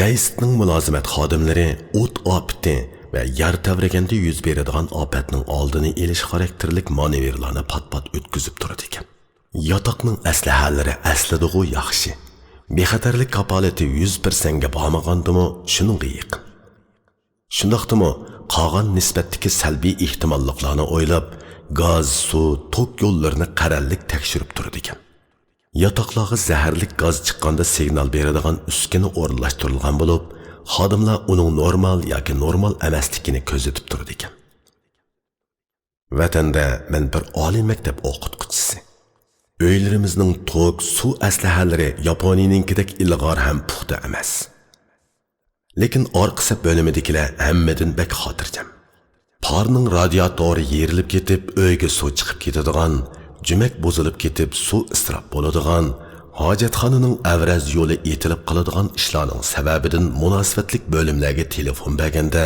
جەيستنىڭ مۇلازىمەت خادىملىرى ئوت ئاپىتى ۋە يەر تەۋرىگەندە يۈز بېرىدىغان ئاپەتنىڭ ئالدىنى ئېلىش خاراكتېرلىك مانېۋىرلارنى پات-پات ئۆتكۈزۈپ تۇرىدىكەن. ياتاقنىڭ ئەسلىھەلىرى ئەسلىدىغۇ ياخشى. بىخەتەرلىك كاپالىتى يۈز پىرسەنتكە بارمىغاندىمۇ شۇنىڭغا يېقىن. شۇنداقتىمۇ قالغان نىسبەتتىكى سەلبىي ئېھتىماللىقلارنى ئويلاپ، گاز، سۇ، توك يوللىرىنى قەرەللىك تەكشۈرۈپ تۇرىدىكەن. ياتاقلارغا زەھەرلىك گاز چىققاندا سىگنال بېرىدىغان ئۈسكۈنە ئورۇنلاشتۇرۇلغان بولۇپ، خادىملار ئۇنىڭ نورمال ياكى نورمال ئەمەسلىكىنى كۆزىتىپ تۇرىدىكەن. ۋەتەندە مەن بىر ئالىي مەكتەپ ئوقۇتقۇچىسى. ئۆيلىرىمىزنىڭ توك، سۇ ئەسلىھەلىرى ياپونىيەنىڭكىدەك ئىلغار ھەم پۇختا ئەمەس. لېكىن ئارقا سەپ بۆلۈمىدىكىلەر ھەممىدىن بەك خاتىرجەم. پارنىڭ رادىياتورى يېرىلىپ كېتىپ، ئۆيگە سۇ چىقىپ كېتىدىغان، جۈمەك بۇزۇلۇپ كېتىپ، سۇ ئىسراپ بولىدىغان، ھاجەتخانىنىڭ ئەۋرەز يولى ئېتىلىپ قالىدىغان ئىشلارنىڭ سەۋەبىدىن مۇناسىۋەتلىك بۆلۈملەرگە تېلېفون بەرگەندە،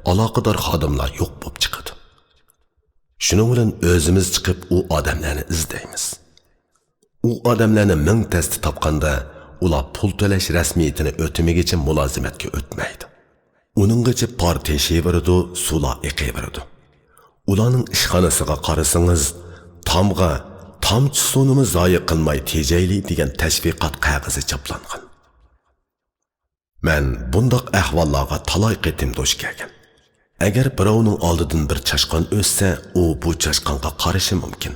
ئالاقىدار خادىملار يوق بولۇپ چىقىدۇ. شۇنىڭ بىلەن ئۆزىمىز چىقىپ ئۇ ئادەملەرنى ئىزدەيمىز. ئۇ ئادەملەرنى مىڭ تەستە تاپقاندا، ئۇلار پۇل تۆلەش رەسمىيىتىنى ئۆتىمىگىچە مۇلازىمەتكە ئۆتمەيدۇ. ئۇنىڭغىچە پار تېشىۋېرىدۇ، سۇلار ئېقىۋېرىدۇ. ئۇلارنىڭ ئىشخانىسىغا قارىسىڭىز، تامغا «تامچە سۇنىمۇ زايە قىلماي تېجەيلى» دېگەن تەشۋىقات قەغىزى چاپلانغان. مەن بۇنداق ئەھۋاللارغا تالاي قېتىم دۇچ كەلگەن. ئەگەر بىراۋنىڭ ئالدىدىن بىر چاشقان ئۆتسە، ئۇ بۇ چاشقانغا قارىشى مۇمكىن.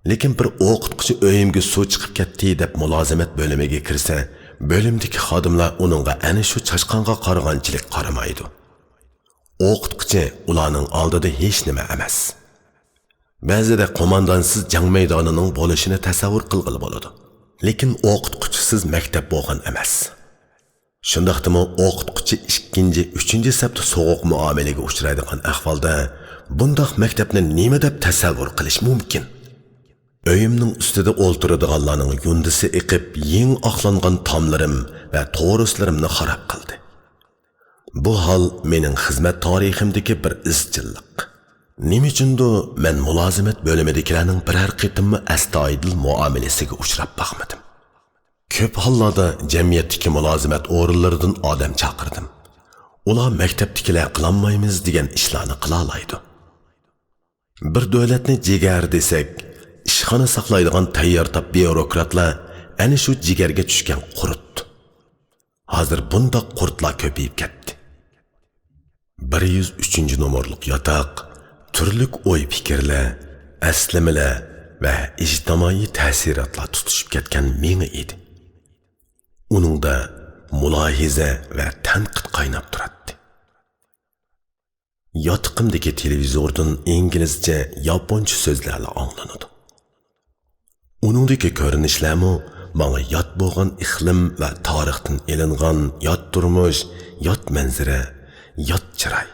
لېكىن بىر ئوقۇتقۇچى «ئۆيۈمگە سۇ چىقىپ كەتتى» دەپ مۇلازىمەت بۆلۈمىگە كىرسە، بۆلۈمدىكى خادىملار ئۇنىڭغا ئەنە شۇ چاشقانغا قارىغانچىلىك قارىمايدۇ. ئوقۇتقۇچى ئۇلارنىڭ ئالدىدا ھېچنېمە ئەمەس. بەزىدە قوماندانسىز جەڭ مەيدانىنىڭ بولۇشىنى تەسەۋۋۇر قىلغىلى بولىدۇ. لېكىن ئوقۇتقۇچىسىز مەكتەپ بولغان ئەمەس. شۇنداقتىمۇ ئوقۇتقۇچى ئىككىنچى، ئۈچىنچى سەپتە سوغۇق مۇئامىلىگە ئۇچرايدىغان ئەھۋالدا بۇنداق مەكتەپنى نېمە دەپ تەسەۋۋۇر قىلىش مۇمكىن؟ ئۆيۈمنىڭ ئۈستىدە ئولتۇرىدىغانلارنىڭ يۇندىسى ئېقىپ، يېڭى ئاقلانغان تاملىرىم ۋە تورۇسلىرىمنى خاراب قىلدى. بۇ ھال مېنىڭ خىزمەت تارىخىمدىكى بىر ئىزچىللىق. نېمە ئۈچۈندۇ مەن مۇلازىمەت بۆلۈمىدىكىلەرنىڭ بىرەر قېتىممۇ ئەستايىدىل مۇئامىلىسىگە ئۇچراپ باقمىدىم. كۆپ ھاللاردا جەمئىيەتتىكى مۇلازىمەت ئورۇنلىرىدىن ئادەم چاقىردىم. ئۇلار مەكتەپتىكىلەر قىلالمايمىز دېگەن ئىشلارنى قىلالايدۇ. بىر دۆلەتنى جىگەر دېسەك، ئىشخانا ساقلايدىغان تەييار تاپ بيۇروكراتلار ئەنە شۇ جىگەرگە چۈشكەن قۇرت. ھازىر بۇنداق قۇرتلار كۆپىيىپ كەتتى. بىر يۈز ئۈچىنچى نومۇرلۇق ياتاق تۈرلۈك ئوي-پىكىرلەر، ئەسلىمىلەر ۋە ئىجتىمائىي تەسىراتلار تۇتىشىپ كەتكەن مېڭە ئىدى. ئۇنىڭدا مۇلاھىزە ۋە تەنقىد قايناپ تۇراتتى. ياتىقىمدىكى تېلېۋىزوردىن ئىنگلىزچە، ياپونچە سۆزلەرلا ئاڭلىنىدۇ. ئۇنىڭدىكى كۆرۈنۈشلەرمۇ ماڭا يات بولغان ئىقلىم ۋە تارىختىن ئېلىنغان يات تۇرمۇش، يات مەنزىرە، يات چىراي.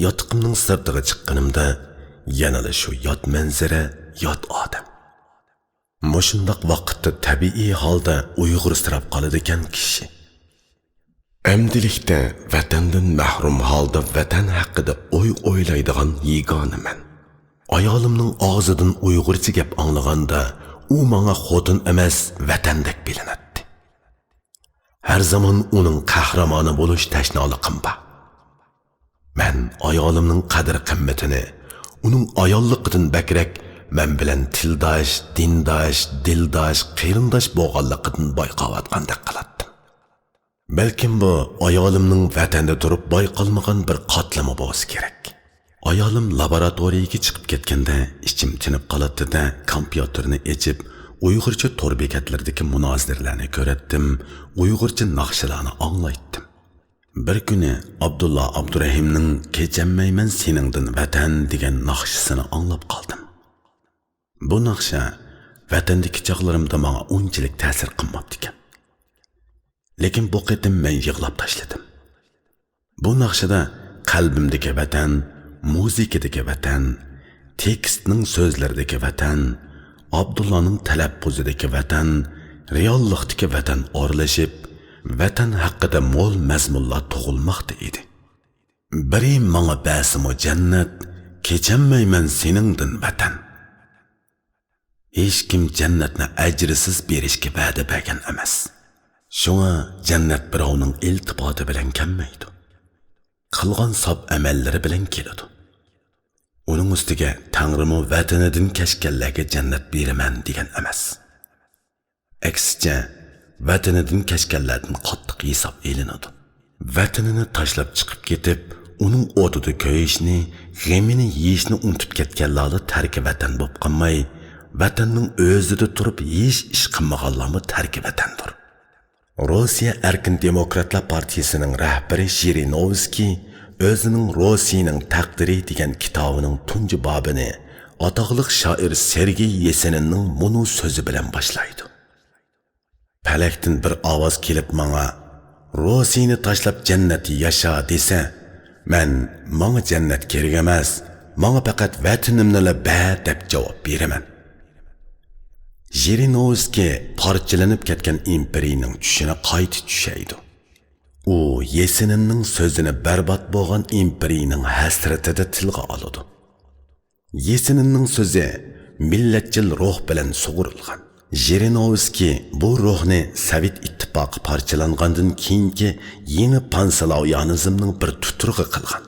ياتىقىمنىڭ سىرتىغا چىققىنىمدا يەنىلا شۇ يات مەنزىرە، يات ئادەم. مۇشۇنداق ۋاقىتتا تەبىئىي ھالدا ئۇيغۇرسىراپ قالىدىكەن كىشى. ئەمدىلىكتە ۋەتەندىن مەھرۇم ھالدا ۋەتەن ھەققىدە ئوي ئويلايدىغان يېگانە مەن. ئايالىمنىڭ ئاغزىدىن ئۇيغۇرچە گەپ ئاڭلىغاندا، ئۇ ماڭا خوتۇن ئەمەس، ۋەتەندەك بىلىنەتتى. ھەر زامان ئۇنىڭ قەھرىمانى بولۇش تەشنالىقىم بار. مەن ئايالىمنىڭ قەدىر-قىممىتىنى، ئۇنىڭ ئاياللىقىدىن بەكرەك مەن بىلەن تىلداش، دىنداش، دىلداش، قېرىنداش بولغانلىقىدىن بايقاۋاتقاندەك قىلاتتىم. بەلكىم بۇ ئايالىمنىڭ ۋەتەندە تۇرۇپ بايقالمىغان بىر قاتلىمى بولسا كېرەك. ئايالىم لابوراتورىيەگە چىقىپ كەتكەندە ئىچىم تىنىپ قالاتتى-دە، كومپيۇتېرنى ئېچىپ، ئۇيغۇرچە تور بېكەتلىرىدىكى مۇنازىرىلەرنى كۆرەتتىم، ئۇيغۇرچە ناخشىلارنى ئاڭلايتتىم. بىر كۈنى ئابدۇللا ئابدۇرەھىمنىڭ «كېچەلمەيمەن سېنىڭدىن، ۋەتەن» دېگەن ناخشىسىنى ئاڭلاپ قالدىم. بۇ ناخشا ۋەتەندىكى چاغلىرىمدا ماڭا ئۇنچىلىك تەسىر قىلماپتىكەن. لېكىن بۇ قېتىم مەن يىغلاپ تاشلىدىم. بۇ ناخشىدا قەلبىمدىكى ۋەتەن، مۇزىكىدىكى ۋەتەن، تېكىستنىڭ سۆزلىرىدىكى ۋەتەن، ئابدۇللانىڭ تەلەپپۇزىدىكى ۋەتەن، رېئاللىقتىكى ۋەتەن ئارىلىشىپ، ۋەتەن ھەققىدە مول مەزمۇنلار تۇغۇلماقتا ئىدى. بىرى ماڭا بەرسىمۇ جەننەت، كېچەلمەيمەن سېنىڭدىن، ۋەتەن. ھېچكىم جەننەتنى ئەجىرسىز بېرىشكە ۋەدە بەرگەن ئەمەس. شۇڭا جەننەت بىراۋنىڭ ئىلتىپاتى بىلەن كەلمەيدۇ. قىلغان ساپ ئەمەللىرى بىلەن كېلىدۇ. ئۇنىڭ ئۈستىگە تەڭرىمۇ ۋەتىنىدىن كەچكەنلەرگە جەننەت بېرىمەن دېگەن ئەمەس. ئەكسىچە، ۋەتىنىدىن كەچكەنلەردىن قاتتىق ھېساب ئېلىنىدۇ. ۋەتىنىنى تاشلاپ چىقىپ كېتىپ، ئۇنىڭ ئوتىدا كۆيۈشنى، غېمىنى يېيىشنى ئۇنتۇپ كەتكەنلەرلا تەركى ۋەتەن بولۇپ قالماي، ۋەتەننىڭ ئۆزىدە تۇرۇپ ھېچ ئىش قىلمىغانلارمۇ تەركى ۋەتەندۇر. روسىيە ئەركىن دېموكراتلار پارتىيىسىنىڭ رەھبىرى ژىرىنوۋسكىي ئۆزىنىڭ «روسىيەنىڭ تەقدىرى» دېگەن كىتابىنىڭ تۇنجى بابىنى ئاتاقلىق شائىر سېرگېي يېسېنىننىڭ مۇنۇ سۆزى بىلەن باشلايدۇ. پەلەكتىن بىر ئاۋاز كېلىپ ماڭا، «روسىيەنى تاشلاپ جەننەتتە ياشا» دېسە، مەن، «ماڭا جەننەت كېرەك ئەمەس، ماڭا پەقەت ۋەتىنىمنىلا بەر» دەپ جاۋاب بېرىمەن. ژىرىنوۋسكىي پارچىلىنىپ كەتكەن ئىمپېرىيىنىڭ چۈشىنى قايتا چۈشەيدۇ. ئۇ يېسېنىننىڭ سۆزىنى بەربات بولغان ئىمپېرىيىنىڭ ھەسرىتىدە تىلغا ئالىدۇ. يېسېنىننىڭ سۆزى مىللەتچىل روھ بىلەن سۇغۇرۇلغان. ژىرىنوۋسكىي بۇ روھنى سوۋېت ئىتتىپاقى پارچىلانغاندىن كېيىنكى يېڭى پانسلاۋيانىزمنىڭ بىر تۇتۇرىغا قىلغان.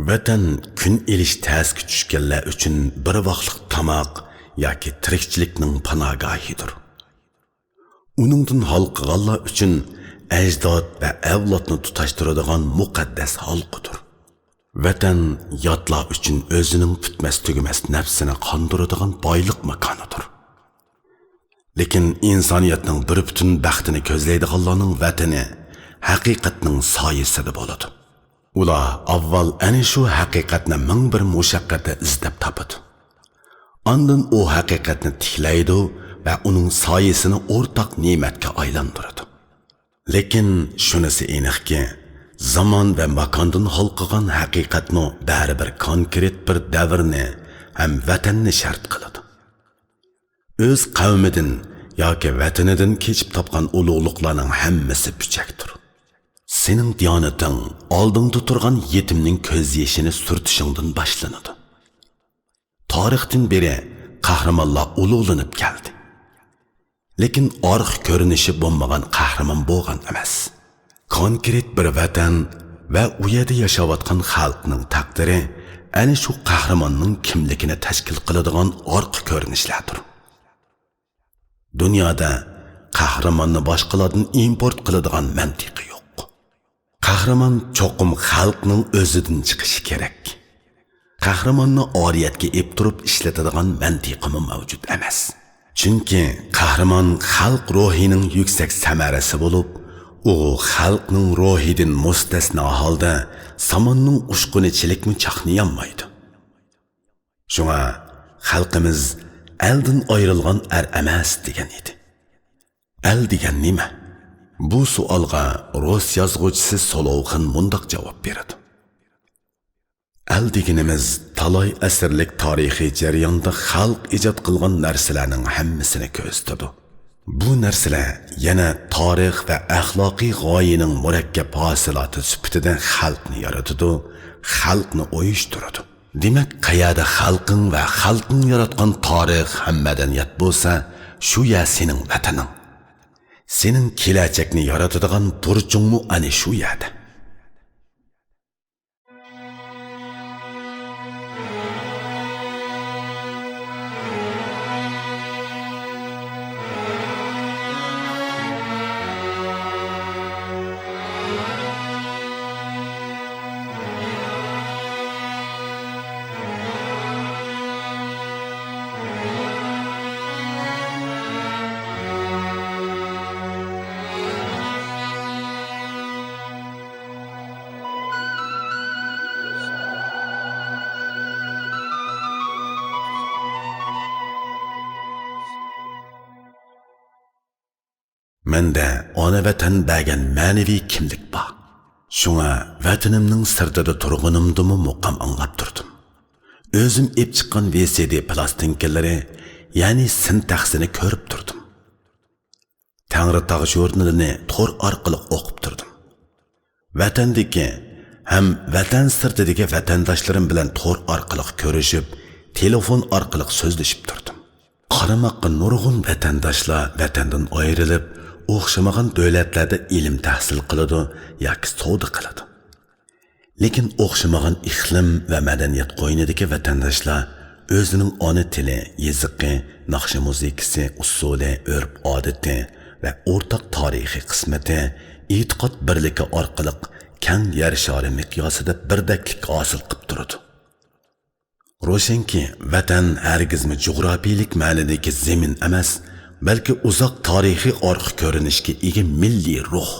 ۋەتەن كۈن ئېلىش تەسكە چۈشكەنلەر ئۈچۈن بىر ۋاقلىق تاماق ياكى تىرىكچىلىكنىڭ پاناھگاھىدۇر. ئۇنىڭدىن ھالقىغانلار ئۈچۈن ئەجداد ۋە ئەۋلادنى تۇتاشتۇرىدىغان مۇقەددەس ھالقىدۇر. ۋەتەن ياتلار ئۈچۈن ئۆزىنىڭ پۈتمەس-تۈگىمەس نەپسىنى قاندۇرىدىغان بايلىق ماكانىدۇر. لېكىن ئىنسانىيەتنىڭ بىر پۈتۈن بەختىنى كۆزلەيدىغانلارنىڭ ۋەتىنى ھەقىقەتنىڭ سايىسىدا بولىدۇ. ئۇلار ئاۋۋال ئەنە شۇ ھەقىقەتنى مىڭ بىر مۇشەققەتتە ئىزدەپ تاپىدۇ. ئاندىن ئۇ ھەقىقەتنى تىكلەيدۇ ۋە ئۇنىڭ سايىسىنى ئورتاق نېمەتكە ئايلاندۇرىدۇ. لېكىن شۇنىسى ئېنىقكى، زامان ۋە ماكاندىن ھالقىغان ھەقىقەتمۇ بەرىبىر كونكرېت بىر دەۋرنى ھەم ۋەتەننى شەرت قىلىدۇ. ئۆز قەۋمىدىن ياكى ۋەتىنىدىن كېچىپ تاپقان ئۇلۇغلۇقلارنىڭ ھەممىسى پۈچەكتۇر. سېنىڭ دىيانىتىڭ ئالدىڭدا تۇرغان يېتىمنىڭ كۆز يېشىنى سۈرتۈشۈڭدىن باشلىنىدۇ. تارىختىن بېرى قەھرىمانلار ئۇلۇغلىنىپ كەلدى. لېكىن ئارقا كۆرۈنۈشى بولمىغان قەھرىمان بولغان ئەمەس. كونكرېت بىر ۋەتەن ۋە ئۇ يەردە ياشاۋاتقان خەلقنىڭ تەقدىرى ئەنە شۇ قەھرىماننىڭ كىملىكىنى تەشكىل قىلىدىغان ئارقا كۆرۈنۈشلەردۇر. دۇنيادا قەھرىماننى باشقىلاردىن ئىمپورت قىلىدىغان مەنتىقى يوق. قەھرىمان چوقۇم خەلقنىڭ ئۆزىدىن چىقىشى كېرەك. قەھرىماننى ئارىيەتكە ئېلىپ تۇرۇپ ئىشلىتىدىغان مەنتىقىمۇ مەۋجۇت ئەمەس. چۈنكى قەھرىمان خەلق روھىنىڭ يۈكسەك سەمەرىسى بولۇپ، ئۇ خەلقنىڭ روھىدىن مۇستەسنا ھالدا ساماننىڭ ئۇچقۇنى چېلىكمۇ چاقنىيالمايدۇ. شۇڭا خەلقىمىز «ئەلدىن ئايرىلغان ئەر ئەمەس» دېگەن ئىدى. ئەل دېگەن نېمە؟ بۇ سوئالغا رۇس يازغۇچىسى سولوۋخىن مۇنداق جاۋاب بېرىدۇ: ئەل دېگىنىمىز تالاي ئەسىرلىك تارىخىي جەرياندا خەلق ئىجاد قىلغان نەرسىلەرنىڭ ھەممىسىنى كۆرسىتىدۇ. بۇ نەرسىلەر يەنە تارىخ ۋە ئەخلاقىي غايىنىڭ مۇرەككەپ ھاسىلاتى سۈپىتىدە خەلقنى يارىتىدۇ، خەلقنى ئۇيۇشتۇرىدۇ. دېمەك، قەيەردە خەلقىڭ ۋە خەلقىڭ ياراتقان تارىخ ھەم مەدەنىيەت بولسا، شۇ يەر سېنىڭ ۋەتىنىڭ. سېنىڭ كېلەچەكنى يارىتىدىغان بۇرچۇڭمۇ ئەنە شۇ يەردە. مەندە ئانا ۋەتەن بەرگەن مەنىۋى كىملىك بار. شۇڭا ۋەتىنىمنىڭ سىرتىدا تۇرغىنىمدىمۇ مۇقام ئاڭلاپ تۇردۇم. ئۆزۈم ئېپ چىققان ۋى سى دى پىلاستىنكىلىرى، يەنى سىنتەخسىنى كۆرۈپ تۇردۇم. تەڭرىتاغ ژۇرنىلىنى تور ئارقىلىق ئوقۇپ تۇردۇم. ۋەتەندىكى ھەم ۋەتەن سىرتىدىكى ۋەتەنداشلىرىم بىلەن تور ئارقىلىق كۆرۈشۈپ، تېلېفون ئارقىلىق سۆزلىشىپ تۇردۇم. قارىماققا نۇرغۇن ۋەتەنداشلار ۋەتەندىن ئايرىلىپ، ئوخشىمىغان دۆلەتلەردە ئىلىم تەھسىل قىلىدۇ ياكى سودا قىلىدۇ. لېكىن ئوخشىمىغان ئىقلىم ۋە مەدەنىيەت قوينىدىكى ۋەتەنداشلار ئۆزىنىڭ ئانا تىلى، يېزىقى، ناخشا مۇزىكىسى، ئۇسسۇلى، ئۆرپ-ئادىتى ۋە ئورتاق تارىخىي قىسمىتى، ئېتىقاد بىرلىكى ئارقىلىق كەڭ يەر شارى مىقياسىدا بىردەكلىك ھاسىل قىلىپ تۇرىدۇ. روشەنكى، ۋەتەن ھەرگىزمۇ جۇغراپىيىلىك مەنىدىكى زېمىن ئەمەس، بەلكى ئۇزاق تارىخىي ئارقا كۆرۈنۈشكە ئىگە مىللىي روھ.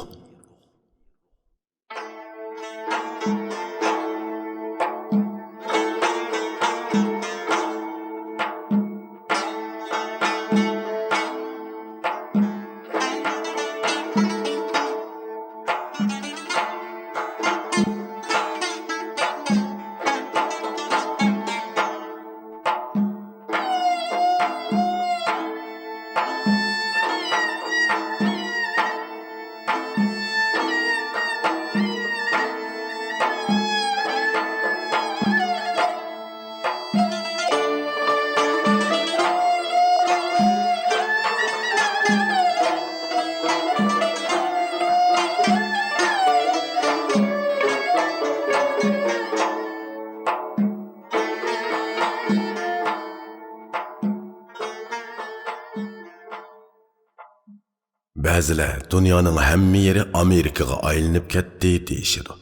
بەزىلەر دۇنيانىڭ ھەممە يېرى ئامېرىكىغا ئايلىنىپ كەتتى دېيىشىدۇ.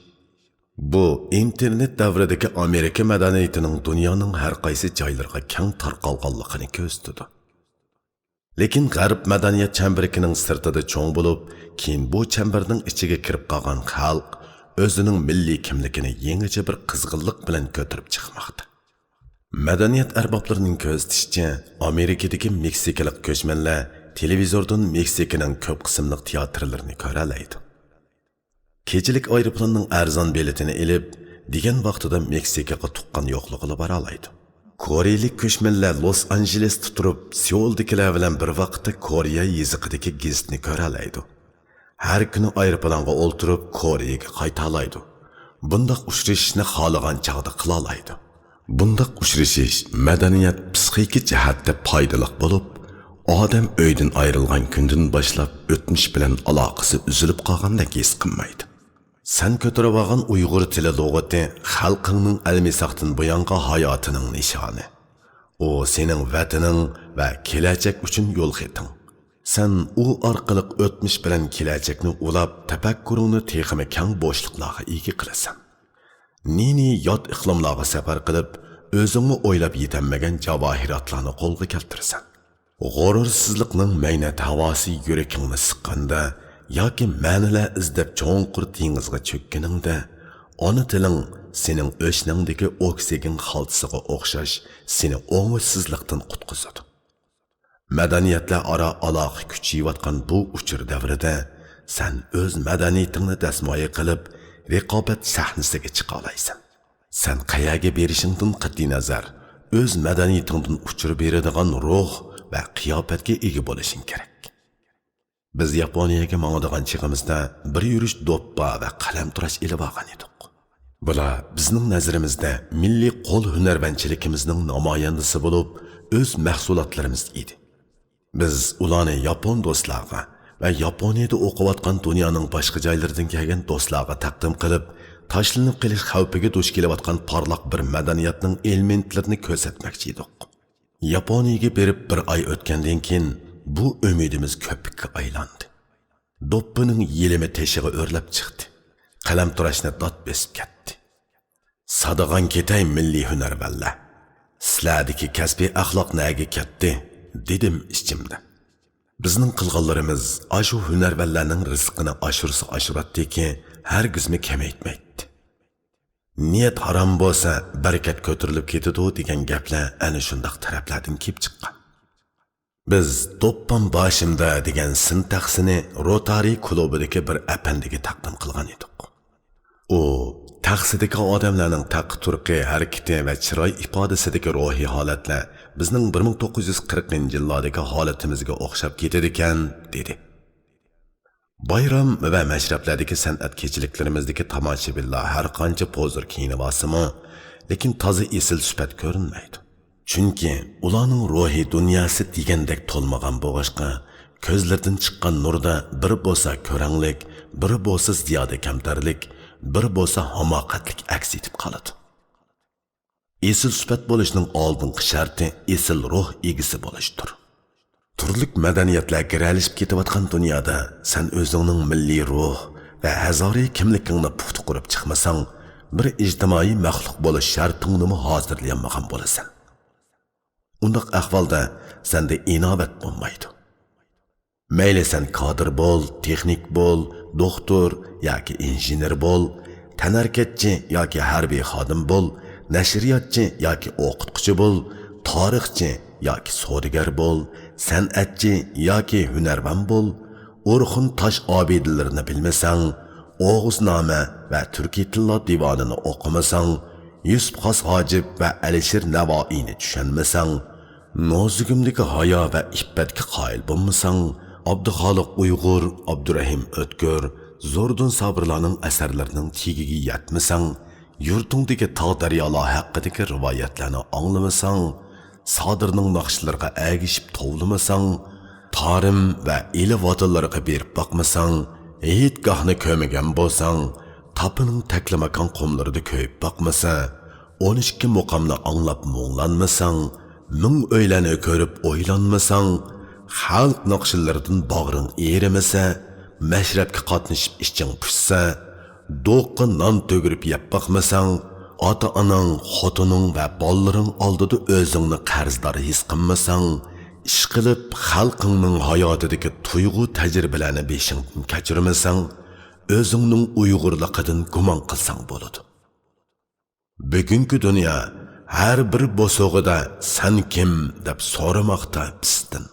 بۇ ئىنتېرنېت دەۋرىدىكى ئامېرىكا مەدەنىيىتىنىڭ دۇنيانىڭ ھەر قايسى جايلىرىغا كەڭ تارقالغانلىقىنى كۆرسىتىدۇ. لېكىن غەرب مەدەنىيەت چەمبىرىكىنىڭ سىرتىدا چوڭ بولۇپ، كېيىن بۇ چەمبەرنىڭ ئىچىگە كىرىپ قالغان خەلق ئۆزىنىڭ مىللىي كىملىكىنى يېڭىچە بىر قىزغىنلىق بىلەن كۆتۈرۈپ چىقماقتا. مەدەنىيەت ئەربابلىرىنىڭ كۆزىتىشىچە، ئامېرىكىدىكى مېكسىكىلىق كۆچمەنلەر تېلېۋىزوردىن مېكسىكىنىڭ كۆپ قىسىملىق تىياتىرلىرىنى كۆرەلەيدۇ. كېچىلىك ئايروپىلاننىڭ ئەرزان بېلىتىنى ئېلىپ، دېگەن ۋاقتىدا مېكسىكىغا تۇغقان يوقلىقىغا بارالايدۇ. كورېيىلىك كۆچمەنلەر لوس ئانژېلېستا تۇرۇپ، سېئۇلدىكىلەر بىلەن بىر ۋاقىتتا كورېيە يېزىقىدىكى گېزىتنى كۆرەلەيدۇ. ھەر كۈنى ئايروپىلانغا ئولتۇرۇپ، كورېيەگە قايتالايدۇ. بۇنداق ئۇچرىشىشنى خالىغان چاغدا قىلالايدۇ. بۇنداق ئۇچرىشىش مەدەنىيەت، پىسخىكا جەھەتتە پايدىلىق بولۇپ، ئادەم ئۆيدىن ئايرىلغان كۈندىن باشلاپ ئۆتمۈش بىلەن ئالاقىسى ئۈزۈلۈپ قالغاندەك ھېس قىلمايدۇ. سەن كۆتۈرۈۋالغان ئۇيغۇر تىلى لۇغىتى خەلقىڭنىڭ ئەلمىساقتىن بۇيانقى ھاياتىنىڭ نىشانى. ئۇ سېنىڭ ۋەتىنىڭ ۋە كېلەچەك ئۈچۈن يول خېتىڭ. سەن ئۇ ئارقىلىق ئۆتمۈش بىلەن كېلەچەكنى ئۇلاپ، تەپەككۇرۇڭنى تېخىمۇ كەڭ بوشلۇقلارغا ئىگە قىلىسەن. نى-نى يات ئىقلىملارغا سەپەر قىلىپ، ئۆزۈڭمۇ ئويلاپ يېتەلمىگەن جاۋاھىراتلارنى قولغا كەلتۈرىسەن. غۇرۇرسىزلىقنىڭ مەينەت ھاۋاسى يۈرىكىڭنى سىققاندا ياكى مەنىلەر ئىزدەپ چوڭقۇر دېڭىزغا چۆككىنىڭدە، ئانا تىلىڭ سېنىڭ ئۆشنەڭدىكى ئوكسىگېن خالتىسىغا ئوخشاش سېنى ئوڭۇشسىزلىقتىن قۇتقۇزىدۇ. مەدەنىيەتلەر ئارا ئالاقە كۈچىيىۋاتقان بۇ ئۇچۇر دەۋرىدە سەن ئۆز مەدەنىيىتىڭنى دەسمايە قىلىپ، رىقابەت سەھنىسىگە چىقالايسەن. سەن قەيەرگە بېرىشىڭدىن قەتئىينەزەر، ئۆز مەدەنىيىتىڭدىن ئۇچۇر بېرىدىغان روھ ۋە قىياپەتكە ئىگە بولۇشۇڭ كېرەك. بىز ياپونىيەگە ماڭىدىغان چېغىمىزدا بىر يۈرۈش دوپپا ۋە قەلەمتىراش ئېلىۋالغان ئىدۇق. بۇلار بىزنىڭ نەزىرىمىزدە مىللىي قول ھۈنەرۋەنچىلىكىمىزنىڭ نامايەندىسى بولۇپ، ئۆز مەھسۇلاتلىرىمىز ئىدى. بىز ئۇلارنى ياپون دوستلارغا ۋە ياپونىيەدە ئوقۇۋاتقان دۇنيانىڭ باشقا جايلىرىدىن كەلگەن دوستلارغا تەقدىم قىلىپ، تاشلىنىپ قېلىش خەۋپىگە دۇچ كېلىۋاتقان پارلاق بىر مەدەنىيەتنىڭ ئېلېمېنتلىرىنى كۆرسەتمەكچى ئىدۇق. ياپونىيەگە بېرىپ بىر ئاي ئۆتكەندىن كېيىن، بۇ ئۈمىدىمىز كۆپۈككە ئايلاندى. دوپپىنىڭ يېلىمى تېشىغا ئۆرلەپ چىقتى. قەلەمتىراشنى دات بېسىپ كەتتى. سادىغان كېتەي، مىللىي ھۈنەرۋەنلەر! سىلەردىكى كەسپىي ئەخلاق نەگە كەتتى؟ دېدىم ئىچىمدە. بىزنىڭ قىلغانلىرىمىز ئاشۇ ھۈنەرۋەنلەرنىڭ رىزقىنى ئاشۇرسا ئاشۇراتتىكى، ھەرگىزمۇ كېمەيتمەيتتى. نىيەت ھارام بولسا، بەرىكەت كۆتۈرۈلۈپ كېتىدۇ دېگەن گەپلەر ئەنە شۇنداق تەرەپلەردىن كېلىپ چىققان. بىز دوپپام باشىمدا دېگەن سىن تەخسىنى روتارىي كۇلۇبىدىكى بىر ئەپەندىگە تەقدىم قىلغان ئىدۇق. ئۇ، تەخسىدىكى ئادەملەرنىڭ تەققە تۇرقى، ھەرىكىتى ۋە چىراي ئىپادىسىدىكى روھىي ھالەتلەر بىزنىڭ بىر مىڭ توققۇز يۈز قىرىقىنچى يىللاردىكى ھالىتىمىزگە ئوخشاپ كېتىدىكەن، دېدى. بايرام ۋە مەشرەپلەردىكى سەنئەت كېچىلىكلىرىمىزدىكى تاماشىبىنلار ھەر قانچە پوزۇر كىيىنىۋالسىمۇ، لېكىن تازا ئېسىل سۈپەت كۆرۈنمەيدۇ. چۈنكى ئۇلارنىڭ روھىي دۇنياسى دېگەندەك تولمىغان بولغاچقا، كۆزلىرىدىن چىققان نۇردا بىر بولسا كۆرەڭلىك، بىر بولسا زىيادە كەمتەرلىك، بىر بولسا ھاماقەتلىك ئەكس ئېتىپ قالىدۇ. ئېسىل سۈپەت بولۇشنىڭ ئالدىنقى شەرتى ئېسىل روھ ئىگىسى بولۇشتۇر. تۈرلۈك مەدەنىيەتلەر گىرەلىشىپ كېتىۋاتقان دۇنيادا سەن ئۆزۈڭنىڭ مىللىي روھ ۋە ھەزارىي كىملىكىڭنى پۇختا قۇرۇپ چىقمىساڭ، بىر ئىجتىمائىي مەخلۇق بولۇش شەرتىڭنىمۇ ھازىرلىيالمىغان بولىسەن. ئۇنداق ئەھۋالدا سەندە ئىناۋەت بولمايدۇ. مەيلى سەن كادىر بول، تېخنىك بول، دوختۇر ياكى ئىنژېنېر بول، تەنھەرىكەتچى ياكى ھەربىي خادىم بول، نەشرىياتچى ياكى ئوقۇتقۇچى بول، تارىخچى ياكى سودىگەر بول، سەنئەتچى ياكى ھۈنەرۋەن بول، ئورخۇن تاش ئابىدىلىرىنى بىلمىسەڭ، ئوغۇزنامە ۋە تۈركىي تىللار دىۋانىنى ئوقۇمىساڭ، يۈسۈپ خاس ھاجىپ ۋە ئەلىشىر نەۋائىينى چۈشەنمىسەڭ، نوزۇگۇمدىكى ھايا ۋە ئىپپەتكە قايىل بولمىساڭ، ئابدۇخالىق ئۇيغۇر، ئابدۇرەھىم ئۆتكۈر، زوردۇن سابىرلارنىڭ ئەسەرلىرىنىڭ تېگىگە يەتمىسەڭ، يۇرتۇڭدىكى تاغ-دەريالار ھەققىدىكى رىۋايەتلەرنى ئاڭلىمىساڭ، سادىرنىڭ ناخشىلىرىغا ئەگىشىپ توۋلىمىساڭ، تارىم ۋە ئىلى ۋاتىلىرىغا بېرىپ باقمىساڭ، ھېيتگاھنى كۆرمىگەن بولساڭ، تاپىنىڭ تەكلىماكان قۇملىرىدا كۆيۈپ باقمىسا، ئون ئىككى مۇقامنى ئاڭلاپ مۇڭلانمىساڭ، مىڭ ئۆيلەرنى كۆرۈپ ئويلانمىساڭ، خەلق ناخشىلىرىدىن باغرىڭ ئېرىمىسە، مەشرەپكە قاتنىشىپ ئىچىڭ پۇشسا، دوققا نان تۆگۈرۈپ يەپ باقمىساڭ، ئاتا-ئاناڭ، خوتۇنۇڭ ۋە بالىلىرىڭ ئالدىدا ئۆزۈڭنى قەرزدار ھېس قىلمىساڭ، ئىشقىلىپ خەلقىڭنىڭ ھاياتىدىكى تۇيغۇ تەجرىبىلەرنى بېشىڭدىن كەچۈرمىسەڭ، ئۆزۈڭنىڭ ئۇيغۇرلۇقىدىن گۇمان قىلساڭ بولىدۇ. بۈگۈنكى دۇنيا ھەر بىر بوسۇغىدا «سەن كىم؟» دەپ سورىماقتا بىزدىن.